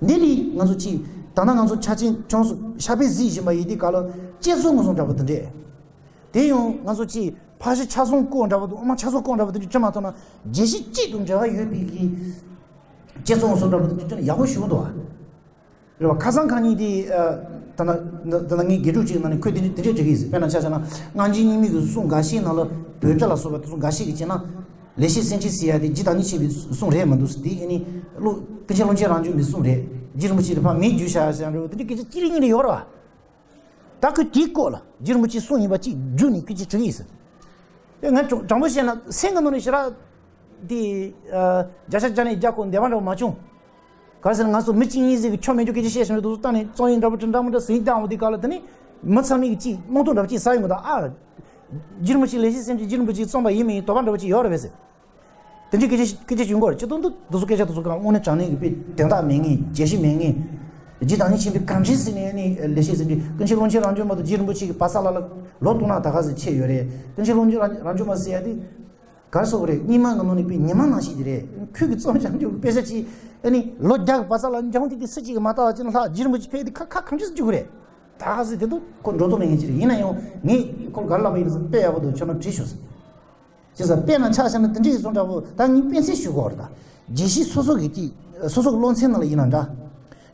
འདི་ལས་ང་ཚོ་ཅིག་ད་ལྟ་ང་ཚོ་ཆ་ཆེན་ཅུང་སུ་ཤ་པེ་གཟིགས་བཞིན་པ་ཡིན་དུས་སྐབས་ལ་དཔྱད་རྩོམ་ངོ་སོང་འདྲ་པོ་དེ་འདྲས། དེ་ཡང་ང་ཚོ་ཅིག་ཕ་ཤི་ཆ་ཚང་སྐོར་འདྲ་པོ་དང་ཨོ་མ་ཆ་ཚང་སྐོར་འདྲ་པོ་དེ་འདྲས་བྲིས་མ་ཐུབ་ན་རྒྱལ་སྤྱི་གཅིག་དང་འབྲེལ་བ་ཡོད་པའི་གི་དཔྱད་རྩོམ་ངོ་སོང་འདྲ་པོ་དེ་འདྲས་བྲིས་ན་ཡག་པོ་ཞིག་འདུག་བ། རེད་བ། ཁ་སང་ཁ་ཉིན་དེ་ད་ན་ད་ན་ངའི་དགེ་ཕྲུག་ཅིག་ནང་ནས་ཁོས་དེ་འདྲས་དེ་འདྲས་བྲིས་ཀྱི་ཡིན་ཟེར། དཔེར་ན་ཆ་བཞག་ན་སྔ་འགྱུར་རྙིང་མའི་གི་གསུང་འགའ་ཤས་ནང་ལ་བོད་སྒྲ་ལ་སོགས་པ་དེ་ཚོ་འགའ་ཤས་ཀྱི་བྱས་ན། ལེགས་བཤད་སེང་ཆེན་ཟེར་ཡ་དེ་རྗེ་བདག་ཉིད་མཁྱེན་པའི་གསུང་རེད་མ་འདུག་ཟེར། དེ་ཨ་ནི་ཀླུ་ཀུན་མཁྱེན་ཀློང་ཆེན་རང་བྱུང་གི་གསུང་རེད། རྗེ་རིན་པོ་ཆེ་དེ་ཕར་མེད་བསྒྱུར་བཞག་ཟེར་ཡ་འདྲ་བོ་དེ་འདྲས་སྐད་ཆ་གཅིག་རེ་གཉིས་རེ་ཡོད་རེད་བ། ད་ཁོས་དེའི་སྐོར་ལ་རྗེ་རིན་པོ་ཆེའི་གསུང་ཡིན་པ་གཅིག་བསྒྱུར་ནས་སྐད་ཆ་དྲིས་ཡིན་ཟེར། དེ་ང་དྲང་དྲང་པོ་བཤད་ན་སེམས་ཀྱི་ནང་ནས་ཞེ་དྲག་དེ་བརྒྱ་ཆ་བརྒྱ་ནས་བརྒྱ་ཁོ་འདོད་པ་འདྲ་བོ་མ་བྱུང་། ག་རེ་ཟེར་ན་ང་ཚོ་མི་གཅིག་གཉིས་ཟིག་གིས་ཆོ་མེད་ཆོ་སྐད་ཆ་བཤད་བཞིན་དུས་སུ་ལྟ་ནས་རྩོམ་ཡིག་འདྲ་པོ་འདྲ་འདྲ་མོ་འདྲ་ཟིག་བཏང་འོང་དུས་སྐབས་ལ་དེ་ནི་མི་ཚང་མས་ཀྱི་གཅིག་རྨོངས་དོན་འདྲ་པོ་གཅིག་ཟ་ཡོང་གི་འདུག་ཨ། རྗེ་རིན་པོ་ཆེ་ལེགས་བཤད་སེང་ཆེན་རྗེ་རིན་པོ་ཆེས་རྩོམ་པ་ཡིན་མིན་དོགས་པ་འདྲ་པོ་གཅིག་ཡོད་རེད་པས་ཟེར། དེ་འདྲའི་སྐད་ཆ་སྐད་ཆ་བྱུང་གོ་རེད། སྤྱིར་བཏང་དུ་དེ་ཚོ་སྐད་ཆ་དེ་ཚོ་གང་དངོས་གནས་དྲང་གནས་ཀྱི་དཔེ་དོན་དག་མེད་ངེས་རྒྱས་གཞི་མེད་ངེས། རྗེ་བདག་ཉིད་མཁྱེན་པའི་གང་དྲིན་ཟེར་ནས་ནི་ལེགས་བཤད་ཟེར་དུས་ཀུན་མཁྱེན་ཀློང་ཆེན་རང་བྱུང་མ་གཏོགས་རྗེ་རིན་པོ་ཆེ་གི་བར་ས་ལ་ལ་ལོ་སྟོང་ཕྲག་ད་ག་ཟེར་ཆད་ཡོད་རེད། ཀུན་མཁྱེན་ཀློང་ཆེན་རང་རང་བྱུང་མ་ཟེར་ཡ་དེ། ག་རེ་ཟེར་དགོས་རེད། སྙིགས་མ་གི་ནང་ནས་དཔེ་ཉི་མ་ནང་བཞིན་དེ་རེད། ཁོས་ཀྱི་རྩོམ་བྱང་ཆུབ་ཀྱི་དཔེ་ཆ་ཅིག་ཨ་ནི་ལོ་བརྒྱ་གི་བར་ས་ལ་འཇང་དེ་དེ་སུ་གཅིག་གིས་མ་ལྟ་བ་ཅིག་ན་ལྷག་རྗེ་རིན་པོ་ཆེ་ཕེབས་དེ་ཁ་ཁ་གང་ཅི་ཟེར་རྒྱུ་རེད། ད་ག་ཟེར་དེ་འདུག་ཁོ་འགྲོ་ཐུབ་མེད་ངེས་ཅི་རེད། ཡིན་ན་ཡང་ངས་ཁོ་ག་རེ་ལབ་པ་ཡིན་ཟེར། དཔེ་ཡག་པོ་འདུག་ཁྱོད་རང་བྲིས་ཤོག་ཟེར། ཅེས་ཟེར། དཔེར་ན་ཆ་བཞག་ན་དེ་འདྲ་ཡིན་སོང་འདྲ་པོ་ད་ངས་དཔེ་མཚོན་ཞུ་དགོས་རེད་ད། རྒྱལ་སྤྱིའི་སོ་སོ་གི་དེ་སོ་སོ་གི་སློབ་ཚན་ནང་ལ་ཡིན་ན་འདྲ།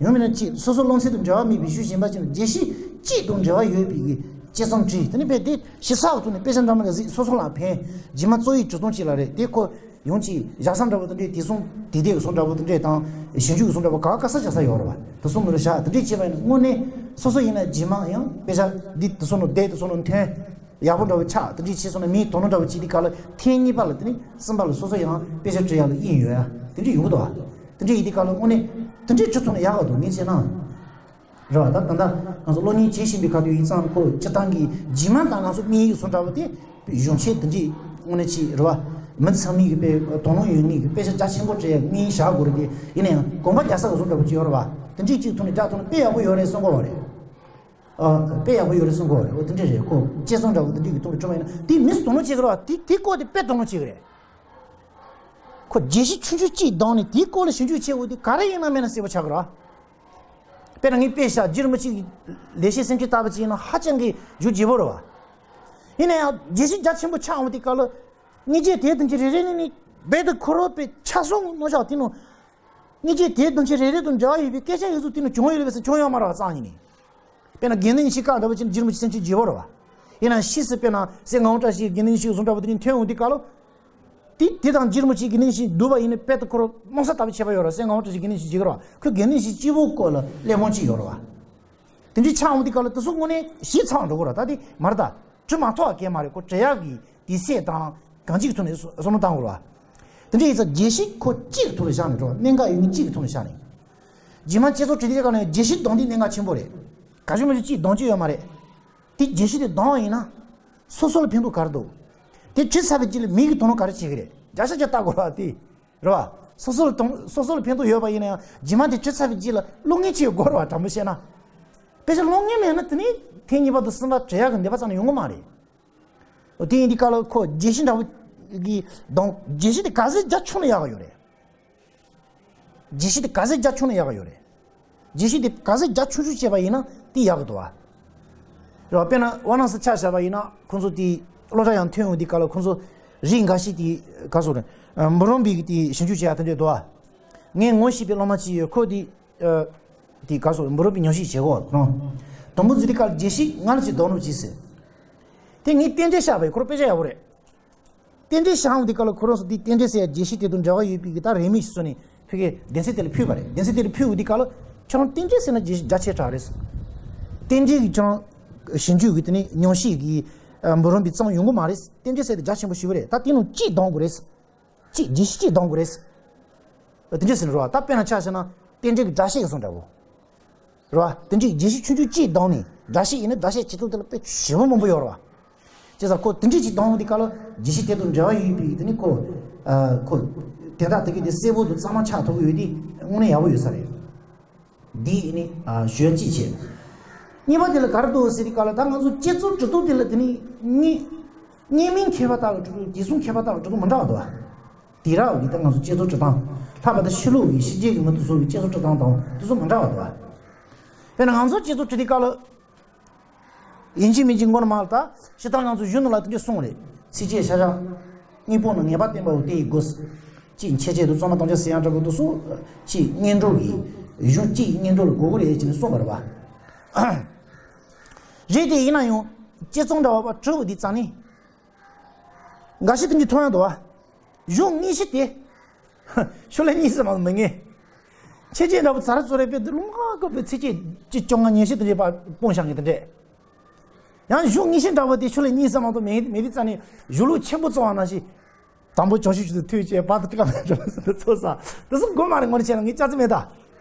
ཡང་མིན་ན་ཅིག་སོ་སོ་སློབ་ཚན་དང་འབྲེལ་བ་མེད་པའི་ཞུ་བཞིན་པ་ཅིག་ལ་རྒྱལ་སྤྱི་གཅིག་དང་འབྲེལ་བ་ཡོད་པའི་གི་དཔྱད་རྩོམ་བྲིས། དེ་ནི་དཔེ་དེ་ཞིབ་ཚགས་ཐོག་ནས་དཔེ་ཆ་འདྲ་མི་འདྲ་གཟིགས། སོ་སོ་ལ་ཕན། རྗེས་མ་རྩོམ་ཡིག་འབྲི་སྟངས་ཅིག་ལ་རེད། དེ་ཁོ་ཡང་ཅིག་བཞག་ས་འདྲ་པོ་དེ་འདྲས། དེ་གསུང་དེ་དེ་གི་གསུང་འདྲ་པོ་དེ་འདྲས་དང་ཞིབ་འཇུག་གི་གསུང་འདྲ་པོ་ག་ག་ས་བཞག་ས་ཡོད་རེད་བ། དེ་གསུང་མི་རུ་བཞག་དེ་འདྲས་བྱས་པ་ཡིན་ན་དངོས་གནས་སོ་སོ་ཡིན་ན་རྗེས་མ་ཡང་དཔེ་ཆ་འདི་དེ་ཚོ་ནང་བསྡད། དེ་ཚོ་ནང་ཐོན། ཡག་པོ་འདྲ་བོ་ཆགས། དེ་འདྲས་བྱས་སོང་ན་མིའི་དོ་སྣང་འདྲ་བོ་བྱེད་དུས་སྐབས་ལ་ཐེངས་གཉིས་པ་ལ་དེ་ནི་གསུམ་པ་ལ་སོ་སོ་ཡང་དཔེ་ཆ་འབྲི་ཡག་ལ་དབྱིངས་ཡོད་ཡ་དེ་འདྲས་ཡོང་གི་འདུག་བ། དེ་འདྲས་ཡིན་དུས་སྐབས་ལ་དངོས་གནས་དེ་འདྲས་བྱེད་ཐུབ་ན་ཡག་ག་འདུག་ངས་བྱས་ན། རེད་བ། ད་ད་ལྟ་ང་ཚོ་གློག་བརྙན་བྱེད་བཞིན་པའི་ཁ་ཐུག་ཡིན་ཙང་ཁོ་སྤྱིར་བཏང་གི་རྗེས་མ་ད་ང་ཚོ་དམིགས་ཡུལ་སོང་འདྲ་བོ་དེ་གཞུང་ཆེན་དེ་འདྲས་དངོས་གནས་ཅིག་རེད་བ། མི་ཚང་མས་གི་དཔེ་དོ་སྣང་ཡོད་ངེས་ཀྱི་དཔེ་ཆ་རྒྱ་ཆེན་པོ་བྲིས་ཡ་དམིགས་ཡུལ་བཞག་དགོས་རེད་དེ། ཡིན་ན་ཡང་གོམ་པ་རྒྱག་ས་ག་ཚོད་འདྲ་བོ་ཅིག་ཡོད་རེད་བ། དེ་འདྲས་ཅིག་ཐོག་ནས་རྒྱག་ཐུབ་ན་དཔེ་ཡག་པོ་ཡོད་རེད་གསུང་གི་ཡོད་རེད། ཨ། དཔེ་ཡག་པོ་ཡོད་རེད་གསུང་གི་ཡོད་རེད། འོ་དེ་འདྲས་རེད། ཁོ་དཔྱད་རྩོམ་འདྲ་བོ་དེ་འདྲས་ཀྱི་ཐོག་ནས་བྲིས་པ་ཡིན་ན་དེ་མི་སུ་དོ་སྣང་བྱེད་ཀྱི་རེད་བ། དེ་དེ་སྐོར་དེ་དཔེ་དོ་སྣང་བྱེད་ཀྱི་རེད། ཁོ་རྒྱལ་སྤྱི་ཆུང་ཆུང་གཅིག་བདམས་ནས་དེའི་སྐོར་ལ་ཞིབ་འཇུག་བྱེད་དགོས་དེ་ག་རེ་ཡིན་ན་མིན་ན་གསལ་པོ་ཆགས་ཀྱི་རེད་བ། དཔེར་ན་ངས་དཔེ་བཞག་རྗེ་རིན་པོ་ཆེ་གི་ལེགས་བཤད་སེམས་ཅན་བརྟག་པ་ཅིག་ཡིན་ན་ཧ་ཅང་གི་རྒྱུ་ལྗིད་པོ་རེད་བ། ཡིན་ན་ཡང་རྒྱལ་སྤྱི་རྒྱ་ཆེན་པོ་ཆགས་འོང་དུས་སྐབས་ལ་སྔ་རྗེས་དེ་དང་ཅི་རེ་རེ་ནས་ནི་རྦད་དེ་ཁོ་རང་དཔེ་ཆ་ཚང་རྣོ་ཤག་དེ་ནང་སྔ་རྗེས་དེ་དང་ཅི་རེ་རེ་དང་འབྲེལ་བ་ཡོད་པའི་སྐད་ཆ་ཡོད་ཚུལ་དེ་ནང་བྱུང་ཡོད་རེད་པས་ཟེར། བྱུང་ཡོད་མ་རེད་བ། རྩ་ནས་ནི། དཔེར་ན་དགེ་འདུན་ཆོས་བཀའ་འདྲ་པོ་ཅིག་རྗེ་རིན་པོ་ཆེ་སེམས་ཅན་ལྗིད་པོ་རེད་བ། ཡིན་ན་ཕྱིས་སུ་དཔེར་ན་སྲས་ངག་དབང་བཀྲ་ཤིས་དགེ་འདུན་ཆོས་གསུང་འདྲ་པོ་དེ་ནི་ཐོན་འོང་དུས་སྐབས་ལ། དེ་དེ་དང་རྗེ་རིན་པོ་ཆེ་དགེ་འདུན་ཆོས་བསྡུར་བ་ཡིན་ན་དཔེ་ད་ཁོ་རང་རྨོངས་གསལ་ལྟ་བུ་བྱས་པ་ཡོད་རེད། སྲས་ངག་དབང་བཀྲ་ཤིས་དགེ་འདུན་ཆོས་ཅིག་རེད་བ། ཁོས་དགེ་འདུན་ཆོས་གཅིག་པོའི་སྐོར་ལ་གླེང་སློང་ཅིག་ཡོད་རེད་བ། དེ་འདྲའི་ཆགས་འོང་དུས་སྐབས་ལ་དེ་ཚོ་དངོས་གནས་ཞིབ་ཚགས་འགྲོ་གི་རེད། ད་དེ་མ་རེད་ད། བྲིས་མ་ཐུབ་པ་གང་མ་རེད། ཁོ་བྲིས་ཡག་གི་དུས་ཚོད་དང་གང་ཅིའི་ཐོག་ནས་བསམ་བློ་བཏང་དགོས་རེད་བ། དེ་འདྲ་ཡིན་ཙང་རྒྱལ་སྤྱི་ཁོ་གཅིག་གི་ཐོག་ལ་བཞག་ནས་འགྲོ། གནད་འགག་ཡོད་མཁན་གཅིག་གི་ཐོག་ལ་བཞག་ནས། རྗེས་མ་དཔྱད་རྩོམ་བྲིས་དུས་སྐབས་ནས་རྒྱལ་སྤྱི་བདམས་དེ་གནད་འགག་ཆེན་པོ་རེད། ག་ཤོད་མ་ཤོད་གཅིག་བདམས་རྒྱུ་ཡོད་མ་རེད། དེ་རྒྱལ་སྤྱི་དེ་བདམས་པ་ཡིན་ན། སོ་སོ་ལ་ཕན་ཐོགས་ག་རེ་འདུག་དེ་བྲིས་ཚར་བའི་རྗེས་ལ་མི་གིས་དོ་སྣང་ག་རེ་བྱེད་ཀྱི་རེད། བརྒྱ་ཆ་བརྒྱ་ལྟ་དགོས་རེད་བ་དེ། རེད་བ། སོ་སོ་ལ་དོ་སོ་སོ་ལ་ཕན་ཐོགས་ཡོད་པ་ཡིན་ན་ཡང་རྗེས་མ་དེ་བྲིས་ཚར་བའི་རྗེས་ལ་བློ་ངན་བྱེད་དགོས་རེད་བ། དྲང་པོ་བཤད་ན། དཔེ་ཆ་བློ་ངན་མེད་ན་དེ་ནི་ཐེངས་གཉིས་པ་དང་གསུམ་པ་བྲིས་ཡག་གི་འདོད་པ་རྩ་ནས་ཡོང་གི་མ་རེད། འོ་དེ་ཡིན་དུས་སྐབས་ལ་ཁོ་རྒྱལ་སྤྱི་འདྲ་པོ་གི་གདོང་རྒྱལ་སྤྱི་དེ་ག་ཚོད་རྒྱ་ཆུང་ན་ཡག་གི་ཡོད་རེད། རྒྱལ་སྤྱི་དེ་ག་ཚོད་རྒྱ་ཆུང་ན་ཡག་གི་ཡོད་རེད། རྒྱལ་སྤྱི་དེ་ག་ཚོད་རྒྱ་ཆུང་ཆུང་བྱས་པ་ཡིན་ན་དེ་ཡག་གི་འདུག་བ། རེད་བ། དཔེར་ན་ཝ་རན་སི་ཆ་བཞག་པ་ཡིན་ན་ཁོང་ཚོ་དེ་སློབ་གྲྭ་ཡང་ཐོན་ཡོང་དུས་སྐབས་ལ་ཁོང་ཚོ་རིགས་འགའ་ཞིག་དེ་ག་སོ་རེད། འབུམ་རམས་པའི་དེ་ཞིབ་འཇུག་བྱེད་ཡག་དེ་འདྲས་འདུག་བ། ངས་ངོ་ཤེས་པའི་སློབ་མ་གཅིག་ཡོད། ཁོ་དེ། དེ་ག་སོ་འབུམ་རམས་པའི་ཉམས་ཞིབ་བྱེད་གོ་རང་། དུམ་བུ་འཛིན་དུས་སྐབས་ལ་རྒྱལ་སྤྱི་ང་ལ་ཅིག་བདམས་རོགས་གྱིས་ཟེར། དེ་ངས་རྟེན་འབྲེལ་བཞག་པ་ཡིན། ཁོ་རང་དཔེ་ཆ་ཡག་པོ་རེད། རྟེན་འབྲེལ་བཞག་འོང་དུས་སྐབས་ལ་ཁོ་རང་ཚོ་དེ་རྟེན་འབྲེལ་ཟེར་ཡ་བརྗེད་གཞི་དེ་དང་འབྲེལ་བ་ཡོད་པའི་གི་ད་རིས་མེད་ཞིག་བཟོས་ནས་ཕ་གིའི་གདན་སའི་དེ་ལ་ཕུལ་བ་རེད། གདན་སའི་དེ་ལ་ཕུལ་འོང་དུས་སྐབས་ལ་ཁྱོད་རང་རྟེན་འབྲེལ་ཟེར་ན་བརྗེད་གཞི་རྒྱ་ཆེ་དྲགས་རེད། རྟེན་འབྲེལ་གྱི་ཁྱོད་རང་ཞིབ་འཇུག་གི་དེ་ནི་ཉམས་ཞིབ་གི་འབུམ་རམས་པའི་གཙང་ཡོང་གི་མ་རེད། རྟེན་འབྲེལ་ཟེར་དེ་རྒྱ་ཆེན་པོ་ཞིག་རེད། ད་དེ་ནང་གཅིག་འདང་དགོས་རེད། གཅིག་བརྗེད་གཞི་གཅིག་འདང་དགོས་རེད། དེ་འདྲ་ཟེར་ནས་རོ། ད་དཔེར་ན་ཆ་བཞག་ན་རྟེན་འབྲེལ་གྱི་སྒྲ་བཤད་ཀྱི་སོང་འདྲ་བོ། རེད་བ། དེ་འདྲའི་བརྗེད་གཞི་ཆུང་ཆུང་གཅིག་བཏང་ནས་སྒྲ་བཤད་ཡིན་ན་སྒྲ་བཤད་བྱེད་ཐུབ་དེ་ལ་དཔེ་ཞེ་པོ་མང་པོ་ཡོད་རེད་བ། བྱས་ཙང་ཁོ་དེ་འདྲའི་གཅིག་བཏང་དུས་སྐབས་ལ་བརྗེད་གཞི་དེ་དང་འབྲེལ་བ་ཡོད་པའི་དེ་ནི་ཁོ། ཨ། ཁོ་དེ་དག་དེ་གའི་དེ་གསལ་པོ་དང་གཙང་མ་ཆགས་ཐུབ་ཀྱི་ཡོད་དེ་དངོས་གནས་ཡག་པོ་ཡོད་ས་རེད། འདི་ནི་ཨ་ཞོན་གཅིག་བྱས། གཉིས་པ་དེ་ལ་ག་རེ་འདུག་ཟེར་དུས་སྐབས་ལ་ད་ང་ཚོ་བསྐྱེད་རྫོགས་གྲུབ་ཐོབ་དེ་ལ་དེ་ནི་གཉིས། གཉིས་མིན་མཁས་པ་དག་ལ་གྲུབ་རྒྱུ་རྗེས་གསུམ་མཁས་པ་དག་ལ་གྲུབ་རྒྱུ་མི་འདྲ་བ་འདུག་བ། དེ་རག་གི་ད་ང་ཚོ་བསྐྱེད་རྫོགས་གྲུབ་སྟངས་ལྷག་པར་དུ་ཕྱི་ལོགས་ཀྱི་ཤེས་བྱའི་གི་མི་དེ་ཚོ་གི་བསྐྱེད་རྫོགས་གྲུབ་སྟངས་དང་དེ་ཚོ་མི་འདྲ་བ་འདུག་བ། དཔེར་ན་ང་ཚོ་བསྐྱེད་རྫོགས་གྲུབ་དུས་སྐབས་ལ། ཡིན་གཅིག་མིན་གཅིག་མགོ་ནས་མར་ལ་ད་སྤྱིར་བཏང་ང་ཚོ་གཞུང་ནང་ལ་དེ་འདྲ་གསུངས་རེད། ཚིགས་བཅད་ཤ་ཤ། དངོས་པོ་ནི་ངེས་པར་བསྟན་པའོ་དེ་ཡི་སྒོ། ཅིག་འཆད་བྱེད་དུ་བརྩམ་པར་གཏང་བྱ་ཟེར་ཡང་འདྲ་པོ་དེ་ཚོ། ཅིག་སྔོན་འགྲོ་གི། གཞུང་གཅིག་སྔོན་འགྲོ་ལ་གོ་གི་རེད་ཅེས་ནས་གསུངས་པ་རེད་བ། རེད་དེ་ཡིན་ན་ཡང་བསྐྱེད་རྫོགས་འདྲ་བ་པ་གྲུབ་པ་འདི་རྩ་ནས། འགའ་ཞིག་དེ་འདྲའི་མཐོང་ཡང་འདུག་བ། གཞུང་དངོས་གཞི་དེ། ཤོ་ལོ་ཀ་གཉིས་ཙམ་མ་གཏོགས་མི་ངེས། འཆད་བྱེད་འདྲ་པོ་ཛ་ར་ཙོ་རེ་དཔེ་འདི་ལུང་ཁ་ཁ་པའི་ཚིགས་བཅད་བཅུ་བཅོ་ལྔ་ཉི་ཤུ་དེ་འདྲའི་བར་སྤུངས་བཞག་ངེས་དེ་འདྲས། ཡང་གཞུང་དངོས་གཞི་འདྲ་པོ་དེ་ཤོ་ལོ་ཀ་གཉིས་ཙམ་མ་གཏོགས་མེད་མེད་དེ་རྩ་ནས་གཞུང་ལུགས་ཆེན་པོ་ཚོ་བ་ན་ཞིག་དང་པོ་བྱང་ཆུབ་ཆོས་དུ་ཐོས་བཅས་བར་དུ་ཀ་མེད་འདྲ་པོ་ཚོ་ས་དེ་ཚོ་དགོས་མ་རེད། ངོ་ནས་བྱས་ན་ངས་ཅག་ཙི་མེད་ད།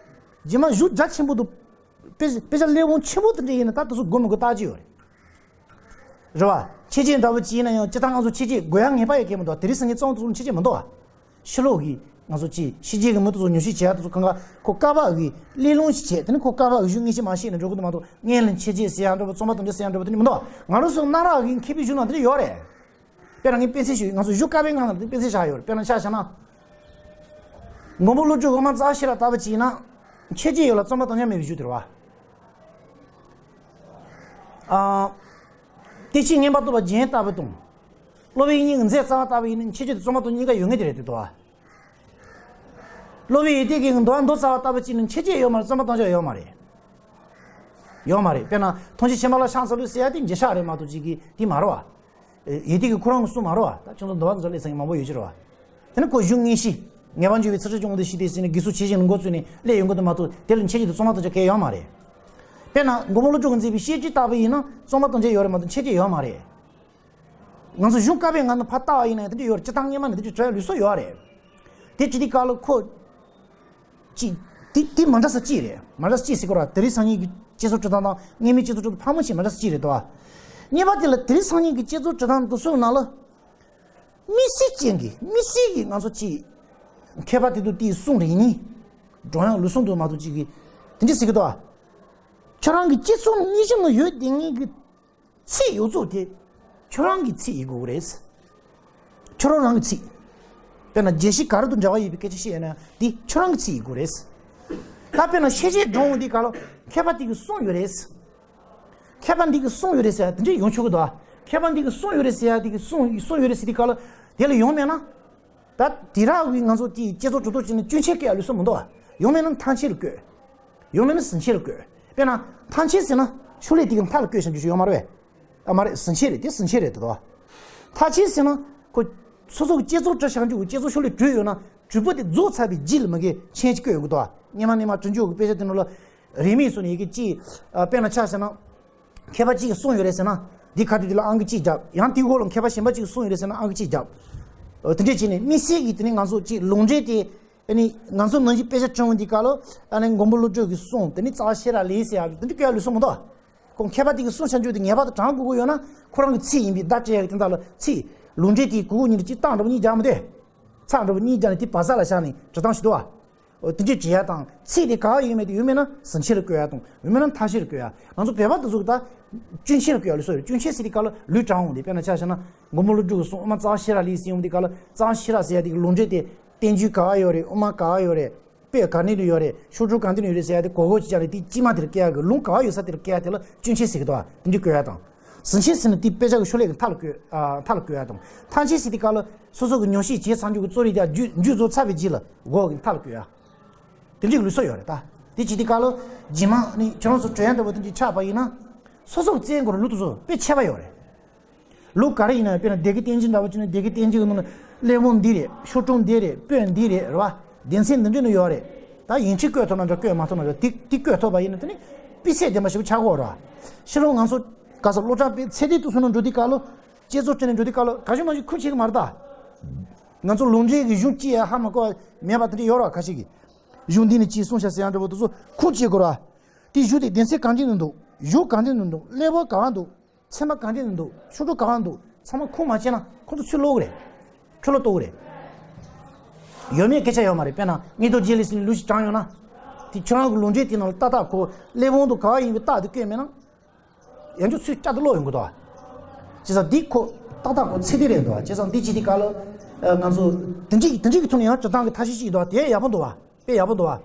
རྗེས་མ་གཞུང་རྒྱ་ཆེན་པོ་འདུག་དཔེ་དཔེ་ཆ་ལས་བོང་ཆེན་པོ་དེ་འདྲ་ཡིན་ན་ད་དེ་ཚོ་དགོས་མི་དགོས་བརྟག་ཅིག་ཡོད་རེད། རེད་བ། འཆད་བྱེད་འདྲ་པོ་ཅིག་ཡིན་ན་ཡང་སྤྱིར་བཏང་ང་ཚོ་འཆད་བྱེད་དགོས་ཡ་ངེས་པ་ཡོད་མཁན་མི་འདུག་དེ་རིང་སང་ཉིན་གཙང་དུ་འཆད་བྱེད་མི་འདུག་བ། ཕྱི་ལོགས་ཀྱི་ང་ཚོ་ཅིག་ཤེས་བྱའི་གི་མི་དེ་ཚོ་ཉམས་ཞིབ་བྱེད་ཡ་དེ་ཚོ་གང་ག་ཁོ་བཀའ་བབས་ཀྱི་གླེང་སློང་ཞིག་བྱས་དེ་ནི་ཁོ་བཀའ་བབས་ཀྱི་གཞུང་དངོས་གཞི་མ་ཤེས་ནས་འགྲོ་གི་འདུག་མ་གཏོགས་སྔོན་ལ་འཆད་བྱེད་ཟེར་ཡ་འདྲ་པོ་རྩོམ་པ་དང་འདྲ་ཟེར་ཡ་འདྲ་པོ་དེ་འདྲ་མི་འདུག་ང་རང་ཚོ་གནའ་རབས་ཀྱི་མཁས་པའི་གཞུང་ནང་དེ་འདྲ་ཡོད་རེད། དཔེར་ན་ངས་དཔེ་མཚོན་ཞུ་ཡིན། ང་ཚོ་གཞུང་བཀའ་པོད་ལྔ་ནང་དེ་དཔེ་མཚོན་བཞག་ཡོད་རེད། དཔེར་ན་ཆ་བཞག་ན། མགོན་པོ་ཀླུ་སྒྲུབ་དབུ་མ་རྩ་བ་ཤེས་རབ་ལྟ་བུ་ཅིག་ཡིན་ན། འཆད་བྱེད་ཡོད་ལ་རྩོམ་པ་དང་མཉམ་མེད་པའི་གཞུང་དེ་རེད་བ། ཨ། བསྟན་བཅོས་མངོན་པར་རྟོགས་པ་རྒྱན་ལྟ་བུ་དང་། སློབ་དཔོན་དབྱིག་གཉེན་གྱི་མཛད་རྩ་བ་ལྟ་བུ་ཡིན་ན་འཆད་བྱེད་དང་རྩོམ་པ་དང་གཉིས་ཀ་ཡོད་ངེས་དེ་རེད་དེ་དོ། སློབ་དཔོན་ཡེ་ཏུ་གི་མདོ་མདོ་རྩ་བ་ལྟ་བུ་ཅིག་ནི་འཆད་བྱེད་ཡོད་མ་རེད། རྩོམ་པ་དང་ཅང་ཡོད་མ་རེད། ཡོད་མ་རེད། དཔེར་ན་ཐམས་ཅད་མཁྱེན་པ་ལ་ཕྱག་འཚལ་ལོ་ཟེར་ཡ་དེ་རྗེས་ཆགས་རེད་མ་གཏོགས་ཅིག་གི་དེ་མ་རེད་བ། ཡེ་ཏུ་གི་ཁོ་རང་གི་གསུང་མ་རེད་བ། ད་ཁྱོད་ཚོ་མདོ་སྔགས་ཀྱི་ལས་ཚན་མང་པོ་ཡོད་ཀྱི་རེད་བ། དེ་ནི་ཁོ་གཞུང་དངོས་གཞི། ངེས་པར་འབྱུང་བའི་ཚུལ་ཁྲིམས་ཀྱི་དབང་དུ་བྱས་ཏེ་ཟེར་ནས་དགེ་ཚུལ་ཇི་བཞིན་ལ་མགོ་བཙུགས་ནས་སླད་ཡོང་གི་འདུག་མ་གཏོགས་དེ་ལ་འཆད་བྱེད་དང་རྩོམ་པ་དང་ཅང་གང་ཡང་ཡོད་མ་རེད། དཔེར་ན་མགོན་པོ་ཀླུ་སྒྲུབ་ཀྱིས་མཛད་པའི་བཤད་རྒྱུད་ལྟ་བུ་ཡིན་ན་རྩོམ་པ་དང་ཅང་ཡོད་རེད་མ་གཏོགས་འཆད་བྱེད་ཡོད་མ་རེད། ང་ཚོ་གཞུང་བཀའ་པོད་ལྔ་ནང་ཕར་བལྟ་བ་ཡིན་ན་དེ་འདྲ་ཡོད་རེད། སྤྱིར་བཏང་སྔོན་མ་ནས་དེ་འདྲ་བྲིས་ཡ་ལུགས་སྲོལ་ཡོད་རེད། དེ་བྱེད་དུས་སྐབས་ལ་ཁོ། ཅི། དེ་དེ་མ་འདྲ་ས་ཅིག་རེད། མ་འདྲ་ས་ཅིག་ཟེར་དགོས་ར། དེ་རིང་སང་ཉིན་གྱི་བསྐྱེད་རྫོགས་སྒྲུབ་སྟངས་དང་སྔོན་མའི་བསྐྱེད་རྫོགས་སྒྲུབ་སྟངས་ཕལ་མོ་ཆེ་མ་འདྲ་ས་ཅིག་རེད་དོ། གཉིས་པ་དེ་ལ་དེ་རིང་སང་ཉིན་གྱི་བསྐྱེད་རྫོགས་སྒྲུབ་སྟངས་དེ་ཚོའི་ནང་ལ། དམིགས་བསལ་ཅན་གྱི་དམིགས་བསལ་གྱི་ང་ཚོ་ཅིག་མཁས་པ་དེ་ཚོ་དེའི་གསུང་རེ་གཉིས། སྒྲོ་དབྱངས་ལུགས་ཟུང་དུ་མ་གཏོགས་ཅིག་གིས། དེ་འདྲ་ཟེར་གི་འདུག་ཨ། ཁྱོད་རང་གི་བསྐྱེད་རྫོགས་དངོས་གཞི་ནང་ཡོད་དེ་ངེས་ཀྱི། ཚིག་ཡོངས་རྫོགས་དེ་ཁྱོད་རང་གི་ཚིག་ཡིན་དགོས་ཀྱི་རེད། ཁྱོད་རང་རང་གི་ཚིག་དཔེར་ན་རྒྱལ་སྲས་ག་རེ་དང་འབྲེལ་བ་ཡོད་པའི་སྐད་ཆ་བཤད་ཡོད་ན་འདི་ཁྱོད་རང་གི་ཚིག་ཡིན་དགོས་རེད། ད་དཔེར་ན་ཤེས་བྱའི་སྒྲོ་འོང་འདི་ག་ལ་མཁས་པ་དེ་གི་གསུང་ཡོད་རེད། མཁས་པ་འདི་གི་གསུང་ཡོད་རེད་ཟེར་ཡ་དེ་འདྲ་ཡོང་ཆོག་གི་འདུག་ཨ། མཁས་པ་འདི་གི་གསུང་ཡོད་རེད་ཟེར་ཡ་དེ་གི་གསུང་གསུང་ཡོད་རེད་ཟེར་དུས་ག་ལ་དེ་ལ་ཡོང་མེད་ན། ད་དེ་རག་གི་ང་ཚོ་དེ་བསྐྱེད་རྫོགས་གྲུབ་ཐོབ་བྱས་ནས་སྐྱོན་ཆ་བཀོད་ཡ་ལུགས་སྲོལ་མི་འདུག་ཨ། ཡོང་མེད་ན་མཐའ་མཆན་ལ་བཀོད། ཡོང་མེད་ན་ཟིན་ཆེན་ལ་བཀོད། དཔེར་ན་མཐའ་མཆན་ཟེར་ན་ཤོ་ལོ་ཀ་དེ་གི་མཐའ་ལ་བཀོད་བཞག་རྒྱུ་ཞིག་ཡོད་མ་རེད་པས། ཨ་མ་རེད། ཟིན་ཆེན་རེད། དེ་ཟིན་ཆེན་རེད་དོ། མཐའ་མཆན་ཟེར་ན་ཁོ་སོ་སོ་གི་བསྐྱེད་རྫོགས་གྲུབ་བཞག་རྒྱུ་གི་བསྐྱེད་རྫོགས་ཤོ་ལོ་ཀ་གྲུབ་ཡོད་ན་གྲུབ་པ་དེ་རྫོགས་ཚར་བའི་རྗེས་ལ་མ་གི་མཆན་ཅིག་བཀོད་ཡོང་གི་འདུག་ཨ། སྔོན་མ་སྔོན་མ་དྲི་མཆོག་གི་དཔེ་ཆ་དེ་ནང་ལ་རིས་མེད་སོང་ནས་ཡི་གེ་གཅིག་ཨ། དཔེར་ན་ཆ་བཞག་ན། མཁས་པ་གཅིག་གིས་གསུངས་ཡོད་རེད་ཟེར་ན། འདི་ཁ་ཐུག་དེ་ལ་ཨང་ཀི་གཅིག་བརྒྱབ། ཡང་དེའི་འོག་ལ་མཁས་པ་གཞན་པ་གཅིག་གིས་གསུངས་ཡོད་རེད་ཟེར་ན་ཨང་ཀི་གཅིག་བརྒྱབ། འོ་དེ་འདྲས་བྱས་ནས་དམིགས་བསལ་གྱི་དེ་ནི་ང་ཚོ་གཅིག་ལུང་འདྲེན་དེ། ཨ་ནི་ང་ཚོ་ནང་བཞིན་དཔེ་ཆ་བྲིས་འོང་དུས་སྐབས་ལ། ཨ་ནི་མགོན་པོ་ཀླུ་སྒྲུབ་ཀྱི་གསུང་དེ་ནི་རྩ་བ་ཤེས་རབ་ལས་ཟེར་ཡག་དེ་འདྲ་བཀོད་ཡག་ལུགས་སྲོལ་མི་འདུག་ཁོང་མཁས་པ་དེ་གིས་གསུངས་བཞག་རྒྱུ་དེ་ངེས་པར་དུ་དྲང་དགོས་ཀྱི་ཡོད་ན་ཁོ་རང་གི་ཚིག་ཡིན་པས་བརྡ་སྤྲད་ཡག་གི་དོན་དག་ལ་ཚིག་ལུང་འདྲེན་དེའི་གུ་གུ་གཉིས་ལ་གཅིག་རྟགས་འདྲ་པོ་གཉིས་རྒྱག་མི་འདུག་རྩ་འདྲ་པོ་གཉིས་རྒྱག་ནས་དེ་བ་ཟ་ལ་བཞག་ནས་འབྲི་སྟངས་ཤིག་འདུག་བ། འོ་དེ་འདྲས་བྲིས་ཡ་དང་ཚིག་དེ་ག་བ་ཡོད་མེད་དེ་ཡོད་མེད་ན་ཟིན་ཆེན་ལ་བཀོད་ཡ་དང་ཡོད་མེད་ན་མཐའ་མཆན་ལ་བཀོད་ཡ། ང་ཚོ་བོད་པ་དེ་ཚོ་གི་ད་སྐྱོན་ཆ་ལ་བཀོད་ཡ་ལུགས་སྲོལ་ཡོད། སྐྱོན་ཆ་ཟེར་དུས་སྐབས་ལ་ལུས་དྲང་འོང་དེ་དཔེར་ན་ཆ་བཞག་ན་མགོན་པོ་ཀླུ་སྒྲུབ་ཀྱི་གསུང་དབུ་མ་རྩ་བ་ཤེས་རབ་ལས་ཟེར་ཡོང་དུས་སྐབས་ལ་རྩ་བ་ཤེས་རབ་ཟེར་ཡ་དེ་གི་ལུང་འདྲེན་དེ་བསྟན་བཅོས་ག་བ་ཡོད་རེད། དབུ་མ་ག་བ་ཡོད་རེད། དཔེ་ག་ནས་ཡོད་རེད། ཤོག་དྲིལ་གང་དེ་ནས་ཡོད་རེད་ཟེར་ཡ་དེ་གོ་གོ་ཅིག་བྱས་ནས་དེ་དཀྱིལ་མ་དེར་བཀལ་ཡ་གི་ལུང་ག་བ་ཡོད་ས་དེར་བཀལ་ཡ་དེ་ལ་སྐྱོན་ཆ་ཟེར་གི་འདུག་བ། དེ་འདྲས་བཀོད་ཡ་དང་། ཟིན་ཆེན་ཟེར་ན་དེ་དཔེ་ཆ་གི་ཤོ་ལོ་ཀ་གི་མཐའ་ལ་བཀོད། ཨ། མཐའ་ལ་བཀོད་ཡ་དང་། མཐའ་མཆན་ཟེར་དུས་སྐབས་ལ་སོ་སོ་གི་ཉམས་ཞིབ་བྱས་ཚར་རྒྱུ་གི་རྩོམ་རིག་དེ་མཇུག་མཇུག་རྫོགས་ཚར་བའི་རྗེས་ལ་འགོ་གི་མཐའ་ལ་བཀོད་ཡ། དེ་འདྲའི་ལུགས་སྲོལ་ཡོད་རེད་ད། དེ་བྱེད་དུས་སྐབས་ལ་རྗེས་མ་ནི་ཁྱོད་རང་ཚོ་བྲིས་ཡ་འདྲ་པོ་དེ་འདྲ་ཆགས་པ་ཡིན་ན། སོ་སོ་གི་བཙན་སྐོར་ལུགས་དེ་ཚོ་དཔེ་ཁྱད་པར་ཡོད་རེད། ལུགས་ག་རེ་ཡིན་ན་དཔེར་ན་སྡེ་དགེ་བསྟན་འཛིན་འདྲ་པོ་བྱས་ན་སྡེ་དགེ་བསྟན་འཛིན་གྱི་ནང་ན་གླེགས་བམ་འདི་རེད། ཤོག་གྲངས་འདི་རེད། པོད་འདི་རེད། རེད་བ། སྡེ་ཚན་འདི་འདྲ་ནི་ཡོད་རེད། ད་ཡིན་གཅིག་བཀོད་ཐུབ་ན་འདྲ། བཀོད་མ་ཐུབ་ན་འདྲ། དེ་དེ་བཀོད་ཐུབ་པ་ཡིན་ན་དེ་ནི་སྤུས་ཚད་ལྡན་པ་ཞིག་ཆགས་ཀྱི་ཡོད་རེད་བ། ཕྱི་ལོགས་ང་ཚོ་ག་ས་སློབ་གྲྭ་པའི་ཚད་ལྡན་དུ་སོང་ན་འགྲོ་དུས་སྐབས་ལ། བསྐྱེད་རྫོགས་བྱས་ནས་འགྲོ་དུས་སྐབས་ལ་ག་ཞུ་མ་ཞུ་ཁུངས་བྱེད་ཀྱི་མ་རེད་ད། ང་ཚོ་ལུང་འདྲེན་གྱི་གཞུང་ཅི་ཡང་ཧ་མ་གོ་བ་མེད་པ་དེ་འདྲ་ཡོད་རེད་བ། ཁ་ཤས་ཀྱིས་གཞུང་འདི་ནི་ཅི་གསུངས་ཤག་ཟེར་ཡང་འདྲ་པོ་དེ་ཚོ་ཁུངས་བྱེད་དགོས་རེད་བ། དེ་གཞུང་དེ་སྡེ་ཚན་གང་ཅི་ནས་འདུག་གཞུང་གང་ཅི་ནས་འདུག་གླེགས་བམ་གང་འདུག་ཚད་མ་གང་འདྲ་འདུག་ཤོག་གྲངས་གང་འདུག་ཚང་མ་ཁུངས་མ་བྱས་ན་ཁོ་ཚོ་ཚུར་ལོག་གི་རེད། ཁྲོ་ལོ་གཏོང་གི་རེད། ཡོད་མེད་སྐད་ཆ་ཡོད་མ་རེད། དཔེར་ན་སྙན་རྡོར་རྗེ་ལེགས་ཟེར་ནས་ལུགས་ཤིག་དྲངས་ཡོང་ན། དེ་ཁྱོད་རང་གི་ལུང་འདྲེན་དེ་ནང་ལ་ཏག་ཏག་ཁོ་གླེགས་བམ་དུ་ག་བ་ཡིན་པའི་རྟགས་དེ་བཀོད་མེད་ན། ཡང་ཅུང་ཚུར་བསྐྱར་དུ་ལོག་ཡོང་གི་འདུག་བ། བྱས་ཙང་འདི་ཁོ་ཏག་ཏག་ཁོ་ཚད་ལྡན་རེད་འདུག་བ། བྱས་ཙང་འདི་བྱེད་དུས་སྐབས་ལ། ང་ཚོ་དེ་འདྲའི་དེ་འདྲའི་གི་ཐོག་ནས་ཡང་སྤྱིར་བཏང་གི་ཐབས་ཤེས་ཤིག་འདུག་བ། དེ་ཡག་པོ་འདུག་བ། དཔེ་ཡག་པོ་འདུག་བ།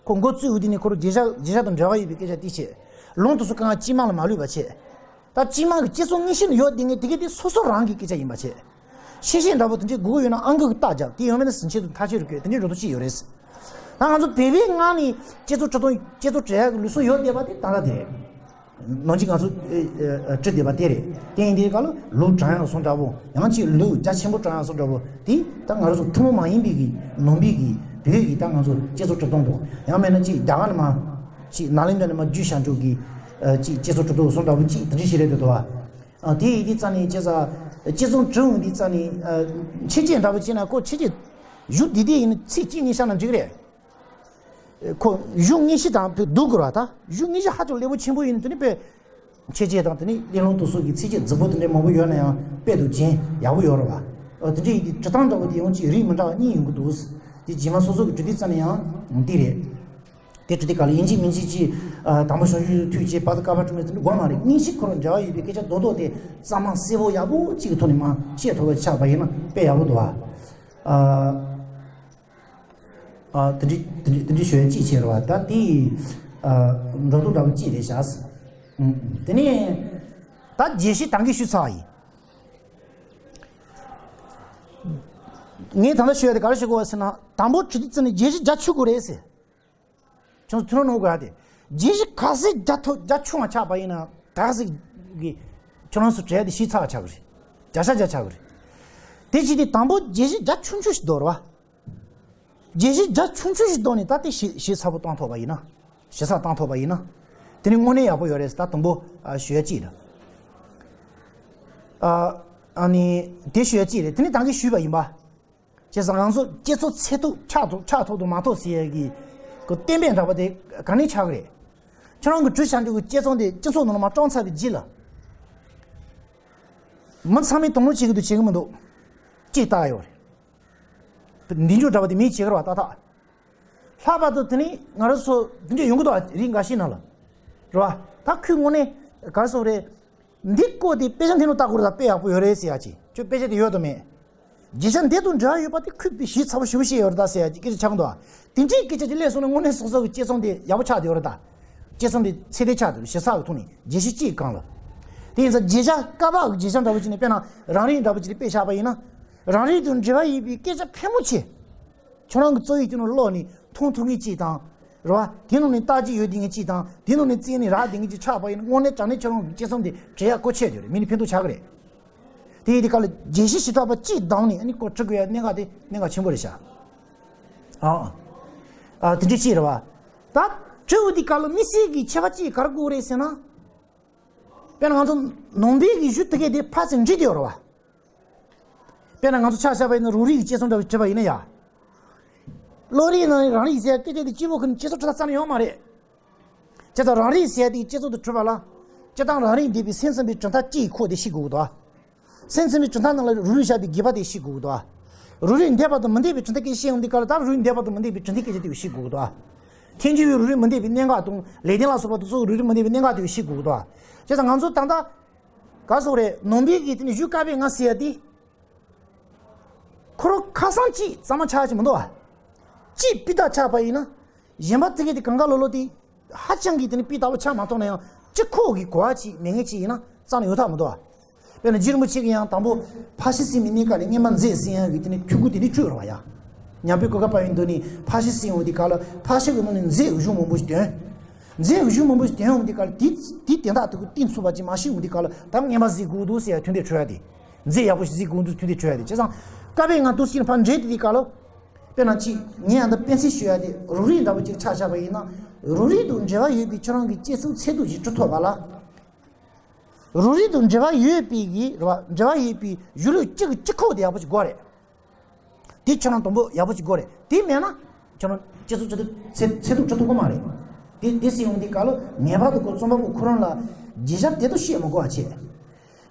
ཁོ་འགོ་བཙུགས་ཡོང་དུས་ནས་ཁོ་རང་བརྗོད་བྱ་བརྗོད་བྱ་དང་འབྲེལ་བ་ཡོད་པའི་སྐད་ཆ་དེ་བྱས། ལུང་དེ་ཚོ་གང་སྤྱི་དམངས་ལ་མ་ལུས་པ་བྱས། ད་སྤྱི་དམངས་ཀྱི་སྤྱི་ཚོགས་དངོས་གཞི་ནང་ཡོད་བསྡད་མཁན་དེ་གའི་དེ་སོ་སོ་རང་གི་སྐད་ཆ་ཡིན་པ་བྱས། ཤེས་བྱའི་འདྲ་པོ་དེ་འདྲའི་དགོས་ཀྱི་ཡོད་ན་ཨང་ཀི་གི་རྟགས་རྒྱབ། དེ་ཡང་མིན་ན་ཟིན་ཆེད་དུ་ཐག་གཅོད་རེ་བཀོད། དེ་འདྲའི་འགྲོ་སྟངས་ཅིག་ཡོད་རེད། ད་ང་ཚོ་བོད་པའི་ངང་ནས་སྤྱི་ཚོགས་ཁྲིད་སྟོན་སྤྱི་ཚོགས་སྤྲད་ཡག་གི་ལུགས་སྲོལ་ཡོད་བསྡད་པ་དེ་ད་ལྟ་དེ་རེད། ནང་ཆེན་ང་ཚོ་ཨེ་ཨེ་ཨེ་བྲིས་བསྡད་པ་དེ་རེད། དེ་ཡིན་དུས་སྐབས་ལ་ལུགས་དྲངས་ཡག་སོགས་འདྲ་པོ། ཡང་ཅིག་ལུགས་རྒྱ་ཆེན་པོ་དྲངས་ཡག་སོགས་འདྲ་པོ་དེ་ད་ང་རང་ཚོ་ཐུན་མོང་མ་ཡིན་པའི་གི་ནང་པའི་གི་བོད་ཀྱི་ད་ང་ཚོ་སྤྱི་ཚོགས་ཁྲིད་སྟོན་དང་། ཡང་མིན་ན་ཅིག་རྒྱ་གར་ནས་མར་ཅིག་ནཱ་ལེནྡྲ་ནས་མར་བརྒྱུད་བཞག་འཇོག་གི་ཨ་ཅིག་སྤྱི་ཚོགས་ཁྲིད་སྟོན་སོགས་འདྲ་པོ་ཅིག་དེ་འདྲ་ཞིག་རེད་འདུག་བ། ཨ་དེ་ཡིན་དུས་ཙང་ནས་བྱས་ཙང་སྤྱི་ཚོགས་ཁྲིད་ཡོང་དུས་ཙང་ནས་ཨ་ཕྱི་རྒྱལ་འདྲ་པོ་བྱས་ན་ཁོ་ཕྱི་རྒྱལ་གཞུང་འདི་དེ་ཡིན་ན་ཚིག་གཅིག་གཉིས་བཞག་ན་འགྲིག་གི་རེད། ཁོ་གཞུང་དངོས་གཞི་དང་བསྡུར་དགོས་ར། ད་གཞུང་དངོས་གཞི་ཧ་ཅང་ལེགས་པོ་ཆེན་པོ་ཡིན་ན་དེ་ནི་དཔེ། འཆད་བྱེད་དང་དེ་ནི་གླེགས་བམ་དུ་སོགས་ཀྱི་ཚིགས་བཅད་རྫིག་པོ་དེ་འདྲའི་མང་པོ་ཡོད་ན་ཡང་དཔེ་དེ་རྒྱན་ཡག་པོ་ཡོད་རེད་བ། ཨ་དེ་འདྲ་ཡིན་དུས་བྲིས་སྟངས་འདྲ་པོ་དེ་ཡང་ཅིག་རིགས་མི་འདྲ་བ་གཉིས་ཡོང་གི་འདུག་དེ་རྗེས་མ་སོ་སོ་གི་འབྲི་དུས་ཙམ་ནས་ཡང་འདི་རེད། དེ་འབྲི་དུས་སྐབས་ལ་ཡིན་གཅིག་མིན་གཅིག་ཅིག་ཨ་དང་པོ་བྱང་ཆུབ་ཐུགས་བསྐྱེད། བར་དུ་བསྐལ་པ་སྲུང་མའི་ཚུལ་དགོས་མ་རེད། དངོས་གཞི་ཁོ་རང་འབྲེལ་བ་ཡོད་པའི་སྐད་ཆ་རྡོག་རྡོག་དེ་གཙང་མ་གསལ་པོ་ཡག་པོ་གཅིག་གི་ཐོག་ནས་མར་བཤད་ཐུབ་པ་ཆགས་པ་ཡིན་ན་དཔེ་ཡག་པོ་འདུག་བ། ཨ། ཨ་དེ་འདྲའི་དེ་འདྲའི་དེ་འདྲའི་ཞུ་ཡ་ཅིག་བྱས་རེད་བ། ད་དེ་ཨ་འགྲོ་སྟངས་འདྲ་པོ་ཅིག་རེད་བཞག་ཨུམ། དེ་ནས་ད་རྒྱས་བཤད་ད་གིན་ཞུས་ཚར་བ་ཡིན། ངས་ད་ལྟ་ཞུ་ཡ་དེ་ག་རེ་ཞུ་དགོས་པ་ཟེར་ན། དང་པོ་བྲིས་དུས་ཙམ་ནས་རྒྱས་བཤད་རྒྱ་ཆེ་དགོས་རེད་ཟེར། ཁྱོད་ཚོ་ཐུགས་སྣང་གནང་དགོས་ཡ་དེ། རྒྱས་བཤད་ག་ཚད་རྒྱ་མཐོ་རྒྱ་ཆུང་བ་ཆགས་པ་ཡིན་ན་ད་གཟིག་གི་ཁྱོད་རང་ཚོ་བྲིས་ཡ་དེ་ཞིབ་ཚགས་པ་ཆགས་ཀྱི་རེད། བརྒྱ་ཆ་བརྒྱ་ཆགས་ཀྱི་རེད། དེ་བྱས་ཏེ་དང་པོ་རྒྱས་བཤད་རྒྱ་ཆུང་ཆུང་ཞིག་འདོར་བ། རྒྱས་བཤད་རྒྱ་ཆུང་ཆུང་ཞིག་བཏང་ནས་ད་ལྟའི་ཞིབ་ཞིབ་ཚགས་པོ་བཏང་ཐུབ་པ་ཡིན་ན། ཞིབ་ཚགས་བཏང་ཐུབ་པ་ཡིན་ན། དེ་ནི་དངོས་གནས་ཡག་པོ་ཡོད་རེད། ད་དང་པོ་ཨ་ཞུ་ཡ་གཅིག་རེད། ཨ་ཨ་ནི་དེ་ཞུ་ཡ་གཅིག་རེད། དེ་ནི་ད་གིན་ཞུས་པ་ཡིན་པ། བྱས་ཙང་ང་ཚོ་སྤྱི་ཚོགས་ཚད་ཐུབ་ཆགས་ཐུབ་ཆགས་ཐུབ་དང་མ་ཐུབ་ཟེར་ཡ་གི་གི་གཏན་འབེབས་འདྲ་པོ་དེ་ག་ནས་ཆགས་ཀྱི་རེད། ཁྱེད་རང་གི་བྲིས་བཞག་འདུག་གི་དཔྱད་རྩོམ་དེ་སྤྱི་ཚོགས་ནང་ལ་མར་བཀྲམ་ཚར་བའི་རྗེས་ལ། མི་ཚང་མས་དོ་སྣང་བྱེད་ཀྱི་འདུག་བྱེད་ཀྱི་མི་འདུག་ཅེས་བལྟ་ཡོད་རེད། འདི་འཇོག་འདྲ་པོ་དེ་མིས་བྱེད་ཀྱི་རེད་བ་ཏག་ཏག་ལྷག་པར་དུ་དེ་ནི་ང་རང་ཚོ་འདི་འདྲ་ཡོང་གི་འདུག་བ། རིགས་འགའ་ཤས་ནང་ལ། རེད་བ། ད་ཁོས་དངོས་གནས་ག་རེ་ཟེར་དགོས་རེད། འདི་བཀོད་དེ་དཔེ་ཆ་འདི་ནང་བལྟ་དགོས་རེད། ད་དཔེ་ཡག་པོ་ཡོད་རེད་ཟེར་ཡ་ཅིག་ཁྱོད་དཔེ་ཆ་དེ་ཡོད་དམ་མེད། རྒྱས་བཤད་འདི་དང་འབྲེལ་བ་ཡོད་པ་དེ་ཁོས་དཔེ་ཞིབ་ཚགས་པོ་ཞེ་པོ་བཤད་ཡོད་རེད་ད་ཟེར་ཡ་ཅིག་སྐད་ཆ་ཆགས་ཀྱི་འདུག་བ། དེ་འདྲའི་སྐད་ཆ་ཅིག་སླེབས་སོང་ན་དངོས་གནས་སོ་སོ་གི་དཔྱད་རྩོམ་དེ་ཡག་པོ་ཆགས་བསྡད་ཡོད་རེད་ད། དཔྱད་རྩོམ་དེ་ཚད་ལྡན་ཆགས་བསྡད་ཡོད་རེད། ཞིབ་ཚགས་ཀྱི་ཐོག་ནས་རྒྱས་བཤད་ཅིག་སྒང་ལ། དེ་ཡིན་ཙང་རྒྱས་བཤད་ཀ་བ་གི་རྒྱས་བཤད་འདྲ་པོ་ཅིག་ནས་དཔེར་ན་རང་རིགས་འདྲ་པོ་ཅིག་ནས་དཔེ་བཞག་པ་ཡིན་ན། རང་རིགས་དང་འབྲེལ་བ་ཡོད་པའི་སྐད་ཆ་ཕལ་མོ་ཆེ། ཁྱོད་རང་གི་རྩོམ་ཡིག་དེ་ནང་ཀློག་ནས་མཐོང་ཐུབ་མཁན་གཅིག་དང་། རེད་བ། དེ་ནང་ནས་བརྟག་དཔྱད་ཡོད་བསྡད་མཁན་གཅིག་དང་། དེ་ནང་ནས་བཙལ་ནས་རག་བསྡད་མཁན་གཅིག་ཆགས་པ་ཡིན་ན། དངོས་གནས་དྲང་གནས་ཁྱོད་རང་གི་དཔྱད་རྩོམ་དེ་བྲིས་ཡག་གལ་ཆེ་དེ་རེད། མི་ནི་ཕན་ཐོགས་ཆགས་ཀྱི་རེད། དེ་ཡིན་དུས་སྐབས་ལ་རྒྱས་བཤད་ཞིབ་ཚགས་པ་གཅིག་བདམས་ནས་ཨ་ནི་ཁོ་འབྲི་དགོས་ཡ་གནད་འགག་དེ་གནད་འགག་ཆེན་པོ་རེད་ཤག་ཨ་ཨ། དེ་འདྲ་གཅིག་རེད་བ། ད་འབྲི་དགོས་དུས་སྐབས་ལ་དམིགས་བསལ་གྱི་ཁྱད་པར་གཅིག་ག་རེ་དགོས་རེད་ཟེར་ན། དཔེར་ན་ང་ཚོ་ནང་པའི་གི་གཞུང་དེ་གའི་དེ་ཕར་ཚུར་འབྲི་བསྡད་ཡོད་རེད་བ། དཔེར་ན་ང་ཚོ་ཆ་བཞག་པ་ཡིན་ན་རང་རིགས་ཀྱི་དཔྱད་རྩོམ་འདྲ་བོ་བྲིས་པ་ཡིན་ན་ཡ། བློ་རིག་ནང་རང་རིག་ཟེར་ཡ་སྐད་ཆ་དེ་སྤྱི་བོ་ཁུར་ནས་སྤྱི་ཚོགས་ཁྲིད་ས་རྩ་ནས་ཡོད་མ་རེད། བྱས་ཙང་རང་རིག་ཟེར་ཡ་དེ་སྤྱི་ཚོགས་དུ་གྲུབ་པ་ལ། སྤྱིར་བཏང་རང་རིག་འདས་པའི་སེམས་ཙམ་པའི་གྲུབ་མཐའ་སྤྱི་ཡི་ཁོག་དེ་ཤེས་དགོས་ཀྱི་འདུག་ཨ། སེམས་ཙམ་པའི་གྲུབ་མཐའ་ནང་ལ་རང་རིག་བཞག་པའི་དགོས་པ་དེ་ཤེས་དགོས་ཀྱི་འདུག་ཨ། རང་རིག་འདས་པ་དང་མི་འདས་པའི་གྲུབ་མཐའ་སྐད་ཤེས་ཡོང་དུས་སྐབས་ལ་ད་རང་རིག་འདས་པ་དང་མི་འདས་པའི་གྲུབ་མཐའི་སྐད་ཆ་དེ་ཤེས་དགོས་ཀྱི་འདུག་ཨ། ཐལ་འགྱུར་བའི་རང་རིག་མི་འདས་པའི་གནད་འགག་དང་ལེགས་ལྡན་ལ་སོགས་པ་དེ་ཚོ་རང་རིག་མི་འདས་པའི་གནད་འགག་དེ་ཤེས་དགོས་ཀྱི་འདུག་ཨ། བྱས་ཙང་ང་ཚོ་ད་ལྟ། ག་སོགས་རེད། ནང་པའི་གི་དེ་ནི་གཞུང་བཀའ་པོད་ལྔ་ཟེར་ཡ་དེ། ཁོ་རང་ཁ་སང་གཅིག་གཙང་མ་ཆགས་ཀྱི་མི་འདུག་བ། གཅིག་སྤུས་དག་ཆགས་པ་ཡིན་ན། གཞན་པ་དེ་གའི་དེ་གང་ག་ལོ་ལོ་དེ། ཧ་ཅང་གི་དེ་ནི་སྤུས་དག་པོ་ཆགས་མ་ཐུབ་ན་ཡང་སྤྱི་ཁོག་གི་གོ་བ་ཅིག་མེད་མཁན་ཅིག་ཡིན་ན་རྩ་ནས་ཡོང་ཐབས་མི་འདུག་བ། དཔེར་ན་རྗེ་རིན་པོ་ཆེ་གིས་ཡང་དང་པོ་ཕར་ཕྱིན་ཟེར་མི་གནས་སྐབས་ནས་སྔོན་མ་མཛད་ཟེར་ཡ་གི་དེ་ནི་ཆོས་སྐུ་དེ་ནི་བཅུག་རེད་བ་ཡ། ཉམས་པའི་གོ་སྐབས་པ་ཡིན་དུས་ནི་ཕར་ཕྱིན་ཟེར་ཡོང་དུས་སྐབས་ལ་ཕར་ཕྱིན་གི་ནང་ནས་མཛད་གཞུང་མང་པོ་ཞིག་བཏོན། མཛད་ཞུ་མང་པོ་ཞིག་དེ་ཡོང་དུས་སྐབས་ལ་དེ་དེ་དེ་དག་དེ་གུ་གཏིང་ཚུགས་པ་ཅིག་མ་ཤེས་ཡོང་དུས་སྐབས་ལ་ད་ངན་པ་གཟིགས་དགོས་འདུག་ཟེར་ཡ་ཐུགས་འདོད་བྱུང་ཡ་དེ། མཛད་ཡག་པོ་ཞིག་གཟིགས་དགོས་འདུག་ཐུགས་འདོད་བྱུང་ཡ་དེ་བྱས་ཙང་། སྐབས་ཕར་ང་འདུག་སེ་ཕར་འགྲེལ་དེ་དུས་སྐབས་ལ། དཔེར་ན་ཅིག་ངས་ཡང་ད་དཔེ་མཚོན་ཞུ་ཡ་དེ་རོ་རིགས་འདྲ་པོ་ཅིག་ཆ་བཞག་པ་ཡིན་ན། རོ་རིགས་དང་འབྲེལ་བ་ཡོད་པའི་ཁྱོད་རང་གི་དཔྱད་རྩོམ་ཚད་ཐུབ་ཅིག་འབྲི་ཐུབ་པ་ལ། རོ་རིགས་དང་འབྲེལ་བ་ཡོད་པའི་གི་རེད་བ། འབྲེལ་བ་ཡོད་པའི་གཞུང་ལུགས་གཅིག་གི་གཅིག་ཁོག་དེ་ཡག་པོ་ཞིག་དགོས་རེད། དེ་ཁྱོད་རང་དང་པོ་ཡག་པོ་ཞིག་དགོས་རེད། དེ་མེད་ན་ཁྱོད་རང་དཔྱད་རྩོམ་ཚད་ཐུབ་ཚད་ཚད་ཐུབ་འབྲི་ཐུབ་ཀྱི་མ་རེད། དེ་དེ་ཟེར་ཡོང་དུས་སྐབས་ལ་ངེས་པར་དུ་ཁོ་རྩོམ་པ་པོ་ཁོ་རང་ལ་བརྗོད་བྱ་དེ་ཚོ་ཤེས་མི་དགོས་པ་བྱས།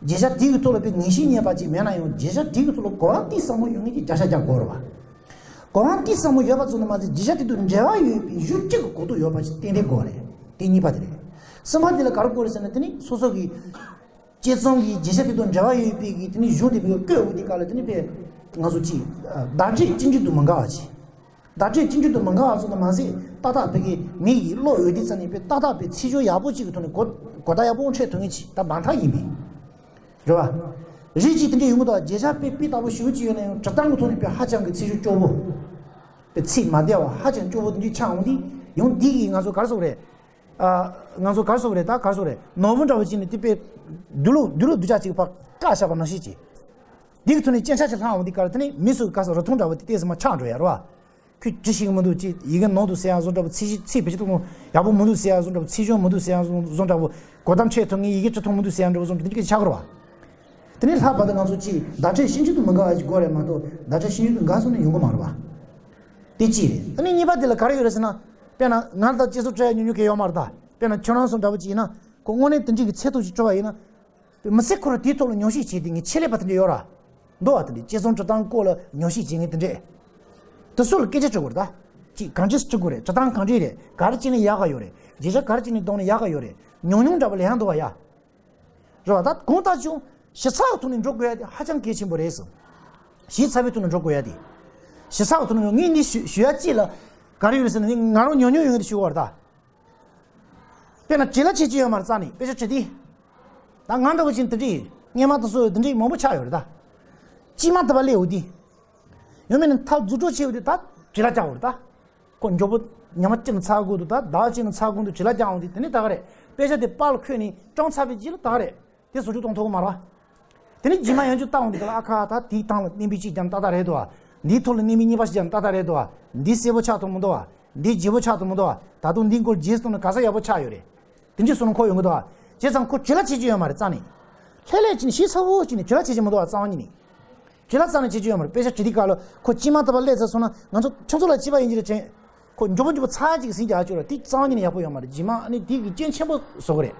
བརྗོད་བྱ་དེ་གི་ཐོག་ལ་དཔེ་ངེས་ཤེས་རྙེད་པ་ཅིག་མེད་ན་ཡང་བརྗོད་བྱ་དེ་གི་ཐོག་ལ་གོ་བ་གཏིང་ཟབ་མོ་ཡོང་མཁན་གྱི་བརྗོད་བྱ་རྒྱག་དགོས་རེད་བ། གོ་བ་གཏིང་ཟབ་མོ་ཡོད་པ་ཙམ་དུ་མ་ཟད་བརྗོད་བྱ་དེ་དང་འབྲེལ་བ་ཡོད་པའི་གཞུང་གཅིག་གི་གོ་རྟོགས་ཡོད་པ་ཞིག་ཏན་ཏན་དགོས་རེད། དེ་གཉིས་པ་དེ་རེད། གསུམ་པ་དེ་ལ་ག་རེ་དགོས་རེད་ཟེར་ན། དེ་ནི་སོ་སོ་གི་དཔྱད་རྩོམ་གྱི་བརྗོད་བྱ་དེ་དང་འབྲེལ་བ་ཡོད་པའི་གི་དེ་ནི་གཞུང་དེ་བཀོད་འོང་དུས་སྐབས་ལ་དེ་ནི་དཔེ་ང་ཚོ་ཅིག་བརྡ་སྤྲོད་སྤྱི་འགྲོས་དང་མི་འགལ་བ་ཅིག་བརྡ་སྤྲོད་སྤྱི་འགྲོས་དང་མི་འགལ་བ་ཙམ་དུ་མ་ཟད་ཏག་ཏག་བོད་ཀྱི་མི་ཡིས་ཀློག་འོས་དུས་ཙམ་ནས་དཔེ་ཏག་ཏག་དཔེ་ཚིག་སྦྱོར་ཡག་པོ་ཅིག་གི་ཐོག་ནས་གོ་གོ་བརྡ་ཡག་པོ་འཕྲོད་ཐུབ་མཁན་ཅིག་ད་མ་མཐའ་ཡིན་པས། རེད་བ། རིགས་གཅིག་དེ་འདྲ་ཡོང་གི་འདུག་བརྗོད་བྱ་དཔེ་དཔེ་ལྟ་བུ་ཞེ་པོ་ཅིག་ཡོད་ན་ཡང་འབྲི་སྟངས་ཀྱི་ཐོག་ནས་དཔེ་ཧ་ཅང་གི་ཚིག་སྦྱོར་སྐྱོ་པོ། དཔེ་ཚིག་མ་བདེ་བ་ཧ་ཅང་སྐྱོ་པོ་དེ་འདྲ་ཆགས་འོང་དུས་ཡང་འདི་གིས་ང་ཚོ་ག་རེ་ཟེར་དགོས་རེད། ཨ། ང་ཚོ་ག་རེ་ཟེར་དགོས་རེད། ད་ག་རེ་ཟེར་དགོས་རེད། ནོར་བུ་འདྲ་བོ་ཅིག་ནི་དེ་དཔེ་དུག་ལོག་དུག་ལོག་དུག་ཅག་ཅིག་ཕར་བཀག་བཞག་པ་ནང་བཞིན་ཅིག་འདི་གི་ཐོག་ནས་སྐྱོན་ཆ་ཅིག་ལྷག་འོང་དུས་སྐབས་ལ་དེ་ནི་མི་ཚོ་ག་ས་རུ་ཐུང་འདྲ་བོ་དེ་ཏོག་ཙམ་མར་ཆག་འགྲོ་ཡ་རེད་བ། ཁོས་ཅི་ཞིག་མི་འདུག་ཅིག་ཡི་གེ་ནོར་འདུག་ཟེར་ཡ་བཟོ་འདྲ་བོ། ཚིག་ཚིག་བེད་སྤྱོད་གཏོང་ཡག་པོ་མི་འདུག་ཟེར་ཡ་བཟོ་འདྲ་བོ། ཚིག་སྦྱོར་མི་འདུག་ཟེར་ཡ་བཟོ་བཟོ་འདྲ་བོ། གོ་བརྡ་འཕྲོད་ཐུབ་ངེས་ཡི་གེ་འབྲི་ཐུབ་མི་འདུག་ཟེར་ཡ་འདྲ་བོ་བཟོ་འདྲ་དེ་འདྲ་ཆགས་ཀྱི་རེད་བ། དེ་ནས་ལྷག་པར་དུ་ང་ཚོ་ཅིག་བརྡ་སྤྲོད་སྤྱི་འགྲོས་དང་མི་འགལ་བ་ཞིག་དགོས་རེད་མ་གཏོགས་བརྡ་སྤྲོད་སྤྱི་འགྲོས་དང་འགལ་སོང་ན་ཡོང་གི་མ་རེད་བ། དེ་གཅིག་རེད། ཨ་ནི་གཉིས་པ་དེ་ལ་ག་རེ་ཡོད་རེད་ཟེར་ན། དཔེར་ན་ང་ད་དཔྱད་རྩོམ་འབྲི་ཡ་ཉུང་ཉུང་གི་ཡོད་མ་རེད་ད། དཔེར་ན་ཁྱོད་རང་ཚོ་འདྲ་བོ་ཅིག་ཡིན་ན། ཁོ་དངོས་གནས་དེ་འདྲའི་གི་ཚད་ཐུབ་ཅིག་སྤྲོད་པ་ཡིན་ན། མི་ཚེ་ཁོ་རང་དེའི་ཐོག་ལ་ཉམས་ཞིབ་བྱས་ཏེ་ངས་ཆེད་ལས་པ་དེ་འདྲ་ཡོད་ར། འདུག་བ། དེ་འདྲའི་དཔྱད་རྩོམ་འབྲི་སྟངས་སྐོར་ལ་ཉམས་ཞིབ་བྱེད་མཁན་དེ་འདྲས། དེ་ཚོ་ལ་སྐད་ཆ་དྲི་དགོས་རེད་ད། ཅིག་གང་ཅི་འབྲི་དགོས་རེད། འབྲི་སྟངས་གང་འདྲས་རེད། ག་རེ་བྱས་ན་ཡག་ག་ཡོད་རེད། བརྗོད་བྱ་ག་རེ་བྱས་ནས་བཏང་ན་ཡག་ག་ཡོད་རེད། ཉུང་ཉུང་འདྲ་པོ་ལས་ཡང་འདུག་བ་ཡ། རེད་བ། ད་གང་ལྟར་ཀྱང་ཞིབ་ཚགས་ཀྱི་ཐོག་ནས་འགྲོ་དགོས་ཡ་དེ་ཧ་ཅང་གལ་ཆེན་པོ་རེད་ཟེར། ཞིབ་ཚགས་པའི་ཐོག་ནས་འགྲོ་དགོས་ཡ་དེ། ཞིབ་ཚགས་ཀྱི་ཐོག་ནས་འགྲོ། ངས་འདི་ཞུ་ཞུ་ཡ་གཅིག་ལ། ག་རེ་ཡོད་རེད་ཟེར་ན་ང་རང་ཉུང་ཉུང་ཡོད་ངེས་དེ་ཞུ་བར་ད། དཔེར་ན་བྲིས་ལ་བྱེད་ཀྱི་ཡོད་མ་རེད་རྩ་ནས། དཔེ་ཆ་བྲིས་དུས། ད་ང་འདྲ་བོ་ཅིག་དེ་འདྲ་ཡིན། སྔས་མ་དེ་ཚོ་དེ་འདྲ་མང་པོ་ཆགས་ཡོད་རེད་ད། སྐྱེས་མ་ཐག་པ་སླེབས་འོ་དེ། ཡང་མིན་ན་ཐབས་རྫུ་འཕྲུལ་ཆེ་བ་དེ་ད་བྲིས་ལ་བཅར་འོ་རེད་ད། ཁོ་མགྱོགས་པོ་ཉི་མ་གཅིག་ནས་ཚར་དགོས་འདུག་ད་ཟླ་བ་གཅིག་ནས་ཚར་དགོས་འདུག་བྲིས་ལ་བཅར་འོ་དེ། དེ་ནས་ད་ག་རེད། དཔེ་ཆ་དེ་པར་ལ་འཁོད་ནས་བཀྲམ་ཚར་བའི་རྗེས་ལ་ད་ག་རེད། དེ་བཟོ་བཅོས་གཏོང་ཐུབ་ཀྱི་མ་རེད་བ། དེ་ནས་རྗེས་མ་ཡང་བསྐྱར་བལྟ་འོང་དུས་ལ། ཨ་ཁ། ད་དེའི་སྟེང་ལ་གནོན་པ་གཅིག་བརྒྱབ་ན་ཏག་ཏག་རེད་འདུག་བ། འདིའི་ཐོག་ལ་གནོན་པ་གཉིས་པ་ཞིག་བརྒྱབ་ན་ཏག་ཏག་རེད་འདུག་བ། འདི་གསལ་པོ་ཆགས་ཐུབ་མི་འདུག་བ། འདི་ལྗིད་པོ་ཆགས་ཐུབ་མི་འདུག་བ། ད་དུང་འདིའི་སྐོར་རྗེས་སུ་གཏོང་ན་ག་ས་ཡག་པོ་ཆགས་ཡོད་རེད། དེ་འདྲའི་བསམ་བློ་འཁོར་ཡོང་གི་འདུག་བ། བྱས་ཙང་ཁོ་བྲིས་ལ་བྱེད་ཀྱི་ཡོད་མ་རེད་རྩ་ནས། ལྷོད་ལྷོད་ཅིག་ནས་ཞིབ་ཚགས་པོ་ཅིག་ནས་བྲིས་ལ་བྱེད་ཀྱི་མི་འདུག་བ། རྩ་བ་ཉིད་ནས། བྲིས་ལ་རྩ་ནས་བྱེད་ཀྱི་ཡོད་མ་རེད། དཔེ་ཆ་བྲིས་དུས་སྐབས་ལ་ཁོ་སྐྱེས་མ་ཐག་པ་སླེབས་ཚར་སོང་ན་ང་ཚོ་ཁྱོད་ཚོ་ལ་སྐྱེས་པ་ཡིན་གྱི་རེད་དྲན། ཁོ་མགྱོགས་པོ་མགྱོགས་པོ་ཚར་གཅིག་ཟིན་རྒྱག་ཆོག་ར། དེ་རྩ་བ་ཉིད་ནས་ཡག་པོ་ཡོད་མ་རེད། རྗེས་མ་ཨ་ནི་དེ་གི་སྐྱོན་ཆེན་པོ་བཟོ་གི་རེད།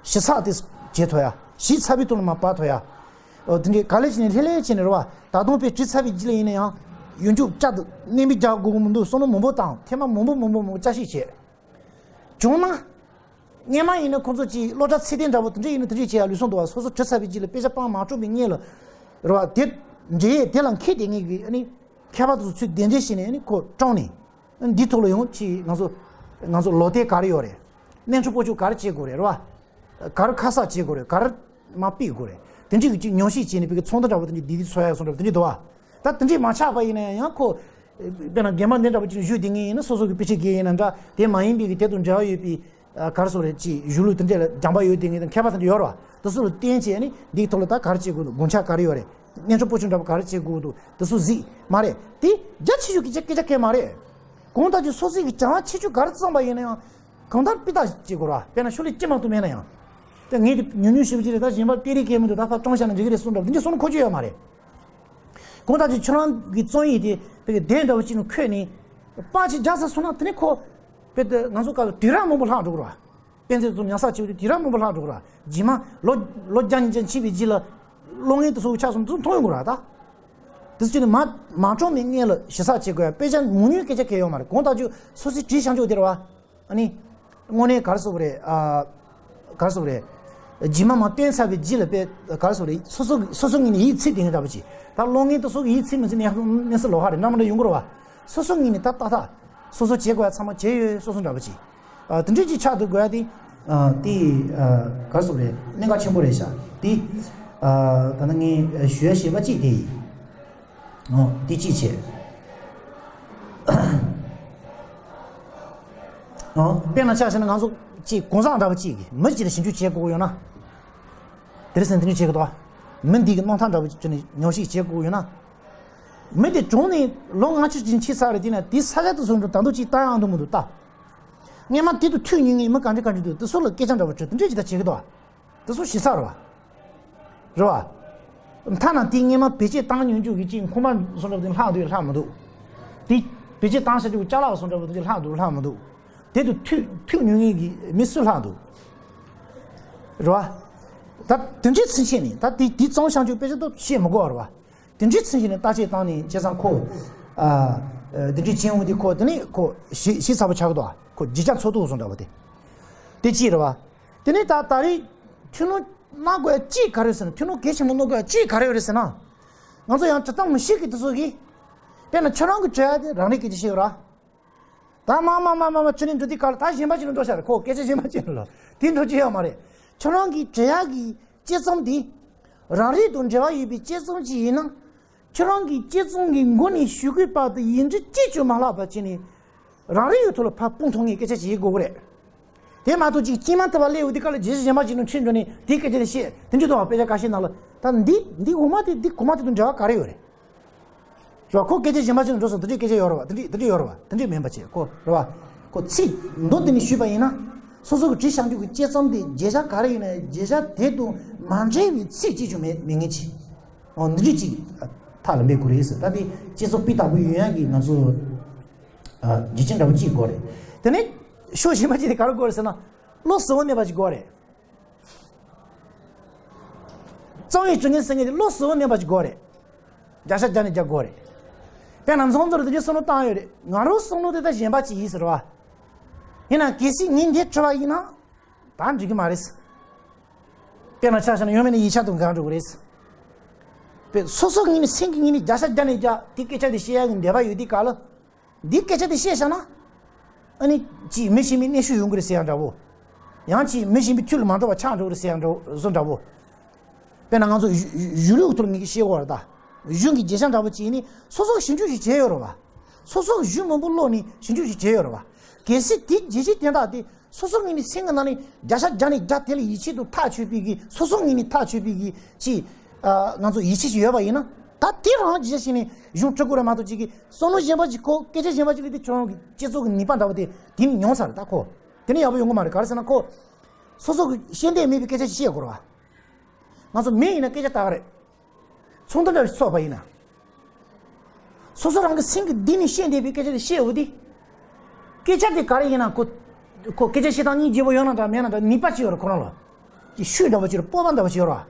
ཞིབ་ཚགས་དེ་བྱེད་ཐུབ་ཡ། ཞིབ་ཚགས་པའི་ཐོག་ནས་མར་པར་ཐུབ་ཡ། ཨོ། དེ་འདྲའི་ག་ལེ་བྱས་ནས་ལྷོད་ལྷོད་བྱས་ནས་རེད་བ། ད་དུང་དཔེ་བྲིས་ཚར་བའི་རྗེས་ལ་ཡིན་ན་ཡང་། ཡོང་རྒྱུ་བསྐྱར་དུ་གནོན་པ་རྒྱག་དགོས་ཀྱི་མི་འདུག་བསམ་བློ་མང་པོ་བཏང་། ཐེངས་མ་མང་པོ་མང་པོ་མང་པོ་བསྐྱར་ཞིབ་བྱས། བྱུང་ན། སྔས་མ་ཡིན་ན་ཁོང་ཚོ་ཅིག་སློབ་གྲྭ་ཚད་ལྡན་འདྲ་པོ་དེ་འདྲ་ཡིན་ན་དེ་འདྲ་བྱེད་ཡ་ལུས་སོང་འདུག་བ། སོ་སོ་བྲིས་ཚར་བའི་རྗེས་ལ་དཔེ་ཆ་པར་མ་བཀྲམ་པའི་སྔོན་ལ། རེད་བ། དེ་འདྲའི་དེ་ལ་མཁས་དེ་ངེས་ཀྱི་ཨ་ནི། མཁས་པ་དེ་ཚོ་ཚུར་གདན་འདྲེན་བྱས་ནས་ཨ་ནི་ཁོ་བཀྲམ་ནས། འདིའི་ཐོག་ལ་ཡང་ཅིག་ང་ཚོ་ང་ཚོ་ལོ་ཏོག་ག་རེ་ཡོད་རེད། གནོན་འཕྲོ་སྤོ་བཅུག་ག་རེ་བྱེད་དགོས་རེད། རེད་བ། ག་རེ་ཁ་གསབ་བྱེད་དགོས་རེད། ག་རེ་མར་ཕུད་དགོས་རེད། དེ་འདྲའི་གི་ཅིག་ཉམས་ཞིབ་བྱས་ནས་བོད་ཀྱི་ཚོང་དོན་འདྲ་པོ་དེ་འདྲ་བདེ་བདེ་འཚོལ་ཡ་སོང་འདྲ་པོ་དེ་འདྲ་འདུག་བ། ད་དེ་འདྲས་མ་ཆགས་པ་ཡིན་ན་ཡང་ཁོ། དཔེར་ན་རྒན་པ་འདི་འདྲ་པོ་ཅིག་བཞུགས་བསྡད་མཁན་ཡིན་ན། སོ་སོ་གི་དཔེ་ཆའི་དགེ་ཡིན་ན་འདྲ། དེ་མ་ཡིན་པའི་གི་དེ་དང་འབྲེལ་བ་ཡོད་པའི། ཨ། ག་རེ་ཟེར་དགོས་རེད། ཅིག་གཞུང་ལུགས་དེ་འདྲས་ལ་སྦྱངས་པ་ཡོད་བསྡད་མཁན་དང་མཁས་པ་དེ་འདྲ་ཡོད་རེད་བ། དེ་ཚོ་ལ་བརྟེན་བྱས་ནས་འདིའི་ཐོག་ལ་ད་ག་རེ་བྱེད་དགོས་འདུག་དགོངས་འཆར་ག་རེ་ཡོད་རེད། གནོན་འཕྲོ་སྤོ་བཅུག་འདྲ་པོ་ག་རེ་བྱེད་དགོས་འདུག་དེ་ཚོ་གཟིགས་མ་རེད། དེ་རྒྱ་ཆེ་ཤོས་ཀྱི་སྐད་ཆ་སྐད་མ་རེད། གང་ལྟར་ཀྱང་སོ་སོའི་གི་བྱ་བ་ཁྱད་ཆོས་ག་རེ་བརྩམས་པ་ཡིན་ན་ཡང་། གང་ལྟར་སྤུས་དག་བྱེད་དགོས་ར། དཔེར་ན་ཤོག་ལྷེ་སྐྱེས་མ་གཏོགས་མེད་ན་ཡང་། དེ་ངས་དེ་ཉུང་ཉུང་ཞེ་པོ་ཅིག་རེད། ད་གཞན་པ་སྟེར་རིན་གལ་མི་འདུག་ད་ཕར་བཀྲམ་བཞག་ན་འགྲིག་གི་རེད་གསུངས་འདྲ་པོ་དེ་འདྲས་གསུང་ན་ཁོ་ཆོད་ཡོད་མ་རེད། གང་ལྟར་ཀྱང་ཁྱོད་རང་གི་རྩོམ་ཡིག་དེ་དཔེ་གི་དེབ་འདྲ་པོ་ཅིག་ནང་འཁོད་ནས་པར་ཅིག་རྒྱག་ཚར་སོང་ན། དེ་ནས་ཁོ་དཔེ་དེ་ང་ཚོ་སྐབས་དུས་རབས་མང་པོ་ལྷག་འགྲོ་གི་རེད་བ། དཔེ་མཛོད་ཚོ་ཉར་ཚགས་བྱེད་པ་དེ་དུས་རབས་མང་པོ་ལྷག་འགྲོ་གི་རེད་བ། རྗེས་མ་ལོ་ལོ་བརྒྱ་ཉིས་བརྒྱ་ཕྱིན་པའི་རྗེས་ལ་གློག་བརྙན་དེ་ཚོ་ཆགས་སོང་། དེ་ཚོ་མཐོང་ཡོང་གི་རེད་བ། ད་དེ་ཚོ་ཅིག་ནི་མ་མ་བཀྲམ་པའི་སྔོན་ལ་ཞིབ་ཚགས་བྱེད་དགོས་ཡ། དཔེ་ཆ་མང་ཉུང་སྐད་ཆ་གལ་ཡོད་མ་རེད། གང་ལྟར་ཀྱང་སོ་སོའི་བྲིས་བཞག་ཕྱོགས་དེ་རེད་བ། ཨ་ནི། དངོས་གནས་ག་རེ་ཟེར་དགོས་རེད། ཨ། ག་རེ་ཟེར་དགོས་རེད། རྗེས་མ་མར་བཏོན་ཚར་བའི་རྗེས་ལ་དཔེ་ག་རེ་ཟེར་དགོས་རེད། སོ་སོ་སོ་སོ་ངོས་ནས་ཡིད་ཚིམ་བསྡད་མཁན་འདྲ་པོ་ཅིག་ད་གློག་བརྙན་དེ་ཚོ་གི་ཡིད་ཚིམ་མི་ཚིམ་ཡང་གནས་ཚུལ་ལོགས་ཀ་རེད། འདྲ་མི་འདྲ་ཡོང་གི་རེད་བ། སོ་སོ་ངོས་ནས་ད་ཏག་ཏག་སོ་སོ་བྱེད་དགོས་ཡ་ཚང་མ་བྱས་ཡོད། སོ་སོ་འདྲ་པོ་ཅིག་ཨ། དེ་འདྲས་ཅིག་ཆགས་ཐུབ་དགོས་ཡ་དེ། ཨ། དེ། ཨ། ག་རེ་ཟེར་དགོས་རེད། གནད་འགག་ཆེན་པོ་རེད་ཤག་དེ། ཨ། ད་ནི་ངས་ཞུ་ཡ་ཞེ་པོ་ཅིག་དེ་ཡིན། ཨོ། དེ་གཅིག་བྱས། ཨང་། དཔེར་ན་ཆ་བཞག་ན་ང་ཚོ་ཅིག་གང་ཟག་འདྲ་བོ་ཅིག་གིས་མི་གཅིག་ལ་ཞིབ་འཇུག་བྱེད་དགོས་ཡོད་ན། དེ་རིང་སང་དེ་འདྲ་བྱེད་ཀྱི་འདུག་མི་འདི་གི་རྣམ་ཐར་འདྲ་བོ་ཅིག་ནས་ཉམས་ཞིབ་བྱེད་དགོས་ཡོད་ན། མི་དེ་གྲོངས་ནས་ལོ་ལྔ་བཅུ་ཅིག་ཕྱིན་ཚར་རེད། དེ་ན་དེ་ས་ཆ་དེ་ཚོ་འགྲོ་ད་དུང་ཅིག་ལྟ་ཡག་འདུག་མི་འདུག་ལྟ། སྔོན་མ་དེ་དུ་ཐུག་མྱོང་མཁན་མི་ག་འདྲ་ག་འདྲ་འདུག་དེ་ཚོ་ལ་སྐད་ཆ་འདྲ་བོ་དྲིས། དེ་འདྲ་ཅིག་ད་བྱེད་ཀྱི་འདུག་དེ་ཚོ་ཞིབ་ཚགས་རེད་བ། རེད་བ། ཐ་ན་དེ་སྔོན་མ་བེད་སྤྱོད་བཏང་མྱོང་རྒྱུ་གི་ཅིག་ཁུག་མ་བཟོ་འདྲ་བོ་དེ་ལྷག་འདུག་ལྷག་མི་འདུག་དེ་བེད་སྤྱོད་བཏང་བྱ་རྒྱུ་ཅ་ལག་བཟོ་འདྲ་བོ་དེ་ལྷག་འདུག་ལྷག་མི་འདུག་དེ་དུ་ཐུག་ཐུག་མྱོང་མཁན་གྱི་མི་སུ་ལྷག་འདུག་རེད་བ། ད་དེ་འདྲའི་ཚུལ་བྱས་ནས་ད་དེ་དེ་གཙང་བཤང་ཆུ་དཔེ་ཆ་ཏོ་བཤད་མི་དགོས་རེད་བ། དེ་འདྲའི་ཚུལ་བྱས་ནས་བརྟག་དཔྱད་བཏང་ནས་བྱས་ཙང་ཁོ། ཨ། དེ་འདྲའི་བྱེད་འོང་དེ་ཁོ་དེ་ནས་ཁོ་ཞི་ཞི་ཚ་པོ་ཆགས་ཀྱི་འདུག་ཁོ་བརྗིད་ཆགས་ཚོགས་འདུ་བཟོ་འདྲ་བ་དེ། དེ་ཅི་རེད་བ། དེ་ནས་ད་ད་རེས་ཁྱོད་ནོ་མནའ་དགོས་ཡ་ཅིག་ག་རེ་ཟེར་ན། ཁྱོད་ནོ་གལ་ཆེན་པོ་མནའ་དགོས་ཡ་ཅིག་ག་རེ་ཡོད་རེད་ཟེར་ན། ང་ཚོ་ཡང་དྲི་སྟངས་མི་ཤེས་ཀི་དེ་ཚོ་གི། དཔེར་ན་ཁྱོད་རང་གི་དྲི་ཡ་དེ་རང་རེད་ཀི་དེ་ཤེས་ར། ད་མ་མ་མ་མ་མ་ཁྱོད་ནི་འགྲོ་དུས་ག་ལ་ད་གཞན་པ་ཅིག་ལ་འགྲོ་ཤག་རེད། ཁོ་སྐད་ཆ་གཞན་པ་ཅིག་ལ་དེ་འགྲོ་ཅི་ཡོད་མ་རེད། ཁྱོད་རང་གི་དྲི་ཡ་གི་དཔྱད་རྩོམ་དེ་རང་རེད་དང་འབྲེལ་བ་ཡོད་པའི་དཔྱད་རྩོམ་ཅིག་ཡིན་ན། ཁྱོད་རང་གི་དཔྱད་རྩོམ་གི་མགོ་ནས་གཞུག་གུའི་བར་དུ་ཡིག་འབྲུ་གཅིག་ཀྱང་མ་བརླག་པ་བྱས་ནས། རང་རེ་ཡོད་ཐོག་ལ་ཕར་སྤུངས་ཐུབ་ངེས་སྐད་ཆ་ཅིག་ཡིན་དགོས་ཀྱི་རེད། དེ་མ་གཏོགས་ཅིག་དཀྱིལ་མ་ཐུབ་པ་སླེབས་ཡོང་དུས་སྐབས་ལ་རྗེས་སུ་གཞན་པ་ཅིག་ནང་ཁྲིད་འགྲོ་ནས་དེའི་སྐད་ཆ་དེ་བཤད་དེ་འདྲ་འདུག་བ། དཔེ་ཆ་ཁ་ཤས་ནང་ལ་ད་འདི་འདི་འོ་མ་དེ་འདི་གོ་མ་དེ་དང་འབྲེལ་བ་ག་རེ་ཡོད་རེད། རེད་བ། ཁོ་སྐད་ཆ་གཞན་པ་ཅིག་ནང་འགྲོ་སོང་དེ་འདྲའི་སྐད་ཆ་ཡོད་རེད་བ། དེ་འདྲའི་དེ་འདྲའི་ཡོད་རེད་བ། དེ་འདྲའི་མིན་པ་བྱས་ཁོ་རེད་བ། ཁོ་ཚིག་མདོ་དེ་ནས་ཞུས་པ་ཡིན་ན། སོ་སོ་གི་བྲིས་བཞག་རྒྱུ་གི་དཔྱད་རྩོམ་དེ་བརྗོད་བྱ་ག་རེ་ཡིན་ན་བརྗོད་བྱ་དེ་དང་མ་འབྲེལ་བའི་ཚིག་གཅིག་ཀྱང་མེད་མེད་ངེས་ཀྱི། འོ་འདི་འདྲའི་ཅིག་ཐག་ལ་འབད་དགོས་རེད་ཟེར། ད་དེ་དཔྱད་རྩོམ་སྤུས་དག་པོ་ཡོང་ཡག་གི་ང་ཚོ། རྒྱུ་རྐྱེན་འདྲ་པོ་གཅིག་དགོས་རེད། དེ་ནས་ཕྱོགས་གཞན་པ་གཅིག་དེ་ག་རེ་དགོས་རེད་ཟེར་ན། བློ་གཟུ་བོ་གནས་པ་ཅིག་དགོས་རེད། རྩོམ་ཡིག་འབྲི་མཁན་ཟེར་མཁན་དེ་བློ་གཟུ་བོ་གནས་པ་ཅིག་དགོས་རེད། བརྒྱ་ཆ་བརྒྱ་ནས་བརྒྱ་དགོས་རེད། དཔེར་ན་མཚོ་མཚོར་དེ་འདྲའི་བསམ་བློ་བཏང་ཡོད་རེད། ང་རང་བསམ་བློ་དེ་ད་གཞན་པ་ཅིག་ཡིན་ཟེར་བ། ཡིན་ན་གལ་སྲིད་ངས་འདི་བྲིས་པ་ཡིན་ན། ད་འགྲིག་གི་མ་རེད། དཔེར་ན་ཆ་བཞག་ན་ཡོང་མེད་ནས་ཡིག་ཆ་དང་འགལ་འགྲོ་གི་རེད། དཔེ་སོ་སོ་ངོས་ནས་སེམས་ཀྱི་ངོས་ནས་བརྒྱ་ཆ་བརྒྱ་ནས་བརྒྱ་དེ་སྐད་ཆ་དེ་བཤད་ཡག་གི་འདོད་པ་ཡོད་དུས་ག་ལ། འདིའི་སྐད་ཆ་དེ་བཤད་བཞག་ན། ཨ་ནི་ཅིག་མི་ཤེས་པའི་གནོན་ཤུགས་ཡོང་གི་རེད་ཟེར་ཡག་འདྲ་བོ། ཡང་ཅིག་མི་ཤེས་པའི་ཐུགས་ལ་མ་འགྲོ་བ་ཆགས་འགྲོ་གི་རེད་ཟེར་ཡག་འདྲ་བོ་བཟོ་འདྲ་བོ། དཔེར་ན་ང་ཚོ་གཞུང་གཞུང་ལུགས་ཐོག་ནས་ཤེས་དགོས་རེད་ད། གཞུང་གི་བརྗོད་བྱ་འདྲ་བོ་ཅིག་ནི་སོ་སོ་ཞིབ་འཇུག་ཅིག་བྱས་ཡོད་རེད་བ། སོ་སོ་གཞུང་མང་པོ་ཀློག་ནས་ཞིབ་འཇུག་ཅིག་བྱས་ཡོད་རེད་བ། གལ་སྲིད་དེ་བརྗོད་བྱའི་དོན་དག་དེ་སོ་སོ་ངོས་ནས་སེམས་ཀྱི་ནང་ནས་བརྒྱ་ཆ་བརྒྱ་ནས་བརྒྱ་དེ་ལ་ཡིད་ཆེས་དང་ཐག་ཆོད་པའི་གི་སོ་སོ་ངོས་ནས་ཐག་ཆོད་པའི་གི་ཅིག་ང་ཚོ་ཡིད་ཆེས་ཅིག་ཡོད་པ་ཡིན་ན། ད་དེ་རང་རྗེས་ཤིག་ནས་གཞུང་སྤྲོད་དགོས་རེད་མ་གཏོགས་ཅིག་གི་བསམ་བློ་གཞན་པ་ཅིག་ཁོ་སྐད་ཆ་གཞན་པ་ཅིག་ལ་དེ་ཁྱོད་རང་གི་སྤྱི་ཚོགས་ཀྱི་ནུས་པ་འདྲ་བོ་དེ་དེ་ནི་ཉུང་ས་རེད་ད་ཁོ། དེ་ནི་ཡག་པོ་ཡོང་གི་མ་རེད། ག་རེ་ཟེར་ན་ཁོ། སོ་སོ་གི་ཤེས་འདོད་མེད་པའི་སྐད་ཆ་ཅིག་བཤད་དགོས་རེད་བ། ང་ཚོ་མི་ཡིན་ན་སྐད་ཆ་ད་ག་རེད། ཚོགས་འདུ་འདྲ་ཞིག་ཚོགས་པ་ཡིན་ན། སོ་སོ་རང་གི་སེམས་ཀྱི་གཏིང་ནས་བཤད་འདོད་པའི་སྐད་ཆ་དེ་བཤད་འོ་དེ། སྐད་ཆ་དེ་ག་རེ་ཡིན་ན་ཁོ། ཁོ་སྐད་ཆ་བཤད་སྟངས་སྙིང་རྗེ་པོ་ཡོད་ན་འདྲ་མེད་ན་འདྲ་ནུས་པ་ཅིག་ཡོད་རེད་ཁོ་རང་ལ། ཀྱི་ཤུགས་འདྲ་པོ་ཅིག་རེད། སྤོབས་པ་འདྲ་པོ་ཅིག་ཡོད་རེད།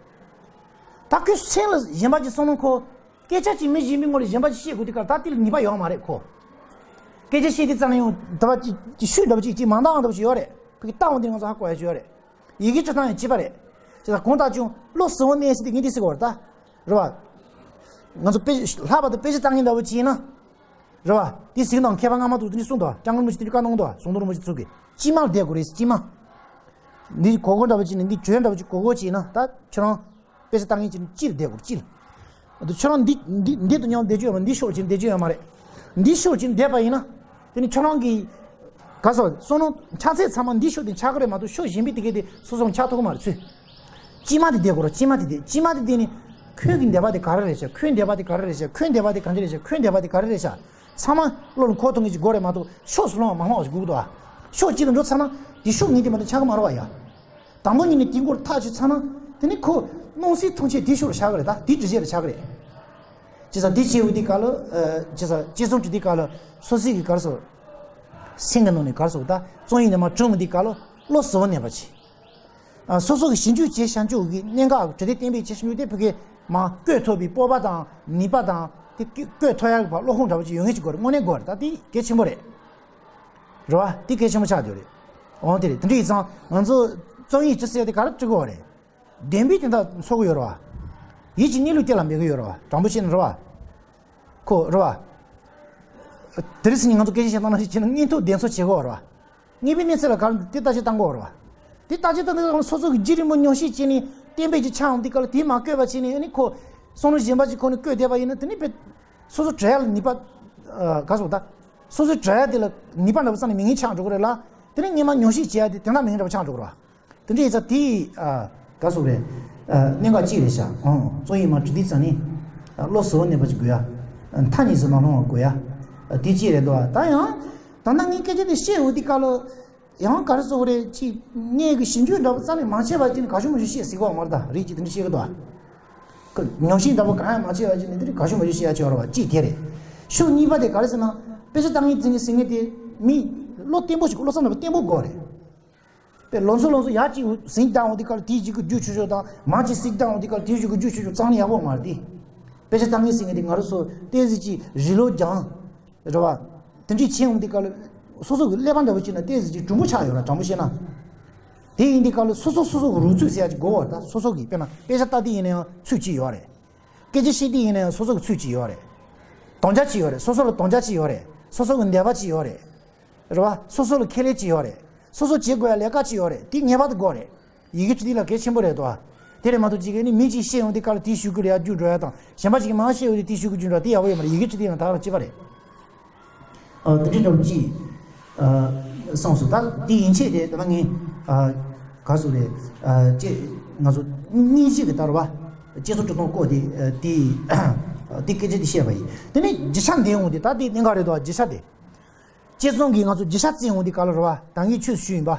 ད་ཁོའི་སེམས་ལ་གཞན་པ་ཅིག་བསམ་ན་ཁོ། སྐད་ཆ་ཅིག་མི་གཞན་པའི་ངོ་ལ་གཞན་པ་ཅིག་བཤད་དགོས་དུས་སྐབས་ད་དེ་ལ་ནུས་པ་ཡོད་མ་རེད་ཁོ། སྐད་ཆ་བཤད་དུས་ཙམ་ལ་ཡང་འདྲ་པོ་ཅིག་ཅིག་ཤུགས་འདྲ་པོ་ཅིག་ཅིག་མ་འདང་འདྲ་པོ་ཅིག་ཡོད་རེད། ཁོ་གི་ལྟ་བ་འདི་ང་ཚོ་ཧ་གོ་ཡ་ཅིག་ཡོད་རེད། ཡི་གེ་འབྲི་སྟངས་ཡང་གཅིག་པ་རེད། ཅེས་གོང་ལྟར་ཀྱང་བློ་གཟུ་བོ་གནས་ཟེར་དེ་ངས་འདི་ཟེར་གྱི་ཡོད་རེད་ད། རེད་བ། ང་ཚོ་དཔེ་ལྷག་པར་དུ་དཔེ་ཆ་ལྟ་མཁན་འདྲ་བོ་ཅིག་ཡིན་ན། རེད་བ། དེ་གཟིགས་དང་མཁས་པ་སྔ་མ་དུ་དེ་འདྲ་གསུངས་འདུག་སྐྱབས་མགོན་རིན་པོ་ཆེ་དེ་འདྲ་བཀའ་གནང་འདུག་ཟུང་དུ་རིན་པོ་ཆེ་ཚུགས་ཀྱི་དཀྱིལ་མ་བསྡད་དགོས་རེད། དཀྱིལ་མ། འདི་གོ་གོ་འདྲ་བོ་ཅིག་ནས་འདི་བྱོན་འདྲ་བོ་ཅིག་གོ་གོ་ཅིག་ཡིན་ན་ད་ཁྱོད་རང་དཔེ་ཆ་ལྟ་མཁན་ཅིག་ནི་སྤྱིར་བསྡད་དགོས་སྤྱིར། ཨ་ད་ཁྱོད་རང་འདི་འདི་འདི་དང་མཉམ་བསྡད་རྒྱུ་ཡོད་མ་འདི་ཕྱོགས་ཅིག་བསྡད་རྒྱུ་ཡོད་མ་རེད། འདི་ཕྱོགས་ཅིག་བསྡད་པ་ཡིན་ན། དེ་ནི་ཁྱོད་རང་གི། ག་སོ་བསམ་བློ་ཆགས་ཚད་ཚང་མ་འདི་ཕྱོགས་དེ་ཆགས་ཀྱི་རེད་མ་གཏོགས་ཕྱོགས་གཞན་པའི་དེ་གའི་དེ་སོ་སོ་ཆགས་ཐུབ་ཀྱི་མ་རེད་ཚུལ། དཀྱིལ་མ་དེ་བསྡད་དགོས་རེད། དཀྱིལ་མ་དེ་བསྡད་དཀྱིལ་མ་དེ་བསྡད་ནི། ཁོའི་གི་འདོད་པ་དེ་ག་རེ་རེད་ཤག་ཁོའི་འདོད་པ་དེ་ག་རེ་རེད་ཤག་ཁོའི་འདོད་པ་དེ་ག་འདྲ་རེད་ཤག་ཁོའི་འདོད་པ་དེ་ག་འདྲ་རེད་ཤག་ཚང་མ་བློ་ལ་འཁོར་ཐུབ་མཁན་ཅིག་དགོས་རེད་མ་གཏོགས་ཕྱོགས་སུ་ལྷུང་བ་མ་ལྷུང་བ་ཞིག་དགོས་ཀྱི་འདུག་ཨ། ཕྱོགས་གཅིག་ལ་འགྲོ་ཚར་ན་དེ་ཕྱོགས་ངན་དེ་མ་གཏོགས་ཆགས་ཀྱི་མ་རེད་བ་ཡ། དང་པོ་ཉིད་ནས་དེའི་སྐོར་ཐག་ཆོད་ཚར་ན། དེ་ནི་ཁོ་སྣང་སྲིད་ཐམས་ཅད་དེའི་ཕྱོགས་ལ་ཆགས་ཀྱི་རེད། ད་དེའི་འདྲ་བྱེད་ལ་ཆགས་ཀྱི་རེད། བྱས་ཙང་དེ་བྱེད་འོ་དེ་ག་ལ། བྱས་ཙང་དཔྱད་རྩོམ་བྲིས་དུས་ག་ལ་སོ་སོའི་གི་ག་རེ་ཟེར། སེམས་ཀྱི་ནང་ནས་ག་རེ་ཟེར་ད་རྩོམ་ཡིག་ནས་མར་བྲིས་འོ་དེ་ག་ལ་བློ་གཟུ་བོ་གནས་པ་བྱེད། སོ་སོ་གི་ཞིབ་འཇུག་བྱས་བྱ་འཇུག་གི་གནད་འགག་གི་དྲི་དེབ་གཏན་འབེབས་བྱས་བྱ་འཇུག་དེ་ཕ་གི་མ་བཀོད་ཐུབ་པའི་སྤོབས་པ་དང་ནུས་པ་དང་དེ་བཀོད་ཐུབ་ཡག་གི་བློ་ཁོག་འདྲ་བོ་ཅིག་ཡོད་མཁན་ཅིག་དགོས་རེད། དངོས་གནས་དགོས་རེད། ད་དེ་གལ་ཆེན་པོ་རེད། རེད་བ། དེ་གལ་ཆེན་པོ་ཆགས་ཡོད་རེད། འོང་དེ་རེད། དེ་འདྲ་ཡིན་ཙང་ང་ཚོ་རྩོམ་ཡིག་བྲི་ཟེར་དེ་ག་རེ་བྲི་དགོས་རེད། བདེན་པའི་དོན་དག་འཚོལ་གི་ཡོད་རེད་བ། ཡིད་ཀྱི་གནས་ལུགས་དེ་ལ་འབད་གི་ཡོད་རེད་བ། དྲང་པོ་བཤད་ན་རེད་བ། ཁོ་རེད་བ། དེ་རིང་སང་ཉིན་ང་ཚོ་སྐད་ཆ་བཤད་སྟངས་ནང་བཞིན་བྱས་ན་དངོས་ཐོག་བདེན་འཚོལ་བྱེད་དགོས་རེད་བ། དངོས་པོའི་གནས་ཚུལ་ལ་ག་རེ་འདུག་དེ་བརྟག་དཔྱད་བཏང་དགོས་རེད་བ། དེ་བརྟག་དཔྱད་བཏང་དུས་སོ་སོ་གི་རྒྱུན་རིང་པོ་མྱོང་ཤེས་བྱས་ནས་གཏན་འབེབས་ཅིག་ཆགས་འོང་དུས་སྐབས་ལ་དེ་མ་བཀོད་པ་བྱས་ནས་ཨ་ནི་ཁོ་བསམ་བློ་གཞན་པ་ཅིག་ཁོ་ནས་བཀོད་བསྡད་པ་ཡིན་ན་དེ་ནི་དཔེ་སོ་སོ་བྲི་ཡ་ལ་ནུས་པ། ག་སོགས་ད། སོ་སོའི་བྲི་ཡ་དེ་ལ་ནུས་པ་འདྲ་པོ་རྩ་ནས་མེད་མཁན་ཆགས་འགྲོ་གི་རེད་ལ། དེ་ནས་སྔོན་མ་ཉམས་ཞིབ་བྱས་ཏེ་དེ་འདྲ་མིན་འདྲ་བ་ཆགས་འགྲོ་གི་རེད་བ། དེ་འདྲ་ཡིན་ཙང་དེ་ཡི་ཨ་ག་སོག་རེད། ཨ་གནད་འགག་ཅིག་རེད་ཤག་ཨང་། རྩོམ་ཡིག་མ་བྲི་དུས་ཙང་ནི་ཨ་བློ་གཟུ་བོ་གནས་པ་ཅིག་དགོས་ཡ། ཨ་མཐའ་གཉིས་སུ་མ་ལྷུང་བ་དགོས་ཡ། ཨ་དེ་ཅིག་རེད་འདུག་ད་ཡང་ད་ལྟ་ངས་སྐད་ཆ་དེ་བཤད་འོང་དུས་སྐབས་ལ་ཡང་ག་རེ་སོག་རེད། ཅིག་ངས་གི་ཞིབ་འཇུག་འདྲ་པོ་རྩ་ནས་མ་བྱས་པ་ཅིག་ནི་ག་ཤུ་མ་ཤུ་བཤད་སྲིད་གོ་མ་རེད། ད་རིགས་ཅིག་དེ་འདྲ་བཤད་གི་འདུག་ཉམས་ཞིབ་འདྲ་པོ་གང་ཡང་མ་བྱས་པ་ཅིག་ནི་དེ་རིགས་ག་ཤུ་མ་ཤུ་བཤད་ཡ་ཆེ་བ་རེད་བ། གཅིག་དེ་རེད། ཤུགས་གཉིས་པ་དེ་ག་རེ་ཟེར་ན། དཔེ་ཆ་ལྟ་མཁན་འཛིན་གི་ཟིན་མཁན་དེ་མི་བློ་བརྟན་པོ་ཞིག་བློ་བཟང་འདྲ་པོ་བརྟན་པོ་དགོས་རེད། པས་ལོ་ཚོད་ལོ་ཚོད་ཡག་ཅིག་ཟིན་བཏང་འོང་དུས་སྐབས་ལ་དེའི་གཞུག་གི་རྒྱུ་ཆུ་ཆུ་དང་མང་ཅིག་ཟིན་བཏང་འོང་དུས་སྐབས་ལ་དེའི་གཞུག་གི་རྒྱུ་ཆུ་ཆུ་གཙང་ནི་ཡག་པོ་མ་རེད་དེ། དཔེ་ཆ་ལྟ་མཁན་ཟིན་མཁན་དེ་ང་རང་ཚོ་ཏོག་ཙམ་ཅིག་རིག་ལོ་སྦྱང་། རེད་བ། དེ་འདྲས་བྱས་འོང་དུས་སྐབས་ལ་སོ་སོ་གི་ཀླད་པ་འདྲ་པོ་ཅིག་ན་ཏོག་ཙམ་ཅིག་གྲུང་པོ་ཆགས་ཡོད་ར། དྲང་པོ་བཤད་ན། དེ་ཡིན་དུས་སྐབས་ལ་སོ་སོ་སོ་སོ་གི་རུ་ཚུགས་ཟེར་ཡ་ཅིག་དགོས་བ། ད་སོ་སོ་གི་དཔེར་ན་དཔེ་ཆ་ལྟ་དུས་ཡིན་ན་ཡང་ཚུགས་ཅིག་ཡོད་རེད། སྐད་ཆ་བཤད་དུས་ཡིན་ན་ཡང་སོ་སོ་གི་ཚུགས་ཅིག་ཡོད་རེད། དམ་བཅའ་ཅིག་ཡོད་རེད། སོ་སོ་ལ་དམ་བཅའ་ཅིག་ཡོད་རེད། སོ་སོ་གི་འདོད་པ་ཅིག་ཡོད་རེད། རེད་བ། སོ་སོ་ལ་ཁས་ལེན་ཅིག་ཡོད་རེད། སོ་སོ་བྱེད་དགོས་ཡ་ལས་ཀ་ཅིག་ཡོད་རེད། དེ་ངེས་པར་དུ་དགོས་རེད། ཡི་གེ་བྲིས་དུས་ལ་གལ་ཆེན་པོ་རེད་དོ། དེ་རེད་མ་གཏོགས་ཅིག་གིས་ནི་མི་གཅིག་བཤད་ཡོང་དུས་སྐབས་ལ་དེའི་ཤུགས་ཀྱིས་ལ་ཡ་རྒྱུ་འགྲོ་ཡ་དང་། གཞན་པ་ཅིག་གིས་མར་བཤད་ཡོང་དུས་དེའི་ཤུགས་ཀྱིས་རྒྱུ་འགྲོ་ཡ་དེ་ཡག་པོ་ཡོད་མ་རེད། ཡི་གེ་བྲིས་དུས་ཡང་ད་ག་རང་གཅིག་པ་རེད། ཨ་དེ་འདྲའི་འདྲ་པོ་ཅིག་ཨ་བསམ་སོང་། ད་དེ་ཡན་ཆད་དེ་ད་ལྟ་ངས་ཨ་ག་ཟེར་རེད། ཨ་ཅེ་ང་ཚོ་སྙན་ཞུ་གི་ལྟར་བ་དཔྱད་རྩོམ་འབྲི་སྟངས་སྐོར་དེ་ཨ་དེ་ཨ་དེ་སྐད་ཆ་དེ་བཤད་པ་ཡིན། དེ་ནས་བརྗོད་བྱ་འདི་འོང་དེ་ད་དེ་གནད་འགག་རེད་དོ། བརྗོད་བྱ་དེ། དཔྱད་རྩོམ་གྱི་ང་ཚོ་བརྗོད་བྱ་བཙལ་འོང་དུས་སྐབས་ལ་རེད་བ། ད་གིན་ཆུ་ཞུས་ཡིན་པ།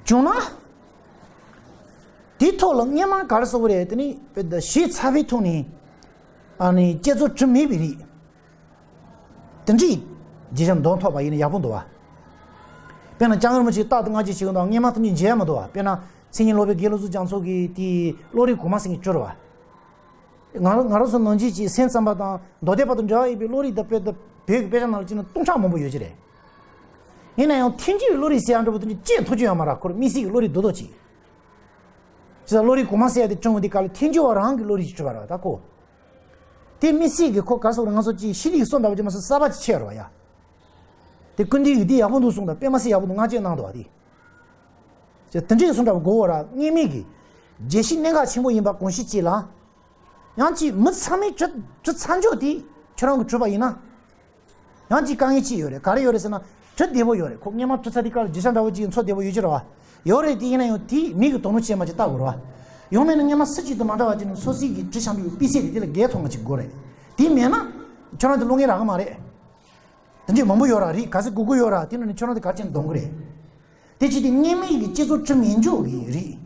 བྱུང་ན། དེའི་ཐོག་ལ་སྔོན་མ་ག་རེ་ཟེར་དགོས་རེད། དེ་ནི་དཔེ་ད་ཞིབ་ཚགས་པའི་ཐོག་ནས་ཨ་ནི་དཔྱད་རྩོམ་བྲིས་མེད་པའི་རིགས། དེ་འདྲའི་བརྗོད་བྱ་འདོན་ཐུབ་པ་ཡིན་ན་ཡག་པོ་འདུག་བ། དཔེར་ན་སྐྱབས་མགོན་རིན་པོ་ཆེ་རྟག་ཏུ་བསྔགས་བརྗོད་བྱེད་ཀྱི་འདུག་སྔོན་མ་ཐམས་ཅད་མཇལ་ཡ་མི་འདུག་བ། དཔེར་ན་མཚན་ཉིད་སློབ་དཔོན་དགེ་ལེགས་ཚོགས་རྒྱ་མཚོ་གི་དེའི་བློ་རིག་གོང་མ་ཟེར་མཁན་བཅུ་རེད་བ། ང་རང་ང་རང་ཚོ་ནང་ཆོས་ཀྱི་སེམས་ཙམ་པ་དང་མདོ་སྡེ་པ་དང་འབྲེལ་བ་ཡོད་པའི་བློ་རིག་དང་དཔེ་དང་བོད་ཀྱི་དཔེ་ཆ་ནང་ལ་བྱས་ན་སྟོང་ཕྲག་མང་པོ་ཡོད་ཀྱི་རེད། ཡིན་ན་ཡང་ཐལ་འགྱུར་བའི་བློ་རིག་ཟེར་ཡ་འདྲ་པོ་དེ་འདྲ་ཅིག་མཐོང་རྒྱུ་ཡོད་མ་རེད། ཁོ་རང་དམིགས་བསལ་གྱི་བློ་རིག་རྡོག་རྡོག་ཅིག་བྱས་ཙང་བློ་རིག་གོང་མ་ཟེར་ཡ་དེ་བྱུང་བ་དེ་ག་ལ་ཐལ་འགྱུར་བ་རང་གི་བློ་རིག་ཅིག་གྲུབ་པ་རེད་བ། ད་ཁོ་དེ་དམིགས་བསལ་གྱི་ཁོ་ག་རེ་ཟེར་དགོས་རེད། ང་ཚོ་ཅིག་ཤེས་རིག་སོགས་འདྲ་པོ་ཅིག་མ་ཟད་གསར་པ་ཅིག་ཆགས་རེད་བ་ཡ། དེ་ཀུན་འདུས་ཡིག་དེ་ཡག་པོ་འདུག་གསུངས་དང་དཔེ་མ་སྲིད་ཡག་པོ་འདུག་བསྔགས་བརྗོད་གནང་འདུག་བ་དེ། ཅེས་དེ་འདྲའི་གསུང་འདྲ་པོ་དགོས་བ་ར། སྔོན་མའི་གི་རྒྱལ་སྤྱིའི་གནད་འགག་ཆེན་པོ་ཡིན་པ་གོང་ཞུས་བྱས་ལ། ཡང་ཅིག་མི་ཚང་མས་བྲི་བྲི་ཚར་འཇོག་དེ་ཁྱོད་རང་གིས་བྲིས་པ་ཡིན་ན། ཡང་ཅིག་དཀའ་ངལ་ཅིག་ཡོད་རེད། ག་རེ་ཡོད་རེད་ཟེར་ན། བྲི་བདེ་པོ་ཡོད་རེད། ཁོ་སྔོན་མ་བྲི་ཚར་དུས་སྐབས་ལ་རྒྱུ་ཆ་འདྲ་པོ་ཅིག་འཚོལ་བདེ་པོ་ཡོད་ཀྱི་རེད་བ། ཡོད་རེད། དེ་ཡིན་ན་ཡང་དེ་མིག་གིས་དོ་སྣང་བྱས་མ་བྱས་ལྟ་དགོས་རེད་བ། ཡང་མིན་ན་སྔོན་མ་སུ་གཅིག་དང་མ་འདྲ་བ་ཅིག་ནས་སོ་སོའི་གི་བྲིས་བཞག་འདུག་པའི་དཔེ་ཆ་དེ་དེ་ལ་འགལ་ཐོགས་མ་ཅིག་དགོས་རེད། དེ་མེད་ན་ཁྱོད་རང་དེ་བློ་ངན་རག་གི་མ་རེད། དེ་འདྲས་མང་པོ་ཡོད་ར། རིགས་ག་ཚོད་དགོས་དགོས་ཡོད་ར། དེ་ནང་ནས་ཁྱོད་རང་དེ་ག་རེ་བྱས་ནས་འདོན་གི་རེད། དེ་བྱས་ཏེ་སྔོན་མའི་གི་དཔྱད་རྩོམ་བྲི་མི་འཇུག་གི་རིགས།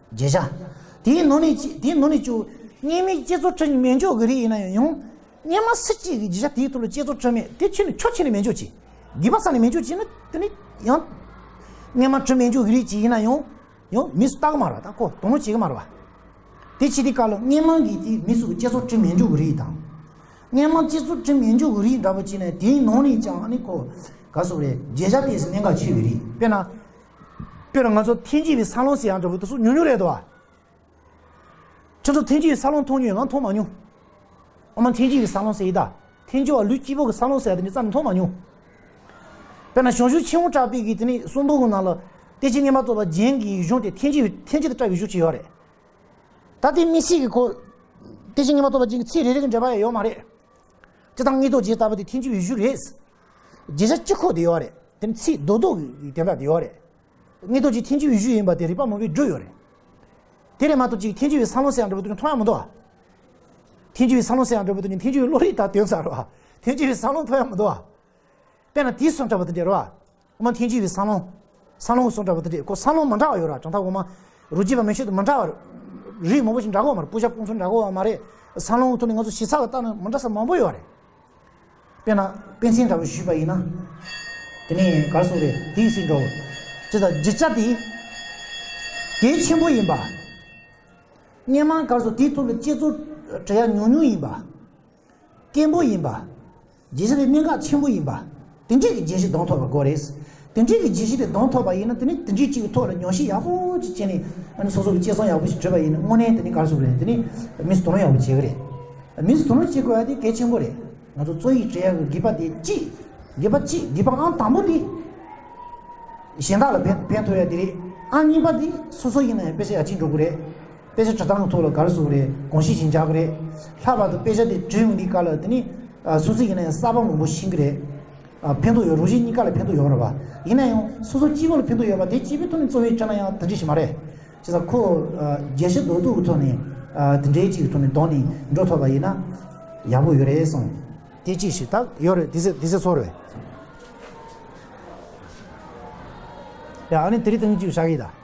བརྗོད་བྱ། དེའི་ནང་ནས་ཅི་དེའི་ནང་ནས་ཅིག་སྔོན་མའི་དཔྱད་རྩོམ་བྲི་མི་འཇུག་གི་རིགས་ཡིན་ན་ཡང་། སྔོན་མ་སུ་གཅིག་གིས་བརྗོད་བྱ་དེའི་ཐོག་ལ་དཔྱད་རྩོམ་བྲིས་མེད། དེ་ཁྱོན་ནས་ཁྱོན་ནས་མི་འཇུག་ཅིག་དགོས་པ་ཙམ་ལས་མི་འཇུག་ཅིག་ན་དེ་ནི་ཡང་། སྔོན་མ་བྲི་མི་འཇུག་གི་རིགས་ཅིག་ཡིན་ན་ཡང་། ཡང་མི་སུ་ལྟ་གི་མ་རེད་བ། ད་ཁོ་དོ་སྣང་བྱེད་ཀྱི་མ་རེད་བ། དེ་བྱེད་དུས་སྐབས་ལ་སྔོན་མ་གི་དེ་མི་སུ་གི་དཔྱད་རྩོམ་བྲི་མི་འཇུག་གི་རིགས་དང་། སྔོན་མ་དཔྱད་རྩོམ་བྲི་མི་འཇུག་གི་རིགས་འདྲ་པོ་བྱས་ནས་དེའི་ནང་ནས་ཀྱང་ཨ་ནི་ཁོ་ག་ཟེར་རེད། བརྗོད་བྱ་དེ་སུ་གནད་འགག་ཆེ་བའི་རིགས། དཔེར་ན། དཔེར་ན་ང་ཚོ་ཐལ་འགྱུར་བའི་ས་བོན་ཟེར་ཡག་འདྲ་པོ་དེ་ཚོ་ཉུང་ཉུང་རེད་དོ། ཁྱོད་ཚོ་ཐལ་འགྱུར་བའི་ས་བོན་མཐོང་མྱོང་ཡོད། ང་མཐོང་མ་མྱོང་། ཨོ་མ་ཐལ་འགྱུར་བའི་ས་བོན་ཟེར་ཡི་ད། ཐལ་འགྱུར་བ་ལུས་སྐྱིད་པོ་གི་ས་བོན་ཟེར་ཡ་དེ་འདྲ་རྩ་ནས་མཐོང་མ་མྱོང་། དཔེར་ན་བྱང་ཆུབ་ཆེན་པོ་གྲགས་པའི་གི་དེ་ནས་གསུང་འབུམ་གི་ནང་ལ། བསྟན་བཅོས་སྔོན་མ་རྟོགས་པ་རྒྱན་གྱི་གཞུང་དེ་ཐལ་འགྱུར་བའི་ཐལ་འགྱུར་དུ་བཀྲལ་བའི་གཞུང་ཅིག་ཡོད་རེད། ད་དེ་དམིགས་བསལ་གྱི་ཁོ། བསྟན་བཅོས་སྔོན་མ་རྟོགས་པ་རྒྱན་གྱི་ཚིག་རེ་རེ་གི་འགྲེལ་པ་ཡང་ཡོད་མ་རེད། སྤྱིར་བཏང་དངོས་སྟོབས་རྒྱས་ལྟ་བུ་དེ་ཐལ་འགྱུར་བའི་གཞུང་རེད། བརྗོད་བྱ་གཅིག་ཁོ་དེ་ཡོད་རེད། དེ་ནི་ཚིག་རྡོག་རྡོག་གི་དོན་དག་དེ་ཡོད་རེད། དངོས་སྟོབས་ཀྱི་ཐལ་འགྱུར་བའི་གཞུང་ཡིན་པ་དེ་རིག་པ་མང་པོས་བསྒྲུབས་ཡོད་རེད། དེ་རེད་མ་གཏོགས་ཅིག་ཐལ་འགྱུར་བའི་ས་བོན་ཟེར་ཡག་འདྲ་པོ་དེ་མཐོང་ཡག་མི་འདུག་བ། ཐལ་འགྱུར་བའི་ས་བོན་ཟེར་ཡག་འདྲ་པོ་དེ་ནི་ཐལ་འགྱུར་བའི་བློ་རིག་དང་དོན་ཟེར་བ། ཐལ་འགྱུར་བའི་ས་བོན་མཐོང་ཡག་མི་འདུག་བ། དཔེར་ན་དེའི་གསུང་འདྲ་པོ་དེ་འདྲ་རེད་བ། འོ་མ་ཐལ་འགྱུར་བའི་ས་བོན། ས་བོན་གྱི་གསུང་འདྲ་པོ་དེ་འདྲ། ཁོ་ས་བོན་མི་འདྲ་བ་ཡོད་ར། གྲངས་ཐག་འོ་མ། རུ་སྐྱེས་པ་མི་ཤེས་དང་མི་འདྲ་བ། རིགས་མང་པོ་ཞིག་འདྲ་གོ་མ་རེད། སྤུ་ཞབས་ཀུན་སྤྱོད་འདྲ་གོ་བ་མ་རེད། ས་བོན་གྱི་ཐོག་ནས་ང་ཚོ་ཞིབ་ཚགས་ཀྱིས་བལྟས་ན་མི་འདྲ་ས་མང་པོ་ཡོད་རེད། དཔེར་ན་དཔེ་མཚོན་འདྲ་བོ་ཞུས་པ་ཡིན་ན། དེ་ནས་ག་རེ་ཟེར་རེད། དེའི་སྲིད་འགྲོ། ཅི་ལྟར་བརྗོད་བྱ་དེ་གལ་ཆེན་པོ་ཡིན་པ། སྔོན་མ་ག་རེ་ཟེར། དེའི་ཐོག་ལ་དཔྱད་རྩོམ་བྲི་ཡག་ཉུང་ཉུང་ཡིན་པ། དཀོན་པོ་ཡིན་པ། བརྗོད་བྱ་དེ་གནད་འགག་ཆེན་པོ་ཡིན་པ། དེ་འདྲས་ཀྱི་བརྗོད་གཞི་འདོན་ཐུབ་པ་དགོས་རེད། དེ་འདྲས་ཀྱི་བརྗོད་གཞི་དེ་འདོན་ཐུབ་པ་ཡིན་ན། དེ་ནི་དེ་འདྲས་ཅིག་གི་ཐོག་ལ་ཉམས་ཞིབ་ཡག་པོ་ཅིག་བྱས་ནས། ཨ་ནི་སོ་སོ་གི་དཔྱད་རྩོམ་ཡག་པོ་ཞིག་བྲིས་པ་ཡིན་ན། དངོས་གནས་དེ་ནི་ག་རེ་ཟེར་རེད། དེ་ནི་མི་ཚོས་དོ་སྣང་ཡག་པོ་བྱེད་ཀྱི་རེད། མི་ཚོས་དོ་སྣང་བྱེད་དགོས་ཡ་དེ་གལ་ཆེན་པོ་རེད། ང་ཚོ་རྩོམ་ཡིག་བྲི་ཡ་གི་དགོས་པ་དེ་གཅིག་དགོས་པ་གཅིག་དགོས་པ་ཨང་དང་པོ་དེ་གཞན་དག་ལ་ཕན་ཕན་ཐོགས་ཡ་དེ་རེད། ཨང་གཉིས་པ་དེ་སོ་སོ་ཡིན་ན་ཡང་དཔེ་ཆ་ཡར་རྒྱས་འགྲོ་གི་རེད། དཔེ་ཆ་བྲི་སྟངས་ཀྱི་ཐོག་ལ་ག་རེ་ཟེར་དགོས་རེད། གོམས་གཤིས་ཤིག་འཇགས་ཀྱི་རེད། ལྷག་པར་དུ་དཔེ་ཆ་དེ་བྲིས་ཡོང་དུས་སྐབས་ལ་དེ་ནི་ཨ་སོ་སོ་ཡིན་ན་ཡང་གསར་པ་མང་པོ་ཤེས་ཀྱི་རེད། ཕན་ཐོགས་ཡོད། རང་གཞན་གཉིས་ཀ་ལ་ཕན་ཐོགས་ཡོད་རེད་པ། ཡིན་ན་ཡང་སོ་སོ་སྐྱེ་བོ་ལ་ཕན་ཐོགས་ཡོད་པ་དེ་སྐྱེ་བོའི་ཐོག་ནས་རྩོམ་ཡས་བྱས་ན་ཡང་དེ་འདྲ་ཞིག་མ་རེད། བྱས་ཙང་ཁོ་རྒྱལ་སྤྱི་རྡོག་རྡོག་གི་ཐོག་ནས་དེ་འདྲའི་གཅིག་གི་ཐོག་ནས་བསྡོམས་ནས་འགྲོ་ཐུབ་པ་ཡིན་ན་ཡག་པོ་ཡོད་རེད་གསུངས། དེ་གཅིག་ཞིག་ད་ཡོད་རེད། དེ་ཚེ་དེ་ཚེ་ཚོར་བས། ཡ་ཨ་ནི་དེ་རིང་ཐེངས་གཅིག་བཞག་གི་ད།